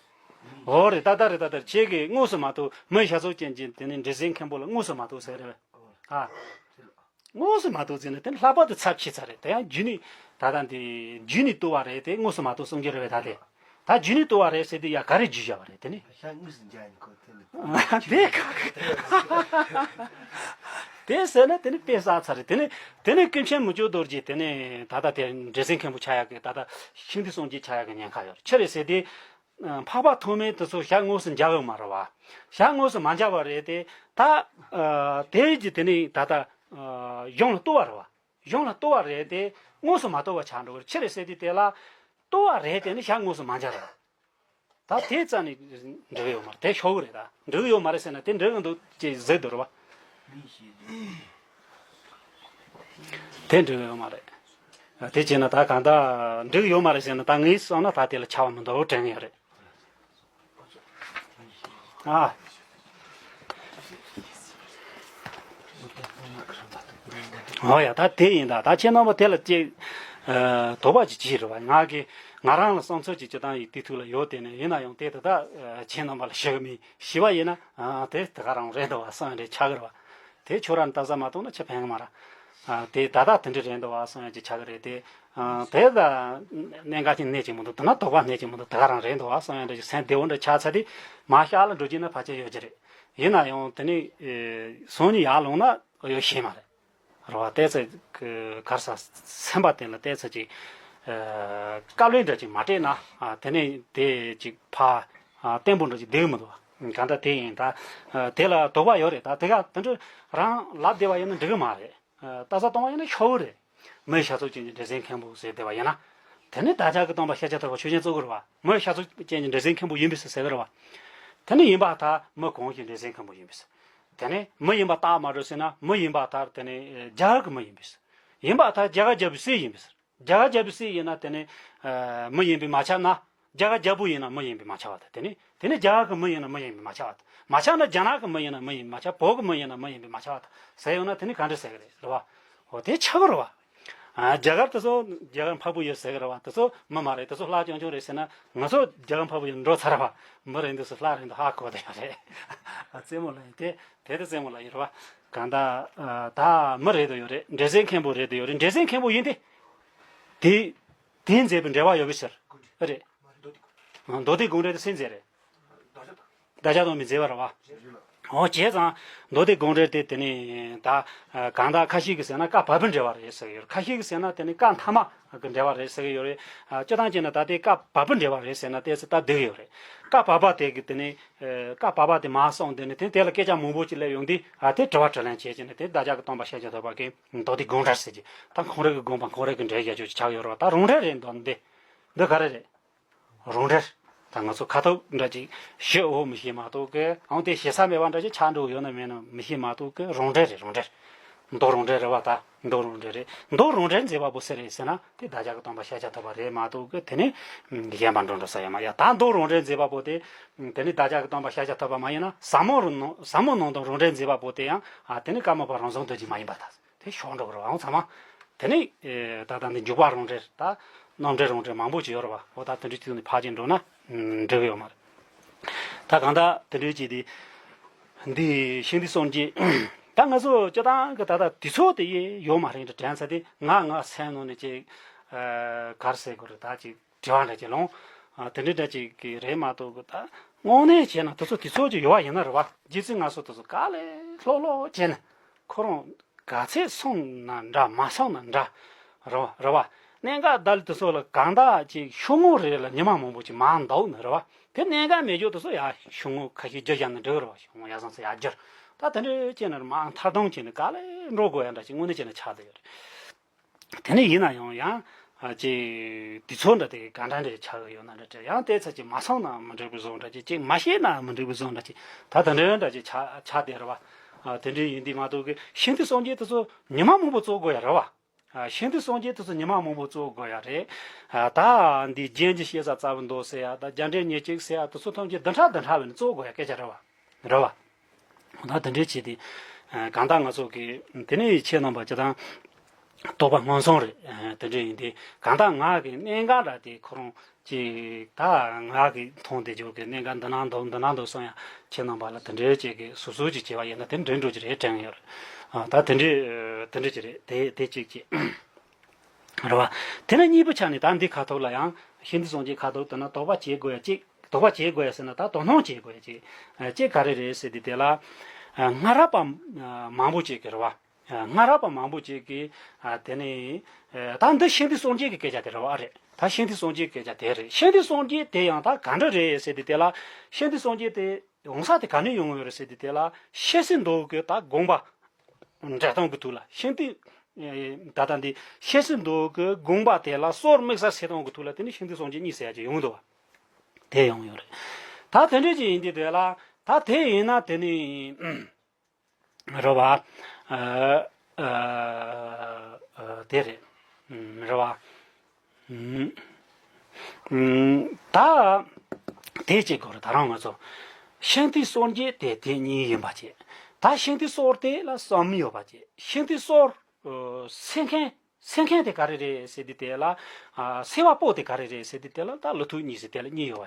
འོ་རེད། ད་ལྟ་རེད། ད་ལྟ་ཁྱེད་ཀྱིས་དངོས་སུ་མ་ཐུག་མི་ཤ་ཚུགས་ཅན་གྱི་དེ་ནི་འདྲེ་སྲིན་མཁན་པོ་ལ་དངོས་སུ་མ་ཐུག་ཟེར་རེད། ཨ། དངོས་སུ་མ་ཐུག་ཟེར་ན་དེ་ནི་ལྷག་པར་དུ་ཚབས་ཆེ་ཚ་རེད། དེ་ཡང་རྒྱུ་ནི་ད་ལྟ་འདི་རྒྱུ་ནི་ལྟོ་བ་རེད། དེ་དངོས་སུ་མ་ཐུག་གསུང་རྒྱུ་རེད་པས། ད་དེ་ད་རྒྱུ་ནི་ལྟོ་བ་རེད་ཟེར་དུས་ཡ་ག་རེ་རྒྱུ་བཞག་པ་རེད། དེ་ནི། ཤ་དངོས་སུ་འཇལ་ཡིན་ཁོ་དེ་ལ། དེ་ག་གི། དེ་ཟེར་ན་དེ་ནི་དཔེ་བསགས་ཚར་རེད། དེ་ནི་དེ་ནི་ཀུན་མཁྱེན་མི་བསྐྱོད་རྡོ་རྗེ་དེ་ནི་ད་ལྟ་དེ་འདྲེ་སྲིན་མཁན་པོ་ཆགས་ཡག་གི། ད་ལྟ་ཤིང་རྟའི་སྲུང་བརྒྱུད་ཆགས་ཡག་གི་ཉེན་ཁ་ཡོད་རེད། ཆི་རེད་ཟེར་དུས། འཕགས་པ་ཐོགས་མེད་དེ་ཚོ་ཤ་དངོས་སུ་འཇལ་བ་མ་རེད་བ། ཤ་དངོས་སུ་མ་འཇལ་བ་རེད་དེ། ད་དེ་གི་དེ་ནི་ད་ལྟ་གཞུང་ལ་ལྟོ་བ་རེད་བ། གཞུང་ལ་ལྟོ་བ་རེད་དེ་དངོས་སུ་མ་ལྟོ་བ་ཆགས་འགྲོ་གི་རེད། ཆི་རེད་ཟེར་དུས་དེ་ལ་ལྟོ་བ་རེད་དེ་ནི་ཤ་དངོས་སུ་མ་འཇལ་རེད། ད་དེ་རྩ་ནས་འགྲིག་གི་ཡོད་མ་རེད། དེ་ཤོར་གི་རེད། ད་འགྲིག་གི་ཡོད་མ་རེད་ཟེར་ན་དེ་འགྲིག་གི་འདུག་ཅེས་ཟེར་འདུག་རེད་བ། དེ་འགྲིག་གི་ཡོད་མ་རེད། དེ་བྱས་ན་ད་གང་ལྟར་འགྲིག་གི་ཡོད་མ་རེད་ཟེར་ན། ད་ངས་བསམ་ན་ད་དེ་ལ་ཆགས་པ་མི་འདུག་དྲན་གི་ཡོད་རེད། ཨ། འོ་ཡ། ད་དེ་ཡིན། ད་ད་ཁྱེད་རྣམ་པ་དེ་ལ་ཅིག་ཨ་དོགས་པ་ཅིག་བྱེད་རེད་བ། ང་གི་ང་རང་ལ་བསམ་ཚུལ་ཅིག་སྤྱི་བཏང་ཡིག་དེ་ཐུག་ལ་ཡོད། དེ་ནས་ཡིན་ན་ཡང་དེ་ད་ད་ཨ་ཁྱེད་རྣམ་པ་ལ་ཞུ་གི་མིན། ཞུས་པ་ཡིན་ན་ཨ་དེ་དེ་ག་རང་རེད་འདུག་བ་བསམ་ཡ་འདྲ་ཆགས་གི་རེད་བ། དེ་ཁྱོད་རང་ལྟ་ས་མ་གཏོགས་ན་ཆ་ཕན་གི་མ་རེད། ཨ་དེ་ད་ད་དེ་འདྲ་རེད་འདུག་བ་བསམ་ཡ་ཅིག་ཆགས་གི་རེད་དེ། ཨ་དེ་ད་གནད་འགག་ཅིག་གནད་ཅིག་མི་འདུག་ད་ན་དོགས་པ་གནད་ཅིག་མི་འདུག་དེ་ག་རང་རེད་འདུག་བ་བསམ་ཡ་འདྲ་ཅིག་སེམས་བདེ་བོ་འདྲ་ཆགས་ཚར་དུས་མར་ཤག་ལ་འགྲོ་རྒྱུ་ན་ཕལ་ཆེར་ཡོད་ཀྱི་རེད། ཡིན་ན་ཡང་དེ་ནི་ཨེ་སང་ཉིན་ཡར་ལངས་ན་ཡོད་ཤེས་མ་རེད། རེད་བ། ཏོག་ཙམ་གི་གར་ས་སེམས་པ་དེ་ལ་ཏོག་ཙམ་ཅིག་ཨ་དཀའ་ལས་འདྲ་ཅིག་མ་སྤྲད་ན་ཨ་དེ་ནས་དེ་ཅིག་ཕར་ཨ་བརྟན་པོ་འདྲ་ཅིག་བསྡད་གི་མི་འདུག་བ། གང་ལྟར་དེ་ཡིན། ད་ཨ་དེ་ལ་དོགས་པ་ཡོད་རེད། ད་དེ་ག་དེ་འདྲ་རང་ལབ་བསྡད་པ་ཡིན་ན་འགྲིག་གི་མ་རེད། ཨ་ལྟ་ས་གཏོང་བ་ཡིན་ན་ཤོར་གི་རེད། མི་ཤ་ཚུགས་ཅན་གྱི་འདྲེ་སྲིན་མཁན་པོ་ཟེར་བསྡད་པ་ཡིན་ན། དེ་ནི་བདག་ཅག་གི་སྟོན་པ་ཤཱཀྱ་ཐུབ་པ་ཆོས་ཅན་གཙོ་གི་རེད་བ། མི་ཤ་ཚུགས་ཅན་གྱི་འདྲེ་སྲིན་མཁན་པོ་ཡིན་པས་ཟེར་གི་རེད་བ། དེ་ནི་ཡིན་པར་ཐལ། མི་གང་ཞིག་འདྲེ་སྲིན་མཁན་པོ་ཡིན་པས། དེ་ནི་མི་ཡིན་པ་རྟགས་མ་གྲུབ་ཟེར་ན་མི་ཡིན་པར་ཐལ། དེ་ནི་རྒྱ་གར་གྱི་མི་ཡིན་པས། ཡིན་པར་ཐལ། རྒྱ་གར་རྒྱལ་པོའི་སྲས་ཡིན་པས། རྒྱ་གར་རྒྱལ་པོའི་སྲས་ཡིན་ན་དེ་ནི་ཨ་མི་ཡིན་པས་མ་ཁྱབ་ན། རྒྱ་གར་རྒྱལ་པོ་ཡིན་ན་མི་ཡིན་པས་མ་ཁྱབ་པ་དང་། དེ་ནི་དེ་ནི་རྒྱ་གར་གྱི་མི་ཡིན་ན་མི་ཡིན་པས་མ་ཁྱབ་པ་དང་། མ་ཁྱབ་ན་རྒྱ་ནག་གི་མི་ཡིན་ན་མི་ཡིན་པས་མ་ཁྱབ། བོད་ཀྱི་མི་ཡིན་ན་མི་ཡིན་པས་མ་ཁྱབ་པ་དང་ཟེར་ཡོང་ན་དེ་ནི་ག་འདྲ་ཟེར་གི་རེད། རེད་བ། འོ་དེ་ཆགས་གི་རེད་བ། ཨ་རྒྱ་གར་དེ་ཚོ་རྒྱ་གར་འཕགས་པོ་ཡོད་ཟེར་གི་རེད་བ། དེ་ཚོ་མི་མ་རེད། དེ་ཚོ་ལྷ་ཆུང་ཆུང་རེད་ཟེར་ན། ང་ཚོ་རྒྱ་གར་འཕགས་པོ་ཡོད་འགྲོ་ཚར་བ། མི་རེད། འདི་ཚོ་ལྷ་རེད་འདུག་ཧ་གོ་བསྡད་ཡོད་རེད། ཨ་རྩེད་མོ་ལ་ཡིན་དེ། དེ་དེ་རྩེད་མོ་ལ་ཡིན་རེད་བ། གང་ལྟར་ཨ་ད་མི་རེད་དུ་ཡོད་རེད། འདྲེ་སྲིན་མཁན་པོ་རེད་དུ་ཡོད་རེད། འདྲེ་སྲིན་མཁན་པོ་ཡིན་ཏེ། དེ་དེ་མཛད་པའི་འགྲེལ་པ་ཡོད་པའི་ཕྱིར། རེད། མདོ་སྡེ་དགོངས་འགྲེལ་དེ་སུས་མཛད་རེད། བདག་ཅག་སྟོན་པས་མཛད་པ་རེད་བ། འོ་བྱས་ཙང་མདོ་སྡེ་དགོངས་འགྲེལ་དེ་དེ་ནི་ད་ཨ་གང་ལྟར་ཁ་ཤས་ཀྱིས་ཟེར་ན་བཀའ་བབས་པའི་འགྲེལ་པ་རེད་ཟེར་གྱི་ཡོད་རེད། ཁ་ཤས་ཀྱིས་ཟེར་ན་དེ་ནི་བཀའ་ཐ་མ་གི་འགྲེལ་པ་རེད་ཟེར་གྱི་ཡོད་རེད། ཨ་སྤྱིར་བཏང་བྱས་ན་ད་དེ་བཀའ་བབས་པའི་འགྲེལ་པ་རེད་ཟེར་ན་ཏོག་ཙམ་ད་འགྲིག་གི་ཡོད་རེད། བཀའ་བབས་པ་དེ་གི་དེ་ནི་ཨ་བཀའ་བབས་པ་དེ་མར་སོང་། དེ་ནི་དེ་དེ་ལ་སྐད་ཆ་མང་པོ་ཅིག་སླེབས་ཡོང་དུས། ཨ་དེ་དྲི་བ་དྲིས་ལན་བྱས་བྱས་ནས་དེ་བདག་ཅག་གི་སྟོན་པ་ཤཱཀྱ་ཐུབ་པ་གིས་མདོ་སྡེ་དགོངས་འགྲེལ་ཟེར་གྱི། ད་ཁོང་རང་གི་དགོངས་པ་ཁོང་རང་གི་འགྲེལ་བཤད་ཅིག་ཆགས་ཡོད་རེད་བ། ད་རང་འགྲེལ་རེད་འདུག་འདི། འདི་ག་རེ་རེད། རང་འགྲེལ། ད་ང་ཚོ་ཁ་ཐུག་འདྲ་ཅིག་ཞུ་འོ་མི་ཤེས་མ་གཏོགས་ཀི། འོང་དེ་ཞེ་ས་མེད་པ་འདྲ་ཅིག་ཆགས་འགྲོ་ཡོད་ན་མེད་ན་མི་ཤེས་མ་གཏོགས་ཀི། རང་འགྲེལ་རེད། རང་འགྲེལ། མདོ་རང་འགྲེལ་རེད་བ། ད་མདོ་རང་འགྲེལ་རེད། མདོ་རང་འགྲེལ་མཛད་པ་པོ་སུ་རེད་ཟེར་ན་དེ་བདག་ཅག་གི་སྟོན་པ་ཤཱཀྱ་ཐུབ་པ་རེད་མ་གཏོགས་ཀི། དེ་ནི་གཞན་པ་འགྲོ་འགྲོ་ས་ཡོད་མ་ཡ། ད་མདོ་རང་འགྲེལ་མཛད་པ་པོ་དེ་དེ་ནི་བདག་ཅག་གི་སྟོན་པ་ཤཱཀྱ་ཐུབ་པ་མ་ཡིན་ན་ཟབ་མོ་རུ་ནང་ཟབ་མོ་ནང་དུ་རང་འགྲེལ་མཛད་པ་པོ་དེ་ཡང་ཨ་དེ་ནི་ཀརྨ་པ་རང་བྱུང་རྡོ་རྗེ་མ་ཡིན་པར་ཐལ། དེ་ཤོར་འགྲོ་གི་རེད་བ། ཨང་ཚང་མ། དེ་ནི་ཨེ་ད་ལྟ་འདི་འཇུག་པ་རང་འགྲེལ་དང་རྣམ་འགྲེལ་རང་འགྲེལ་མང་པོ་ཅིག་ཡོད་རེད་བ། འོ་ད་དེ་འདྲའི་ཅིག་ནི་ཕར་ཕྱིན་འགྲོ་ན་འགྲིག་གི་ཡོད་མ་རེད། ད་གང་ལྟར་དེ་འདྲའི་ཅིག་དེ་འདི་ཤིང་རྟའི་སྲུང་བརྒྱུད། ད་ང་ཚོ་སྤྱིར་བཏང་གི་ད་ལྟ་དུས་ཚོད་དེ་ཡོད་མ་རེད་འདྲ་དྲན་ས། དེ་ང་ང་སེམས་ནང་ནས་ཅིག་ཨ་ག་རེ་ཟེར་དགོས་རེད། ད་ཅིག་དྲི་བ་འདྲ་ཅིག་ལོང་། ཨ་དེ་འདྲ་འདྲ་ཅིག་གི་རེད་མ་གཏོགས་གི། ད་དངོས་གནས་བྱས་ན་དེ་ཚོ་དུས་ཚོད་ཅིག་ཡོད་པ་ཡིན་ན་རེད་བ། རྗེ་བཙུན་ང་ཚོ་དེ་ཚོ་དཀའ་ལས་ལྷོད་ལྷོད་བྱས་ནས་ཁོ་རང་ག་ཚད་སོང་ན་འདྲ་མ་སོང་ན་འདྲ་རེད་བ། རེད་བ། གནད་འགག་ད་ལྟ་དེ་ཚོ་ལ་གང་ལྟར་ཅིག་ཤོག་ངོས་རེ་ལ་ཉི་མ་མང་པོ་ཅིག་མར་འདུག་ན་རེད་བ། དེ་གནད་འགག་མེད་རྒྱུ་དེ་ཚོ་ཡ་ཤོག་ངོས་ཁ་ཤས་བརྒྱབ་བཞག་ན་འགྲིག་གི་རེད་བ། ཤོག་ངོས་ཡར་སོང་ཚེ་ཡར་བསྒྱུར། ད་དེ་འདྲ་བྱས་ན་མར་མཐའ་སྡོམ་བྱས་ནས་དཀའ་ལས་འགྲོ་དགོས་ཡ་འདྲ་ཅིག་དངོས་གནས་བྱས་ན་ཆགས་བསྡད་ཡོད་རེད། དེ་ནས་ཡིན་ན་ཡང་ཡང་ཨ་ཅིག་དུས་ཚོད་འདྲ་དེ་ག་འདྲ་འདྲ་ཆགས་ཀྱི་ཡོད་ན་འདྲ་འདྲ། ཡང་དེ་ཚོ་ཅིག་མ་སོང་ན་མི་འགྲིག་པའི་བཟོ་འདྲ་ཅིག་ཅིག་མ་ཤེས་ན་མི་འགྲིག་པའི་བཟོ་འདྲ་ཅིག་ད་དེ་འདྲ་འདྲ་ཅིག་ཆགས་ཆགས་བསྡད་རེད་བ། ཨ་དེ་འདྲ་ཡིན་དུས་མ་གཏོགས་ཀི་ཤིང་རྟའི་སྲུང་བརྒྱུད་དེ་ཚོ་ཉི་མ་མང་པོ་རྩོད་དགོས་ཡ་རེད་བ། ཨ་ཤིང་རྟའི་སྲུང་བརྒྱུད་དེ་ཚོ་ཉི་མ་མང་པོ་རྩོད་དགོས་ཡ་རེད། ཨ་ད་འདི་རྒྱན་གྱི་ཞེ་ས་རྩ་བ་འདུག་ཟེར་ཡ། ད་རྒྱ་འགྲེལ་ཉེར་གཅིག་ཟེར་ཡ། དེ་ཚོ་ཐམས་ཅད་བདུན་ཕྲག་བདུན་ཕྲག་བས་ནས་རྩོད་དགོས་ཡ་སྐད་ཆ་རེད་བ། རེད་བ། ད་དེ་འདྲའི་བྱས་ཏེ། ཨ་གང་ལྟར་ང་ཚོ་གི་དེ་ནས་ཁྱེད་རྣམ་པ་སྤྱིར་བཏང་རྟོགས་པ་སྔོན་སོང་རེད། ཨ་དེ་འདྲ་ཡིན་དུས་གང་ལྟར་ང་གི་གནད་འགག་འདྲ་དེ་ཁོ་རང་ཅིག་ད་ང་གི་མཐོང་བསྡད་རྒྱུ་གི་གནད་འགག་འདི་ན་འདུག་འདི་ན་འདུག་བསམ་ཡ། ཁྱེད་རྣམ་པ་ལ་དེ་འདྲའི་ཅིག་གི་སོ་སོ་ཅིག་བྱས་པ་ཡིན་ན་དེ་འདྲ་འགྲོ་གི་རེད་དྲན་ཡོད་རེད། ཨ་ད་དེ་འདྲའི་དེ་འདྲ་ཅིག་རེད། དེ་དེ་གཅིག་བྱས། རེད་བ། དེ་ནས་གཉིས་པ་ཆ་ནས་ད་འདི་ཁ་ཐོག་ལ་ཡང་ཤིན་ཏུ་སངས་རྒྱས་ཁ་ཐོག་དེ་ན་དོགས་པ་བྱེད་དགོས་ཡ་གཅིག་དོགས་པ་བྱེད་དགོས་ཡ་ཟེར་ན་ད་དོ་སྣང་བྱེད་དགོས་ཡ་གཅིག་ཨ་གཅིག་ག་རེ་རེད་ཟེར་དུས་དེ་ལ། ཨ་སྔ་རབས་པ་མང་པོ་ཅིག་གི་རེད་བ། ཨ་སྔ་རབས་པ་མང་པོ་ཅིག་གིས་ཨ་དེ་ནས་ཨ་ད་འདི་ཤིན་ཏུ་སངས་རྒྱས་ཀྱི་སྐད་ཆ་དེ་རེད་བ་རེད། ད་ཤིན་ཏུ་སངས་རྒྱས་སྐད་ཆ་དེ་རེད། ཤིན་ཏུ་སངས་རྒྱས་དེ་ཡང་ད་ག་འདྲ་རེད་ཟེར་དུས་དེ་ལ། ཤིན་ཏུ་སངས་རྒྱས་དེ་ཡོང་ས་དེ་ག་ནས་ཡོང་ཡོད་རེད་ཟེར་དུས་དེ་ལ། ཤེས་སུ་འདོད་ཀྱི་ད་དགོངས་པ་འགྲེལ་སྟངས་ཀྱི་ཐོག་ལ་ཤིན་ཏུ། ཨེ་ད་ལྟ་འདི་ཤེས་སུ་འདོད་ཀྱི་དགོངས་པ་དེ་ལ་སོར་དམིགས་བསལ་སེལ་སྟངས་ཀྱི་ཐོག་ལ་དེ་ནི་ཤིན་ཏུ་སངས་རྒྱས་གཉིས་ཟེར་ཡ་ཅིག་ཡོང་འདུག་བ། དེ་ཡོང་ཡོད་རེད། ད་དེ་འདྲ་ཅིག་ཡིན་དུས་དེ་ལ་ད་དེ་ཡིན་ན་དེ་ནི་རེད་བ། ཨ་ཨ་ཨ་དེ་རེད། ཨུམ་རེད་བ། ཨུམ་ཨུམ་ད་དེ་བྱེད་དགོས་རེད། ད་རང་ང་ཚོ་ཤིན་ཏུ་སངས་རྒྱས་དེ་དེ་གཉིས་ཡིན་པ་བྱེད། ད་ཤིན་ཏུ་སོར་དེ་ལ་བསམ་ཡོད་པ་བྱེད། ཤིན་ཏུ་སོར་ཨ་སེལ་མཁན་སེལ་མཁན་དེ་ག་རེ་རེད་ཟེར་དུས་དེ་ལ། ཨ་སེལ་བ་པོ་དེ་ག་རེ་རེད་ཟེར་དུས་དེ་ལ་ད་ལུགས་མཐུན་གཉིས་ཟེར་དེ་ལ་གཉིས་ཡོད་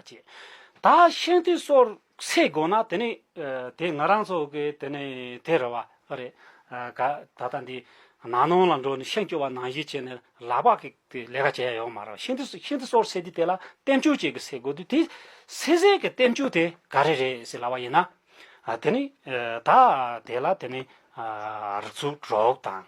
པ་བྱེད། ད་ཤིན་ཏུ་སོར་སེལ་དགོས་ན་དེ་ནི་ཨ་དེ་ང་རང་ཚོ་གི་དེ་ནི་དེ་རེད་བ་རེད། ཨ་ག་ད་ལྟ་འདི་ནང་ནང་ལ་འགྲོ་ནས་ཤིང་སྐྱོ་བ་ནང་བཞིན་བྱས་ནས་ལག་པ་གི་དེ་ལས་ཀ་བྱེད་ཡ་ཡོད་མ་རེད། ཤིན་ཏུ་ཤིན་ཏུ་སོར་སེལ་དུས་དེ་ལ་བསྟན་བཅོས་ཅིག་གི་སེལ་དགོས་དུས། དེ་སེལ་སའི་གི་བསྟན་བཅོས་དེ་ག་རེ་རེད་ཟེར་ལབ་པ་ཡིན་ན། ཨ་དེ་ནི་ཨ་ད་དེ་ལ་དེ་ནི་ཨ་རིགས་ཚོགས་དྲུག་དང་།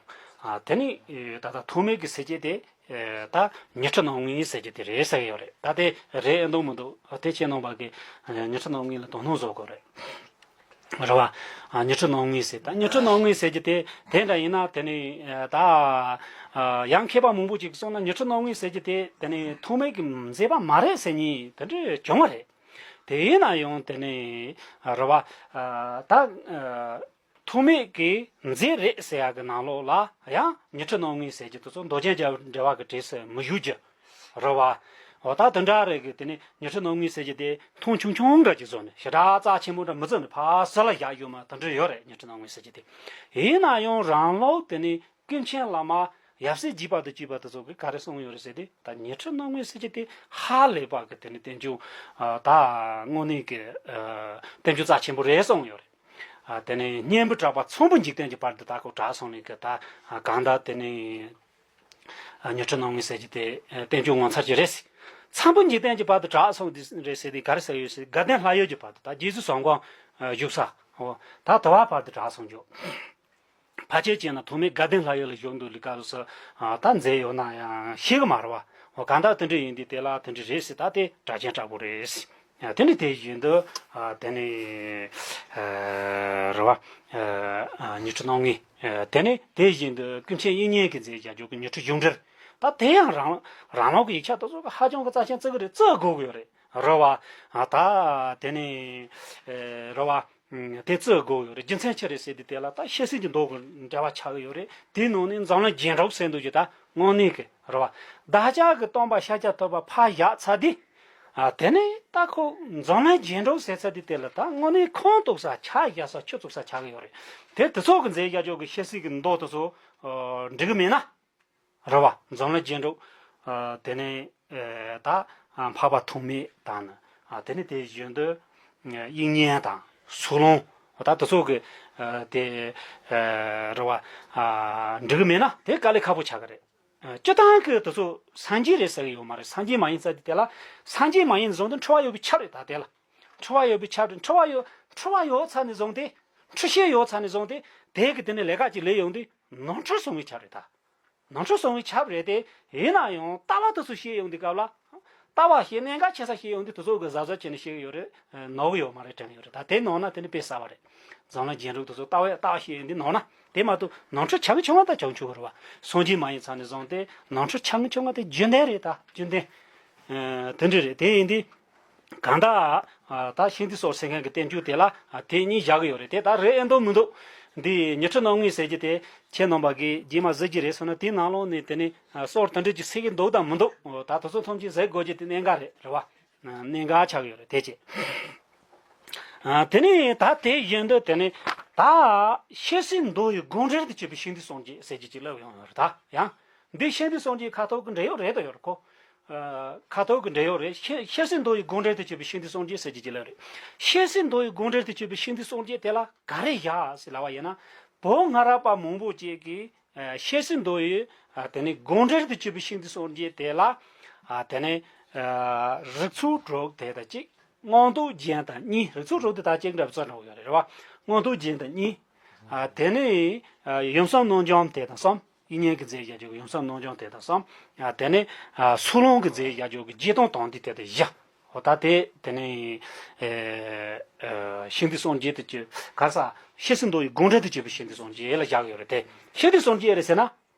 ཨ་དེ་ནི་ཨ་ད་ལྟ་ཐོག་མའི་གི་སེལ་བྱེད་དེ་ཨ་ད་ཉི་ཁྲི་རྣམ་ལྔའི་སེལ་བྱེད་དེ་རེད་ཟེར་གི་ཡོད་རེད། ད་དེ་རེད་ཨེ་འདུག་མི་འདུག་ཨ་དེ་ཁྱེད་རྣམ་པ་གི་ཨ་ཉི་ཁྲི་རྣམ་ལྔ་ལ་དོ་སྣང་བཟོ་དགོས་རེད། རེད་བ། ཨ་ཉི་ཁྲི་རྣམ་ལྔའི་སེལ། ད་ཉི་ཁྲི་རྣམ་ལྔའི་སེལ་བྱེད་དེ་དེ་འདྲ་ཡིན་ན་དེ་ནི་ཨ་ད་ཨ་ཡང་མཁས་པ་མང་པོ་ཅིག་གིས་གསུངས་ན་ཉི་ཁྲི་རྣམ་ལྔའི་སེལ་བྱེད་དེ་དེ་ནི་ཐོག་མའི་གི་མཛད་པ་མ་རེད་ཟེར་མཁན་དེ་འདྲ་བྱུང་བ་རེད། དེ་ཡིན་ན་ཡང་དེ་ནི་རེད་བ། ཨ་ད་ཨ་ཐོག་མའི་གི་མཛད་རེད་ཟེར་ཡ་གི་ནང་ལོགས་ལ་ཡང་ཉི་ཁྲི་རྣམ་ལྔའི་སེལ་བྱེད་དེ་ཚོ་འདོད་ཆེན་རྒྱལ་བའི་འགྲེལ་པ་གི་གྲས་སུ་མི་ཞུགས་རྒྱུ་རེད་བ། འོ་ད་དེ་འདྲ་རེད་གི། དེ་ནི་ཉི་ཁྲི་རྣམ་ལྔའི་སེལ་བྱེད་དེ་མཐོང་ཆུང་ཆུང་འདྲ་ཅིག་བཟོས་ནས་ཞེ་དྲག་རྩ་ཆེན་པོ་འདྲ་མི་བརྩི་ནས་ཕར་ཟུར་ལ་བཞག་ཡོད་མ་དེ་འདྲ་ཡོད་རེད། ཉི་ཁྲི་རྣམ་ལྔའི་སེལ་བྱེད་དེ། ཡིན་ན་ཡང་རང་ལུགས་དེ་ནི་ཀུན་མཁྱེན་བླ་མ་ཡབ་སྲས་བརྒྱུད་པ་དང་བཅས་པ་དེ་ཚོ་གིས་ག་རེ་གསུངས་ཡོད་རེད་ཟེར་དུས། ད་ཉི་ཁྲི་རྣམ་ལྔའི་སེལ་བྱེད་དེ་ཧ་ལས་པ་གི་དེ་ནི་བསྟན་བཅོས་ཨ་ད་དངོས་གནས་ཀྱི་ཨ་བསྟན་བཅོས་རྩ་ཆེན་པོ་རེད་གསུངས་ཡོད་རེད། ཨ་དེ་ནས་སྙན་པའི་གྲགས་པ་ཚོམ་བུ་འཇིག་རྟེན་གྱི་བར་དུ་ད་ཁོ་གྲགས་སོང་ནས་གི་ད་ཨ་གང་ལྟར་དེ་ནས་ཨ་ཉི་ཁྲི་རྣམ་ལྔའི་སེལ་བྱེད་དེ་ཨ་བསྟན་བཅོས་ངོ་མཚར་ཅིག་རེད་ཟེར། ཚོམ་བུ་འཇིག་རྟེན་གྱི་བར་དུ་གྲགས་སོང་དེ་རེད་ཟེར་དེ་ག་རེ་ཟེར་ཡོད་ཟེར། དགའ་ལྡན་ལྷ་ཡུལ་གྱི་བར་དུ་ད་རྗེ་བཙུན་བཟང་པོའང་ཨ་བཞུགས་ས། འོ་ད་དེ་བ་བར་དུ་གྲགས་སོང་རྒྱུ། ཕལ་ཆེར་བྱས་ན་ཐོག་མའི་དགའ་ལྡན་ལྷ་ཡུལ་ལ་བཞུགས་འདུག་ལི་སྐབས་སུ་ཨ་ད་མཛད་ཡོད་ན་ཡང་ཤེས་གི་མ་རེད་བ། འོ་གང་ལྟར་དེ་འདྲ་ཡིན་དུས་དེ་ལ་དེ་འདྲ་རེད་ཟེར། ད་དེ་གྲགས་ཅན་དྲག་པོ་རེད་ཟེར། ཨ་དེ་ནི་དེ་བཞིན་དུ་ཨ་དེ་ནི་ཨ་རེད་བ། ཨ་ཉི་ཁྲི་རྣམ་ལྔའི་ཨ་དེ་ནི་དེ་བཞིན་དུ་ཀུན་མཁྱེན་དབྱིག་གཉེན་གྱིས་མཛད་བྱ་རྒྱུ་གི་ཉི་ཁྲི་གཞུང་འགྲེལ། ད་དེ་ཡང་རང་རང་ལུགས་ཀྱི་ཡིག་ཆ་དེ་ཚོ་གི་ཧ་ཅང་གི་རྩ་ཆེན་བརྩི་གི་རེད། བརྩི་དགོས་ཀྱི་ཡོད་རེད། རེད་བ། ཨ་ད་དེ་ནི་ཨ་རེད་བ། ཨ་དེ་བརྩི་དགོས་ཡོད་རེད། རྒྱུ་མཚན་ཅི་རེད་ཟེར་དུས་དེ་ལ་ད་ཤེས་སེམས་ཀྱི་མདོ་གི་འགྲེལ་པ་ཆགས་ཀྱི་ཡོད་རེད། དེའི་ནང་ནས་འཛམ་གླིང་རྒྱན་དྲུག་ཟེར་འདུག་ཅེས་ད་དངོས་གནས་ཀྱི་རེད་བ། བདག་ཅག་གི་སྟོན་པ་ཤཱཀྱ་ཐུབ་པ་ཕར་བཞག་ཚར་དུས། ཨ་དེ་ནས་ད་ཁོ་འཛམ་གླིང་རྒྱན་དྲུག་ཟེར་ཚར་དུས་དེ་ལ་ད་དངོས་གནས་ཁུངས་གཏུགས་ས་ཆ་བཞག་ས་ཆུ་བཙུགས་ས་ཆགས་ཀྱི་ཡོད་རེད། དེ་དེ་ཚོ་གི་མཛད་བྱ་རྒྱུ་གི་ཤེས་སེམས་ཀྱི་མདོ་དེ་ཚོ་ཨ་འགྲིག་གི་མེད་ན། རེད་བ། འཛམ་གླིང་རྒྱན་དྲུག་ཨ་དེ་ནས་ཨ་ད་ཨ་འཕགས་པ་ཐོགས་མེད་དང་ནི། ཨ་དེ་ནས་དེ་བཞིན་དུ་ཨ་དབྱིག་གཉེན་དང་སོགས་ལོངས། ད་དེ་ཚོ་གི་ཨ་དེ་ཨ་རེད་བ། ཨ་འགྲིག་གི་མེད་ན་དེ་དཀའ་ལས་ཁག་པོ་ཆགས་ཀྱི་རེད། ཨ་སྤྱིར་བཏང་གི་དེ་ཚོ་སངས་རྒྱས་རེད་ཟེར་གི་ཡོད་མ་རེད། སངས་རྒྱས་མ་ཡིན་ཟེར་དུས་དེ་ལ། སངས་རྒྱས་མ་ཡིན་བཟུང་དུ་འཁྲུལ་བ་ཡོད་པའི་ཆ་རེད། ད་དེ་ལ་འཁྲུལ་བ་ཡོད་པའི་ཆ་རེད། འཁྲུལ་བ་ཡོད་འཁྲུལ་བ་ཡོད་ཚར་ནས་བཟུང་སྟེ། འཁྲུལ་ཤེས་ཡོད་ཚར་ནས་བཟུང་སྟེ། དེ་གི་དེ་ནས་ལས་ཀ་ཅིག་ལས་ཡོང་དུས་ནོར་འཁྲུལ་སོང་བའི་ཆ་རེད་ད། ནོར་འཁྲུལ་སོང་བའི་ཆ་རེད་དེ། ཡིན་ན་ཡང་ལྟ་བ་དེ་ཚོ་ཤེས་ཡོང་དུས་སྐབས་ལ། ལྟ་བ་ཤེས། གནད་འགག་ཆེ་ས་ཤེས་ཡོང་དུས་དེ་ཚོ་གི་གཟབ་གཟབ་བྱས་ནས་ཤེས་ཀྱི་ཡོད་རེད། ནོར་གི་ཡོད་མ་རེད་དྲན་གྱི་ཡོད་རེད། ད་དེ་ནོར་ན་དེ་ནི་དཔེ་གསར་བ་རེད། འཛམ་གླིང་རྒྱན་དྲུག་དེ་ཚོ་ལྟ་བ་ལྟ་བ་ཤེས་ཡོང་དུས་ནོར་ན་དེ་མ་གཏོགས་ནོར་འཁྲུལ་ཆགས་ཀྱི་བྱུང་བ་ད་བྱུང་ཆོག་གི་རེད་བ། སངས་རྒྱས་མ་ཡིན་ཚར་ནས་བཟུང་སྟེ་ནོར་འཁྲུལ་ཆགས་ཀྱི་བྱུང་བ་དེ་རྒྱུན་ལྡན་རེད། ད་རྒྱུན་ལྡན། དེ་འདྲ་རེད། དེ་ཡིན་དུས། གང་ལྟར། ད་ཤིན་ཏུ་སོར་སེལ་མཁན་གྱི་བསྟན་བཅོས་དེ་ལ་དེ་གཉིས་བཞག་གི་ཡོད་རེད། དེ་ད་རེད་ཨེ་འདུག་མི་འདུག་འདི་ཉི་ཁྲི་རྣམ་ལྔའི་ཟེར་གྱི་དེ་ཁྱེད་རྣམ་པ་གིས་རྗེས་མ་གཟིགས་ཀྱི་རེད་ཟེར་ན། དེའི་ནང་ལོགས་ནས་དེ་ནི་སོར་དེ་འདྲ་ཅིག་སེལ་གྱི་འདུག་དང་མི་འདུག་ད་དེ་ཚོ་ཐམས་ཅད་གཟིགས་དགོས་ཀྱི་དེ་གནད་འགག་རེད། རེད་བ། གནད་འགག་ཆགས་ཀྱི་ཡོད་རེད། དེ་བྱས། ཨ། དེ་ནས་ད་དེ་བཞིན་དུ་དེ་ནས་ད་ཤེས་བྱའི་མདོ་ཡི་དགོངས་འགྲེལ་དུ་གྱུར་པའི་ཤིང་རྟའི་སངས་རྒྱས་ཟེར་རྒྱུ་ཅིག་ལབ་ཡོང་ཡོད་རེད་ད། ཡང་འདི་ཤིང་རྟའི་སངས་རྒྱས་ཁ་ཐོག་གི་འགྲེལ་ཡོད་རེད་དོ། ཡོད་རེད་ཁོ། ཨ། ཁ་ཐོག་གི་འགྲེལ་ཡོད་རེད། ཤེས་ཤེས་བྱའི་མདོ་ཡི་དགོངས་འགྲེལ་དུ་གྱུར་པའི་ཤིང་རྟའི་སངས་རྒྱས་ཟེར་རྒྱུ་ཅིག་ལབ་རེད། ཤེས་བྱའི་མདོ་ཡི་དགོངས་འགྲེལ་དུ་གྱུར་པའི་ཤིང་རྟའི་སངས་རྒྱས་དེ་ལ་ག་རེ་བཞག་ཟེར་ལབ་པ་ཡིན་ན། བོད་སྔ་རབས་པ་མང་པོ་ཅིག་གིས། ཨ། ཤེས་བྱའི་མདོ་ཡི། ཨ། དེ་ནས་དགོངས་འགྲེལ་དུ་གྱུར་པའི་ཤིང་རྟའི་སངས་རྒྱས་དེ་ལ། ཨ། དེ་ནས། ཨ། རིགས་ཚོགས་དྲུག་དེ་དང་གཅིག་མངོན་རྟོགས་རྒྱན་དང་གཉིས། རིགས་ཚོགས་དྲུག་དེ་དག་གཅིག་འདྲ་བ་ཙམ་འདྲ་བོ་ཡོད་རེད། རེད་བ། མངོན་རྟོགས་རྒྱན་དང་གཉིས། ཨ། དེ་ནས། ཨ། ཡུམ་གསུམ་རྣམ་འབྱུང་དེ་དང་གསུམ། དབྱིག་གཉེན་གྱིས་མཛད་བཞག་རྒྱུ་གི་ཡུམ་གསུམ་རྣམ་འབྱུང་དེ་དང་གསུམ། ཨ། དེ་ནས། ཨ། སོལ་རླུང་གིས་མཛད་བཞག་རྒྱུ་གི་རྒྱས་སྟོང་དོན་བསྡུས་དེ་དང་བཞི། འོ་ད་དེ་དེ་ནས། ཨེ། ཨེ། ཤིང་རྟའི་སངས་རྒྱས་དུ་གྱུར། ག་རེ་ཟ། ཤེས་བྱའི་མདོ་ཡི་དགོངས་འགྲེལ་དུ་གྱུར་པའི་ཤིང་རྟའི་སངས་རྒྱས་ལ་བཞག་ཡོད་རེད་དེ། ཤིང་རྟའི་སངས་རྒྱས་རེད་ཟེར་ན།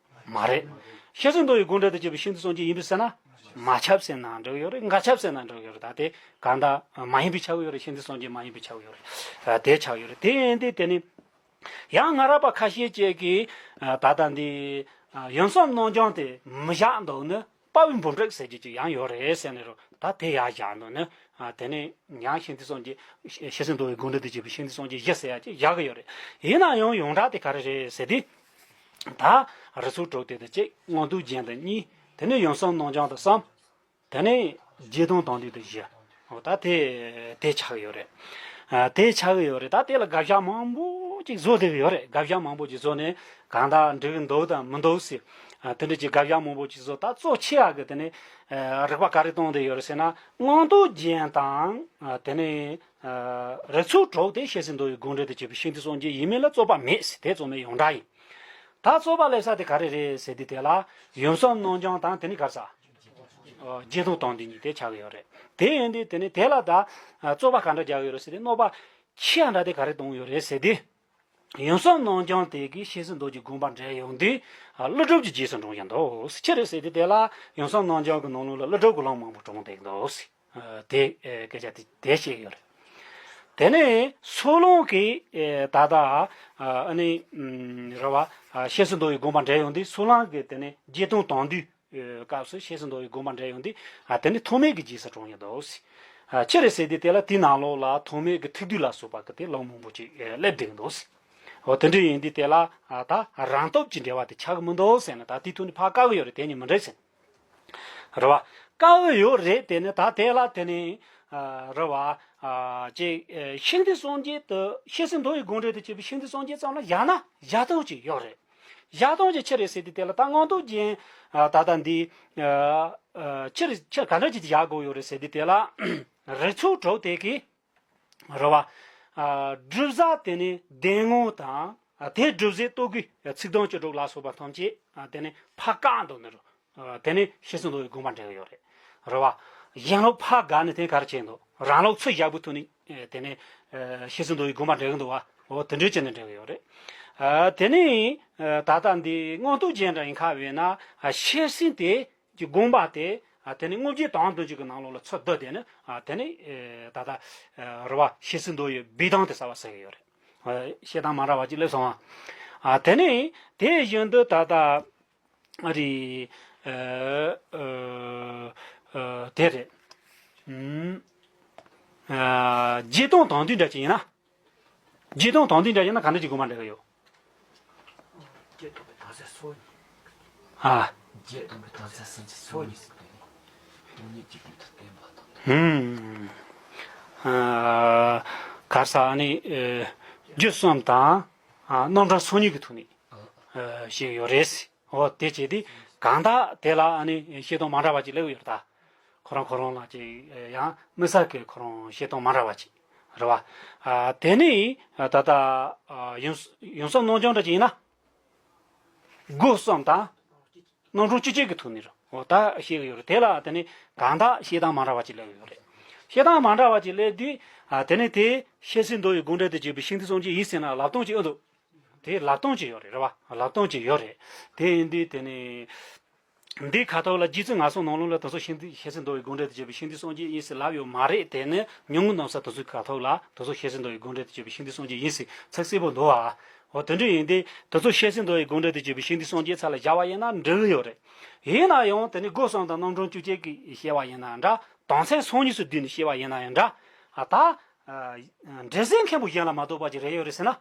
མ་རེད། ཤེས་བྱའི་མདོ་ཡི་དགོངས་འགྲེལ་དུ་གྱུར་པའི་ཤིང་རྟའི་སངས་རྒྱས་ཡིན་པས་ཟེར་ན། མ་ཁྱབ་ཟེར་ན་འགྲིག་ཡོད་རེད། འགལ་ཁྱབ་ཟེར་ན་འགྲིག་ཡོད་རེད། ད་དེ་གང་ལྟར་མ་ཡིན་པས་ཁྱབ་ཡོད་རེད། ཤིང་རྟའི་སངས་རྒྱས་མ་ཡིན་པས་ཁྱབ་ཡོད་རེད། ཨ། དེ་ཆགས་ཡོད་རེད། དེ་ཡིན་དུས་དེ་ནི། ཡང་སྔ་རབས་པ་ཁ་ཤས་ཅིག་གིས། ཨ། ད་ལྟ་འདི། ཨ། ཡུམ་གསུམ་རྣམ་འབྱུང་དེ་མི་བཞག་འདུག་ནི། དཔའ་བོའི་འབུམ་དྲུག་ཟེར་རྒྱུ་ཅིག་ཡང་ཡོད་རེད་ཟེར་ནས་རོ། ད་དེ་ཡང་བཞག་འདུག་ནི། ཨ། དེ་ནས་ཡང་ཤིང་རྟའི་སངས་རྒྱས། ཤེས་བྱའི་མདོ་ཡི་དགོངས་འགྲེལ་དུ་གྱུར་པའི་ཤིང་རྟའི་སངས་རྒྱས་བཞི་ཟེར་ཡག་ཅིག་བཞག་གི་ཡོད་རེད། ཡིན་ན་ཡང་ཡོངས་གྲགས་དེ་ག་རེ་རེད་ཟེར་དུས། ད་རིགས་ཚོགས་དྲུག་དེ་དང་གཅིག་མངོན་རྟོགས་རྒྱན་དང་གཉིས། དེ་ནས་ཡུམ་གསུམ་རྣམ་འབྱུང་དང་གསུམ། དེ་ནས་རྒྱས་སྟོང་དོན་བསྡུས་དང་བཞི། འོ་ད་དེ་དེ་ཆགས་ཡོད་རེད། ཨ། དེ་ཆགས་ཡོད་རེད། ད་དེ་ལ་དགག་བཞག་མང་པོ་ཅིག་བཟོ་བསྡད་ཡོད་རེད། དགག་བཞག་མང་པོ་ཅིག་བཟོ་ནས་གང་ལྟར་འགྲིག་གི་འདུག་དང་མི་འདུག་ཟེར། ཨ། དེ་འདྲ་ཅིག་དགག་བཞག་མང་པོ་ཅིག་བཟོ། ད་གཙོ་ཆེ་བ་གི་དེ་ནས། ཨ། རིགས་པ་ག་རེ་བཏང་བསྡད་ཡོད་རེད་ཟེར་ན། མངོན་རྟོགས་རྒྱན་དང་། ཨ། དེ་ནས། ཨ། རིགས་ཚོགས་དྲུག་དེ་ཤེས་བྱའི་མདོ་ཡི་དགོངས་འགྲེལ་དུ་གྱུར་པའི་ཤིང་རྟའི་སངས་རྒྱས་ཡིན་མིན་ལ་རྩོད་པ་མེད་ཟེར། དེ་རྩོད་མེད་ཡོངས་གྲགས་ཡིན། ད་རྩོད་པ་སླེབས་ས་དེ་ག་རེ་རེད་ཟེར་དུས། དེ་ལ་ཡུམ་གསུམ་རྣམ་འབྱུང་དང་། དེ་ནས་ག་རེ་ཟ། ཨོ། རྒྱས་སྟོང་དོན་བསྡུས་གཉིས་དེ་ཆགས་ཀྱི་ཡོད་རེད། དེ་ཡིན་དུས་དེ་ནས་དེ་ལ་ད་རྩོད་པ་ག་འདྲ་རྒྱག་གི་ཡོད་རེད་ཟེར་དུས། གནོད་པ་ཆེ་བ་འདྲ་དེ་ག་རེ་གཏོང་གི་ཡོད་རེད་ཟེར་དུས། ཡུམ་གསུམ་རྣམ་འབྱུང་དེ་གིས་ཤེས་བྱའི་མདོ་གི་དགོངས་པ་འགྲེལ་ཡོང་དུས། ཨ། ཀླུ་སྒྲུབ་ཀྱི་རྗེས་སུ་འབྲངས་ཀྱི་འདུག། ཅི་རེད་ཟེར་དུས། དེ་ལ་ཡུམ་གསུམ་རྣམ་འབྱུང་གི་ནང་ལོགས་ལ་ཀླུ་སྒྲུབ་ཀྱི་ལུང་མང་པོ་དྲངས་བསྡད་ཀྱི་འདུག། ཨ། དེ། ཨེ། སྐད་ཆ་དེ་དེ་བཤད་ཀྱི་ཡོད་རེད། དེ་ནས་སོལ་རླུང་གིས། ཨེ། ད་ལྟ། ཨ། ཨ་ནི། ཨམ། རེད་བ། ཨ། ཤེས་བྱའི་མདོ་ཡི་དགོངས་པ་འགྲེལ་ཡོང་དུས། སོལ་རླུང་གིས་དེ་ནས་རྒྱས་སྟོང་དོན་བསྡུས། ཨེ། སྐབས་སུ་ཤེས་བྱའི་མདོ་ཡི་དགོངས་པ་འགྲེལ་ཡོང་དུས། ཨ། དེ་ནི་ཐོགས་མེད་ཀྱི་རྗེས་སུ་འབྲངས་ཀྱི་འདུག། ཨ། ཅི་རེད་ཟེར་དུས། དེ་ལ་དེའི་ནང་ལོགས་ལ་ཐོགས་མེད་ཀྱི་ཐེག་བསྡུས་ལ་སོགས་པ་གི་དེ་ལུང་མང་པོ་ཅིག། ཨེ། སླེབས་བསྡད་ཀྱི་འདུག། འོ། དེ་འདྲ་ཡིན་དུས་དེ་ལ། ཨ། ད་རང་སྟོབས་ཀྱིས་འགྲེལ་བ་དེ་ཆགས་ཀྱི་མི་འདུག་ཟེར་ནས། ད་དེའི་ཐོག་ནས་ཕར་བཀག་གི་ཡོད་རེད། དེ་གཉིས་མི་འགྲིག་ཟེར། རེད་བ། བཀག་གི་ཡོད་རེད། དེ་ནི་ད་དེ་ལ་དེ་ནི། ཨ། རེད་བ། ཨ། ཅིག། ཨེ། ཤིང་རྟའི་སངས་རྒྱས་དེ། ཤེས་བྱའི་མདོ་ཡི་དགོངས་འགྲེལ་དུ་གྱུར་པའི་ཤིང་རྟའི་སངས་རྒྱས་ཙམ་ལ་བཞག་ན་བཞག་སྟངས་ཅིག་ཡོད་རེད། བཞག་སྟངས་ཅིག་ཅི་རེད་ཟེར་དུས། དེ་ལ་ད་མངོན་རྟོགས་རྒྱན། ཨ། ད་ལྟ་འདི། ཨ། ཨ། ཅི་རེད། ཅི། ག་འདྲ་ཅིག་བཞག་དགོས་ཡོད་རེད་ཟེར་དུས། དེ་ལ་རིགས་ཚོགས་དྲུག་དེ་གིས། རེད་བ། ཨ། སྒྲུབ་བྱ་དེ་ནི་གདེང་ངོ་དང་། ཨ། དེ་སྒྲུབ་བྱེད་རྟོག་གེའི་ཚིག་དོན་བཅུ་དྲུག་ལ་སོགས་པ་ཐམས་ཅད། ཨ། དེ་ནི་ཕར་བཀག་འདུག་ནི་རེད། ཨ། དེ་ནི་ཤེས་བྱའི་མདོ་ཡི་དགོངས་པ་འགྲེལ་གྱི་ཡོད་རེད། རེད་བ། གཞན་ལུགས་ཕར་བཀག་ནས་དེ་ག་རེ་བྱས་འདུག། རང་ལུགས་ཚུར་བཞག་པའི་ཐོག་ནས། ཨ། དེ་ནི། ཨ། ཤེས་བྱའི་མདོ་ཡི་དགོངས་པ་འགྲེལ་གྱི་འདུག་བ། འོ། དེ་འདྲ་བྱས་ནས་འགྲེལ་གྱི་ཡོད་རེད། ཨ། དེ་ནི། ཨ། ད་ལྟ་འདི་མངོན་རྟོགས་རྒྱན་འདྲ་ཡིན་ཁ་བས་ན། ཨ། ཤེས་བྱ་དེ། གྱི་དགོངས་པ་དེ། ཨ། དེ་ནི་དངོས་བརྒྱད་དོན་བདུན་ཅུ་གི་ནང་ལོགས་ལ་ཚུར་བསྡུས་ཏེ་ནི། ཨ། དེ་ནི། ཨེ། ད་ལྟ། ཨེ། རེད་བ། ཤེས་བྱའི་མདོ་ཡི་སྦས་དོན་དེ་གསལ་བར་གསལ་གྱི་ཡོད་རེད། ཨ། བཤད་སྟངས་མ་འདྲ་བ་ཅིག་སླེབས་སོང་ཨ། ཨ། དེ་ནི་དེ་བཞིན་དུ་ད་ལྟ་རེད། ཨེ། ཨེ། ཨེ། དེ་རེད། ཨུམ། ཨ། རྒྱས་སྟོང་དོན་བསྡུས་འདྲ་ཅིག་ཡིན་ན། རྒྱས་སྟོང་དོན་བསྡུས་འདྲ་ཡིན་ན་ག་འདྲ་ཅིག་དགོངས་པ་འགྲེལ་གྱི་ཡོད། རྒྱས་སྟོང་པའི་དོན་གསལ་སོ་གཉིས། ཨ། རྒྱས་སྟོང་པའི་དོན་གསལ་སོ་གཉིས་སུ་བསྟན་ནས། དོན་གཉིས་ཀྱི་རྒྱུད་དུ་བསྟན་པ་དང་། ཧུམ། ཨ། ག་རེ་ཟ། ཨ་ནི། ཨེ། རྒྱུད་གསུམ་དང་། ཨ། རྣམ་གྲངས་སོ་གཉིས་ཀྱི་ཐོག་ནས། ཨ། བཤད་ཡོད་རེད། འོ། དེ་བྱས་ཏེ་གང་ལྟར་དེ་ལ་ཨ་ནི་བཤད་སྟངས་མ་འདྲ་བ་ཅིག་སླེབས་ཡོད་རེད་ད། ཁོ་རང་ཁོ་རང་ལ་ཅིག་ཡང་དམིགས་བསལ་གྱི་ཁོ་རང་བཤད་སྟངས་མ་འདྲ་བ་ཅིག་རེད་བ། ཨ། དེ་ནི་ད་ལྟ། ཨ། ཡུམ་ཡུམ་གསུམ་རྣམ་འབྱུང་འདྲ་ཅིག་ཡིན་ན། སྒོ་གསུམ་དང་རྣམ་གྲངས་བཅུ་གཅིག་གི་ཐོག་ནས་རེད། འོ། ད་བཤད་ཀྱི་ཡོད་རེད། དེ་ལ་དེ་ནི་གང་ལྟར་བཤད་སྟངས་མ་འདྲ་བ་ཅིག་སླེབས་ཡོད་རེད། བཤད་སྟངས་མ་འདྲ་བ་ཅིག་སླེབས་དུས། ཨ། དེ་ནི་དེ་ཤེས་བྱའི་མདོ་ཡི་དགོངས་འགྲེལ་དུ་གྱུར་པའི་ཤིང་རྟའི་སངས་རྒྱས་ཡིན་ཟེར་ན་ལབ་སྟངས་ཅིག་ཡོད་འདུག། དེ་ལབ་སྟངས་ཅིག་ཡོད་རེད། རེད་བ། ལབ་སྟངས་ཅིག་ཡོད་རེད། དེ་ཡིན་དུས་དེ་ནི། འདིའི་ཁ་ཐོག་ལ་རྗེ་བཙུན་ངག་གསུམ་ནང་ལོགས་ལ་དེ་ཚོ་ཤིང་རྟའི། ཤེས་བྱའི་མདོ་ཡི་དགོངས་འགྲེལ་དུ་གྱུར་པའི་ཤིང་རྟའི་སངས་རྒྱས་ཡིན་ཟེར་ལབ་ཡོད་མ་རེད། དེ་ནི་ཉུང་ངུ་གནམ་ས་དེ་ཚོའི་ཁ་ཐོག་ལ་དེ་ཚོ་ཤེས་བྱའི་མདོ་ཡི་དགོངས་འགྲེལ་དུ་གྱུར་པའི་ཤིང་རྟའི་སངས་རྒྱས་ཡིན་ཟེར་ཚིག་གསལ་པོ་འདུག་ཨ། འོ། དེ་འདྲ་ཡིན་དུས་དེ་ཚོ་ཤེས་བྱའི་མདོ་ཡི་དགོངས་འགྲེལ་དུ་གྱུར་པའི་ཤིང་རྟའི་སངས་རྒྱས་ཚུར་ལ་བཞག་པ་ཡིན་ན་འགྲིག་གི་ཡོད་རེད། ཡིན་ན་ཡང་དེ་ནི་སྒོ་གསུམ་དང་རྣམ་གྲངས་བཅུ་གཅིག་གིས་བཤད་པ་ཡིན་ན་འདྲ། དོན་ཚན་སོ་གཉིས་སུ་བསྡུས་ནས་བཤད་པ་ཡིན་ན་ཡང་འདྲ། ཨ། ད། འདྲེ་ཟེར་མཁན་པོ་གཞན་ལ་མ་གཏོགས་པ་ཅིག་རེད་ཡོད་རེད་ཟེར་ན།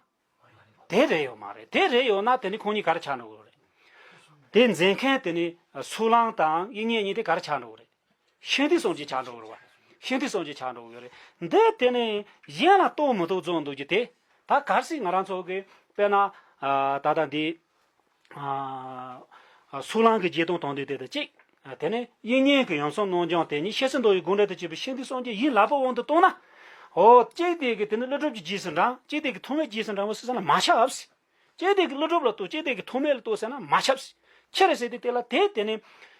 དེ་རེད་ཡོད་མ་རེད། དེ་རེད་ཡོད་ན་དེ་ནི་ཁོང་གཉིས་ག་རེ་ཆགས་འགྲོ་གི་རེད། དེ་མཛད་མཁན་དེ་ནི་སུ་ལང་དང་དབྱིག་གཉེན་གཉིས་དེ་ག་རེ་ཆགས་འགྲོ་གི་རེད། ཤིན་ཏུ་སངས་རྒྱས་ཆགས་འགྲོ་གི་རེད་བ། ཤིན་ཏུ་སངས་རྒྱས་ཆགས་འགྲོ་གི་ཡོད་རེད། འདི་དེ་ནི་གཞན་ལ་གཏོགས་མི་གཏོགས་རྫོགས་འདུག་རྒྱུ་དེ། ད་གལ་སྲིད་ང་རང་ཚོ་གི་དཔེར་ན་ད་ལྟ་འདི། སུ་ལང་གི་རྗེ་དང་དོན་དུ་དེ་དང་གཅིག་དེ་ནས་དབྱིག་གཉེན་གྱི་ཡུམ་གསུམ་རྣམ་འབྱོར་དེ་ཉིད་ཤེར་ཕྱིན་མདོ་ཡི་དགོངས་འགྲེལ་དུ་བྱས་པའི་ཤིན་ཏུ་སངས་རྒྱས་ཡིན་ལབ་པའི་དབང་དུ་བཏང་ན། འོ་གཅིག་དེ་གི་དེ་ནི་ཀླུ་སྒྲུབ་ཀྱི་རྗེས་སུ་འབྲང་། གཅིག་དེ་གི་ཐོགས་མེད་རྗེས་སུ་འབྲང་བ་སུ་ཟེར་ན་མ་ཁྱབ་སི། གཅིག་དེ་གི་ཀླུ་སྒྲུབ་ལ་གཏོགས། གཅིག་དེ་གི་ཐོགས་མེད་ལ་གཏོགས་ཟེར་ན་མ་ཁྱབ་སི། ཁྱེད་རེ་ཟེར་དུས་དེ་ལ་དེ་དེ་ནི་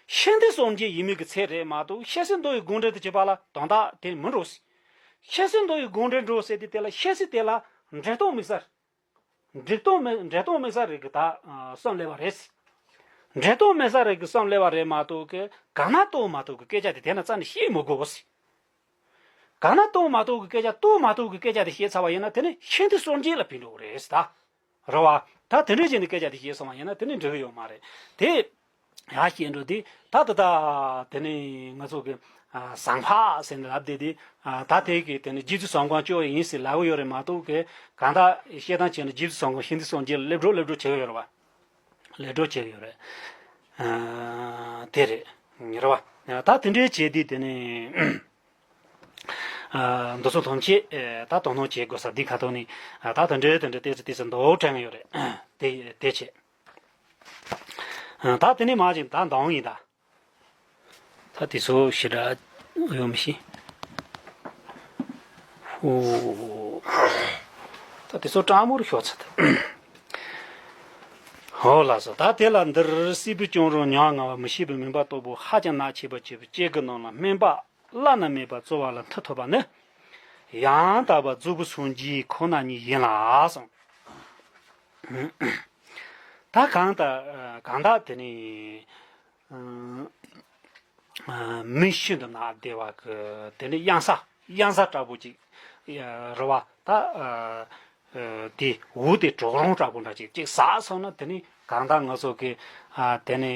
ཤིན་ཏུ་སངས་རྒྱས་ཡིན་མིན་གྱི་ཚད་རེད་མ་གཏོགས་ཤེར་ཕྱིན་མདོ་ཡི་དགོངས་འགྲེལ་དུ་བྱས་པ་ལ་དོན་དག་དེ་མི་འགྲོ་སི། ཤེར་ཕྱིན་མདོ་ཡི་དགོངས་འགྲེལ་འགྲོ་ཟེར་དུས་དེ་ལ་ཤེར་ཕྱིན་དེ་ལ་འབྲས་རྟོག་དམིགས་བསལ། འབྲས་རྟོག་དམིགས་འབྲས་རྟོག་དམིགས་བསལ་རིགས་ཀྱི་ད་བསམ་ལེ་བ་རེད། འབྲས་རྟོག་དམིགས་བསལ་རིགས་ཀྱི་བསམ་ལེ་བ་རེད་མ་གཏོགས་ཀྱི་གང་ན་རྟོགས་མ་གཏོགས་ཀྱི་སྐད་ཆ་དེ་དེ་ན་རྩ་ནས་བཤད་མི་དགོས་སི། གང་ན་རྟོགས་མ་གཏོགས་ཀྱི་སྐད་ཆ་རྟོགས་མ་གཏོགས་ཀྱི་སྐད་ཆ་དེ་བཤད་ཚར་བ་ཡིན་ན་དེ་ནི་ཤིན་ཏུ་སངས་རྒྱས་ལ་ཕན་འགྲོ་གི་རེད་ད། རེད་བ། ད་དེ་འདྲའི་བྱས་ནས་སྐད་ཆ་དེ་བཤད་སོང་བ་ཡིན་ན་དེ་ནི་འགྲིག་གི་ཡོད་མ་རེད། དེ། ཡང་བཤད་འགྲོ་དུས་ད་ད་ད་དེ་ནི་ང་ཚོ་གི་ཟང་ཕག་ཟེར་ནས་ལབ་བསྡད་དེ། ད་དེ་གི་དེ་ནི་རྗེ་བཙུན་བཟང་པོ་སྐྱོ་ཡིན་ཟེར་ལབ་ཡོད་རེད་མ་གཏོགས་གི་གང་ལྟར་བཤད་སྟངས་བྱས་ན་རྗེ་བཙུན་བཟང་པོ་ཤིན་ཏུ་སངས་རྒྱས་ལ་སླེབས་འགྲོ་སླེབས་འགྲོ་བྱེད་ཀྱི་ཡོད་རེད་བ། སླེབས་འགྲོ་བྱེད་ཀྱི་ཡོད་རེད། དེ་རེད། རེད་བ། ད་དེ་འདྲའི་བྱས་དུས་དེ་ནི། འདི་ཚོ་ཐམས་ཅད་ད་དོ་སྣང་བྱེད་དགོས་ས་འདི་ཁ་ཐོག་ནས་ད་དེ་འདྲའི་དེ་འདྲའི་ཏོག་ཙམ་ཏོག་ཙམ་འདུག་དྲན་གྱི་ཡོད་རེད། དེ་དེ་བྱས། ད་དེ་ནས་མར་ཅིག་ད་འདང་ཡིན་ད། ད་དེ་ཚོ་ཞེ་དྲག་ཡོད་མི་ཤེས། ཧོ། ད་དེ་ཚོ་སྤྲང་མོར་ཤོག་ཚ་ད། ཧོ་ལགས་སོ། ད་དེ་ལ་འདིར་སྲིད་པའི་བྱུང་རུང་མྱ་ངན་པ་མི་ཤེས་པའི་མུན་པ་རྟོག་པོ་ཧ་ཅང་ནག་ཆེས་པ་བྱེད་པའི་སྐྱེ་དགུའི་ནང་ལ་སྨན་པ་བླ་ན་མེད་པ་རྩོལ་བ་ལ་མཐུ་ཐོབ་པ་ནི། ཡང་དག་པར་རྫོགས་པའི་སངས་རྒྱས་ཁོ་ན་ཉིད་ཡིན་ལ་གསུངས། ད་གང་ལྟར་གང་ལྟར་དེ་ནི་མི་ཤིན་ཏུ་ནག་བདེ་བ་གི་དེ་ནི་གཡང་ས་གཡང་ས་འདྲ་པོ་ཅིག་རེད་བ། ད་དེ་འོ་དེ་གྲོག་རོང་འདྲ་པོ་འདྲ་ཅིག་ཅིག་ཟག་སོང་ན་དེ་ནི་གང་ལྟར་ང་ཚོ་གི་དེ་ནི་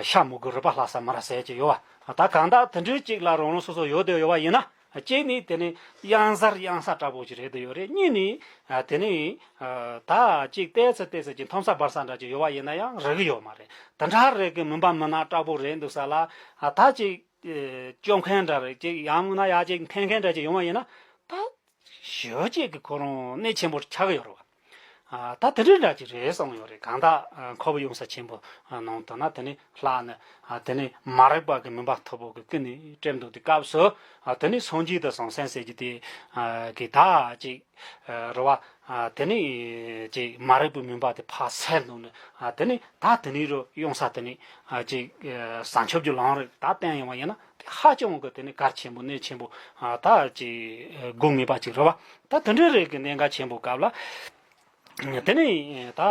ཤ་མུ་གུ་རུས་པ་ལྷག་ས་མ་ར་ཟེར་གྱི་ཡོད་བ། ད་གང་ལྟར་དེ་འདྲའི་ཅིག་ལ་རང་རང་སོ་སོ་ཡོད་དེ་ཡོད་བ་ཡིན་ན། གཅིག་ནི་དེ་ནི་གཡང་གཟར་གཡང་ས་འདྲ་པོ་ཅིག་རེད་དེ་ཡོད་རེད། གཉིས་ནི་དེ་ནི་ད་ཅིག་ཏོག་ཙམ་ཏོག་ཙམ་ཅིག་འཐོམ་ས་འབར་ས་འདྲ་ཅིག་ཡོད་བ་ཡིན་ན་ཡང་རེག་གི་ཡོད་མ་རེད། དེ་འདྲ་རེག་གི་མུན་པ་མུན་ནག་འདྲ་པོ་རེད་འདུག་ས་ལ་ད་ཅིག་བཅོམ་མཁན་འདྲ་རེད། ཅིག་ཡང་མིན་ན་ཡང་ཅིག་འཐེན་མཁན་འདྲ་ཅིག་ཡོང་བ་ཡིན་ན་ད། ཞེ་པོ་ཅིག་གི་ཁོ་རང་གནད་ཆེན་པོ་ཆགས་ཀྱི་ཡོད་རེད་བ། ཨ་ད་དེ་འདྲའི་འདྲ་ཅིག་རེད་གསུངས་ཡོད་རེད། གང་ལྟར་ཨ་འཁོར་བའི་གཡང་ས་ཆེན་པོ་ཨ་ནང་དུ་ན་དེ་ནི་ལྷག་ནས་ཨ་དེ་ནི་མ་རིག་པ་གི་མུན་པ་མཐུག་པོ་གི་ཀུན་ནས་བསྒྲིབས་འདུག་དུས་སྐབས་སུ་ཨ་དེ་ནི་སངས་རྒྱས་དང་བྱང་སེམས་ཟེར་རྒྱུ་དེ་ཨ་གི་ད་ཅིག་ཨ་རེད་བ། ཨ་དེ་ནི་ཅིག་མ་རིག་པའི་མུན་པ་དེ་ཕར་སེལ་འདུག་ནས་ཨ་དེ་ནི་ད་དེ་ནི་རུ་གཡང་ས་དེ་ནི་ཨ་ཅིག་ཨ་བྱང་ཆུབ་ཀྱི་ལམ་རེད། ད་བསྟན་ཡོང་བ་ཡིན་ན། དེ་ཧ་ཅང་གི་དེ་ནི་གལ་ཆེན་པོ་གནད་ཆེན་པོ་ཨ་ད་ཅིག་དགོས་ངེས་པ་ཅིག་རེད་བ། ད་དེ་འདྲའི་རིགས་ཀྱི་གནད་འགག་ཆེན་པོ་སྐབས་ལ་དེ་ནི་ད་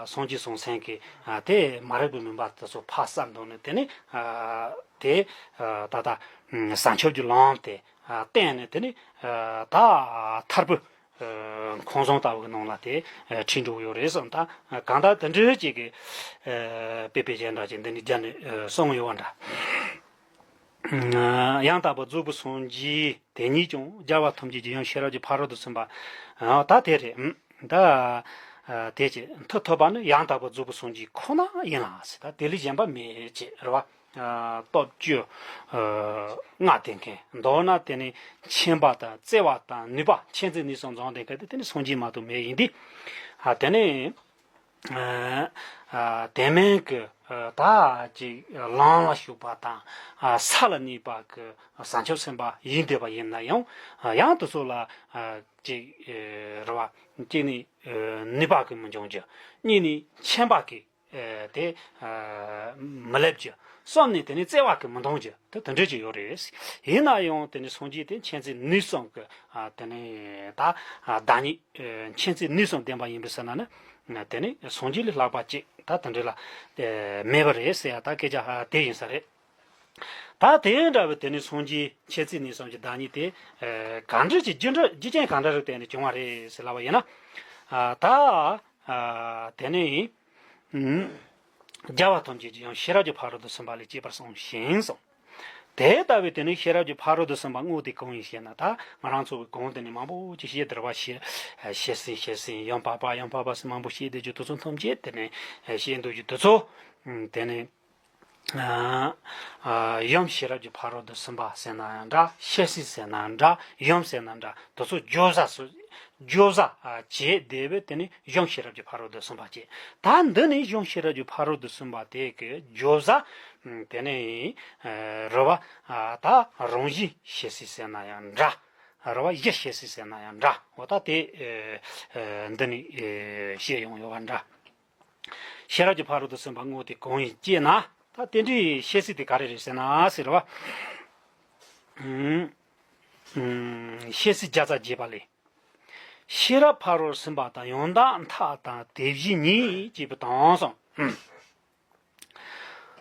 སངས་རྒྱས་བྱང་སེམས་ཀྱི་ཨ་དེ་མ་རིག་པའི་མུན་པ་དེ་ཚོ་ཕར་བསལ་འདུག་ནས་དེ་ནི་ཨ་དེ་ཨ་ད་ད་བྱང་ཆུབ་ཀྱི་ལམ་དེ་ཨ་བསྟན་ནས་དེ་ནི་ཨ་ད་ཐར་པའི་ཁང་བཟང་ལྟ་བུའི་ནང་ལ་དེ་ཁྲིད་འགྲོ་གི་ཡོད་རེད་བསམ། ད་གང་ལྟར་དེ་འདྲའི་ཅིག་གི་དཔེ་དཔེ་ཅན་འདྲ་ཅིག་འདི་ནི་རྒྱ་ནས་གསུངས་ཡོད་པ་འདྲ། ཡང་དག་པར་རྫོགས་པའི་སངས་རྒྱས་དེ་ཉིད་ཀྱང་རྒྱལ་བ་ཐམས་ཅད་ཀྱི་ཡུམ་ཤེས་རབ་ཀྱི་ཕ་རོལ་ཏུ་ཕྱིན་པ། ད་དེ་རེད། ད་དེ་ཅི་མཐུ་ཐོབ་པ་ནི་ཡང་དག་པར་རྫོགས་པའི་སངས་རྒྱས་ཁོ་ན་ཡིན་ལ་ཟེར། ད་དེ་ལས་གཞན་པ་མེད་ཅེས་རེད་བ། སྟོབས་བཅུ་ལྔ་ལྡན་མཁན། མདོར་ན་དེ་ནི་མཁྱེན་པ་དང་བརྩེ་བ་དང་ནུས་པ་མཁྱེན་བརྩེ་ནུས་གསུམ་འཛོམས་ལྡན་མཁན་དེ་དེ་ནི་སངས་རྒྱས་མ་གཏོགས་མེད་ཡིན་ཏེ། དེ་ནི་དེ་མིན་གྱི་ད་ཅིག་ལམ་ལ་ཞུགས་པ་དང་ས་ལ་གནས་པ་གི་བྱང་ཆུབ་སེམས་དཔའ་ཡིན་བསྡད་པ་ཡིན་ན་ཡང་ཡང་དེ་ཚོ་ལ་ཅིག་རེ་བ་ཅིག་ནི་ནུས་པ་གི་མི་འབྱུང་རྒྱུ། གཉིས་ནི་མཁྱེན་པ་གི་དེ་མི་སླེབས་རྒྱུ། གསུམ་ནི་དེ་ནི་བརྩེ་བ་གི་མི་འདང་རྒྱུ་དེ་དེ་འདྲ་ཅིག་ཡོད་རེད། ཡིན་ན་ཡང་དེ་ནི་སངས་རྒྱས་དེ་མཁྱེན་བརྩེ་ནུས་གསུམ་གི་དེ་ནི་ད་བདག་ཉིད་མཁྱེན་བརྩེ་ནུས་གསུམ་ལྡན་པ་ཡིན་པས་ཟེར་ན་ནི་དེ་ནི་སངས་རྒྱས་ལས་ལྷག་པ་ཅིག་ད་དེ་འདྲ་ལ་མེད་པ་རེད་ཟེར་ཡ་ད་སྐད་ཆ་དེ་ཡིན་ས་རེད། ད་དེ་འདྲ་བའི་དེ་ནི་སངས་རྒྱས་མཁྱེན་བརྩེ་ནུས་གསུམ་གྱི་བདག་ཉིད་དེ་གང་འདྲ་ཅིག་རྒྱུ་འབྲས་རྒྱུ་རྐྱེན་གང་འདྲ་རིགས་བརྟེན་ནས་བྱུང་བ་རེད་ཟེར་ལབ་པ་ཡིན་ན། ད་དེ་ནི་རྒྱལ་བ་ཐམས་ཅད་ཀྱི་ཡང་ཤེས་རབ་ཀྱི་ཕ་རོལ་ཏུ་ཕྱིན་པ་ལས་སྐྱེས་པར་གསུངས་ཤིང་གསུངས། དེ་ལྟ་བུའི་དེ་ནི་ཤེས་རབ་ཀྱི་ཕ་རོལ་ཏུ་ཕྱིན་པ་དངོས་དེ་གང་ཡིན་ཞེ་ན། ད་ང་རང་ཚོ་གི་གོང་དེ་ནི་མང་པོ་ཅིག་བཤད་དེ་རེད་བ། ཤེས་ཤེས་སེམས་ཤེས་སེམས་ཡུམ་འཕགས་པ་ཡུམ་འཕགས་པ་ཟེར་མང་པོ་བཤད་དེ་རྒྱུ་དེ་ཚོ་ཐམས་ཅད་དེ་ནི་བཤད་འདུག་རྒྱུ་དེ་ཚོ་དེ་ནི། ཨ། ཨ། ཡུམ་ཤེས་རབ་ཀྱི་ཕ་རོལ་ཏུ་ཕྱིན་པ་ཟེར་ན་ཡང་འདྲ། ཤེས་སེམས་ཟེར་ན་འདྲ། ཡུམ་ཟེར་ན་འདྲ། དེ་ཚོ་བརྗོད་བྱ་སུ་བརྗོད་བྱ་ཨ་བྱེད་བསྡད་པས་དེ་ནི་ཡུམ་ཤེས་རབ་ཀྱི་ཕ་རོལ་ཏུ་ཕྱིན་པ་བྱེད། ད་འདི་ནི་ཡུམ་ཤེས་རབ་ཀྱི་ཕ་རོལ་ཏུ་ཕྱིན་པ་དེ་གི་བརྗོད་བྱ་དེ་ནི་རེད་བ། ཨ། ད་རང་བཞིན་ཤེས་སེམས་ཟེར་ན་ཡང་འདྲ། རེད་བ། གཞི་ཤེས་སེམས་ཟེར་ན་ཡང་འདྲ། འོ་ད་དེ་འདི་ནི་བཤད་ཡོང་ཡོད་པ་འདྲ། ཤེས་རབ་ཀྱི་ཕ་རོལ་ཏུ་ཕྱིན་པ་དངོས་དེ་གང་ཡིན་ཅེ་ན། ད་དེ་འདྲའི་ཤེས་སེམས་དེ་ག་རེ་རེད་ཟེར་ན་ཟེར་བ། ཨུམ། ཨུམ། ཤེས་སེམས་བརྒྱ་རྩ་བརྒྱད་པ་ལས། ཤེས་རབ་ཕ་རོལ་ཕྱིན་པ་དང་ཡང་དག་མཐའ་དང་དེ་བཞིན་ཉིད་ཅེས་པའི་དོན་གསུངས།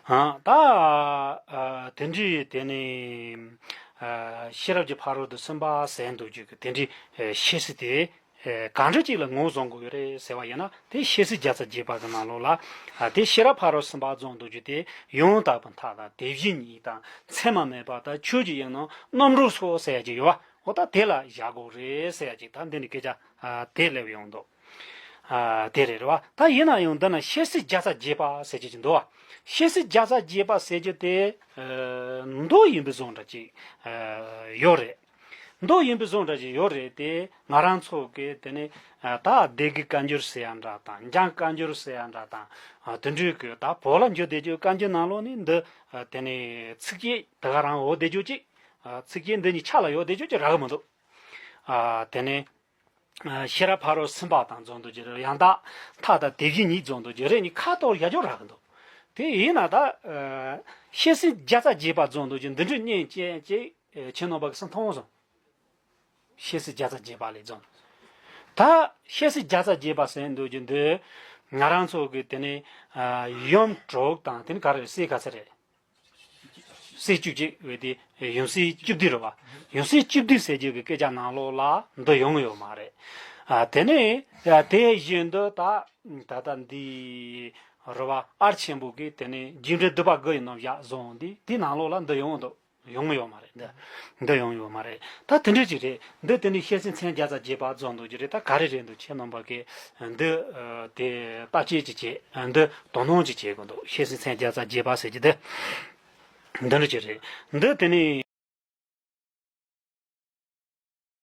ཨ། ད་ཨ་དེ་འདྲའི་དེ་ནི་ཨ་ཤེས་རབ་ཀྱི་ཕ་རོལ་ཏུ་ཕྱིན་པ་ཟེར་འདུག་རྒྱུ་གི་དེ་འདྲའི་ཨ་ཤེས་སེམས་དེ་ཨ་གང་འདྲ་ཅིག་ལ་ངོས་བཟུང་དགོས་ཀྱི་རེད་ཟེར་བ་ཡིན་ན། དེ་ཤེས་སེམས་བརྒྱ་རྩ་བརྒྱད་པ་གི་ནང་ལོགས་ལ། ཨ། དེ་ཤེས་རབ་ཕ་རོལ་ཕྱིན་པ་བཟུང་འདུག་རྒྱུ་དེ་ཡང་དག་པའི་མཐའ་དང་དེ་བཞིན་ཉིད་དང་མཚན་མ་མེད་པ་དང་ཆོས་ཀྱི་དབྱིངས་རྣམས་རྣམ་གྲོལ་སོ་ཟེར་ཡ་ཅིག་ཡོད་པ། འོ་ད་དེ་ལ་བཞག་དགོས་རེད་ཟེར་ཡ་ཅིག་ད་འདི་ནི་སྐད་ཆ་ཨ་དེ་སླེབས་ཡོང་འདུག་ཨ། དེ་རེད་བ། ད་ཡིན་ན་ཡང་འདི་ན་ཤེས་སེམས་བརྒྱ་རྩ་བརྒྱད་པ་ཟེར་རྒྱུ་ཅིག་འདུག་བ། ཤེས་སེམས་བརྒྱ་རྩ་བརྒྱད་པ་ཟེར་རྒྱུ་དེ་ཨ་མདོ་ཡིན་པའི་བཟོ་འདྲ་ཅིག་ཨ་ཡོད་རེད། མདོ་ཡིན་པའི་བཟོ་འདྲ་ཅིག་ཡོད་རེད་དེ། ང་རང་ཚོ་གི་དེ་ནི་ཨ་ད་སྡེ་དགེ་བཀའ་འགྱུར་ཟེར་ཡ་འདྲ་དང་། འཇམ་བཀའ་འགྱུར་ཟེར་ཡ་འདྲ་དང་། ཨ། དེ་འདྲའི་གི་ད་བོད་ལ་འགྱུར་བསྡད་རྒྱུ་བཀའ་འགྱུར་ནང་ལོགས་ནི་འདི་ཨ་དེ་ནི་ཚིགས་བཅད་དེ་ག་རང་ཡོད་བསྡད་རྒྱུ་ཅིག་ཨ། ཚིགས་བཅད་འདི་གཉིས་ཆ་ལ་ཡོད་བསྡད་རྒྱུ་ཅིག་རག་གི་མི་འདུག་ཨ། དེ་ནི། ཨ། ཤེས་རབ་ཕ་རོལ་ཕྱིན་པ་དང་བཟོ་འདུག་རྒྱུ་རེད། ཡང་དག་མཐའ་དང་དེ་བཞིན་ཉིད་བཟོ་འདུག་རྒྱུ་རེད། གཉིས་ཁ་ཐོར་ཡ་ཅོ་རག་གི་འདུག་དེ་ཡིན་ན་ད་ཨ་ཤེས་སེམས་བརྒྱ་རྩ་བརྒྱད་པ་བཟོ་འདུག་རྒྱུ་འདི་འདྲ་གཉིས་ཅན་ཅིག་ཨ་ཁྱེད་རྣམ་པ་གི་སེམས་མཐོང་སོང་། ཤེས་སེམས་བརྒྱ་རྩ་བརྒྱད་པ་ལས་བཟོ་འདུག་ད་ཤེས་སེམས་བརྒྱ་རྩ་བརྒྱད་པ་ཟེར་འདུག་རྒྱུ་འདི་ང་རང་ཚོ་གི་དེ་ནི་ཨ་ཡུམ་དྲུག་དང་། དེ་ནི་ག་རེ་རེད། སྲས་ག་ཚོད་རེད། སྲས་བཅུ་གཅིག་བས་དེ་ཡུམ་སྲས་བཅུ་བདུན་རེད་བ། ཡུམ་སྲས་བཅུ་བདུན་ཟེར་རྒྱུ་གི་སྐད་ཆ་ནང་ལོགས་ལ་འདི་ཡོང་ཡོད་མ་རེད། ཨ། དེ་ནས་ཨ་དེ་བཞིན་དུ་ད་ད་ལྟ་འདི་རེད་བ། ཨར་ཆེན་པོ་གིས་དེ་ནས་རྒྱས་འབྲིང་བསྡུས་པ་དགུ་ཡི་རྣམ་གཞག་བཟོ་འོང་དུས་དེ་ནང་ལོགས་ལ་འདི་ཡོང་འདུག་ཡོང་ཡོད་མ་རེད། འདི་འདི་ཡོང་ཡོད་མ་རེད། ད་དེ་འདྲ་ཅིག་རེད། འདི་དེ་ནས་ཤེས་སེམས་མཚན་བརྒྱ་རྩ་བརྒྱད་པ་བཟོ་འདུག་རྒྱུ་རེད། ད་ག་རེ་རེད་འདུག་ཁྱེད་རྣམ་པ་གིས་འདི་ཨ་དེ་བརྟག་དཔྱད་ཅིག་བྱེད། འདི་དོ་སྣང་ཅིག་བྱེད་དགོས་འདུག་ཤེས་སེམས་མཚན་བརྒྱ་རྩ་བརྒྱད་པ་ཟེར་རྒྱུ་འདི་འདི་འདྲ་ཅིག་རེད། འདི་དེ་ནས།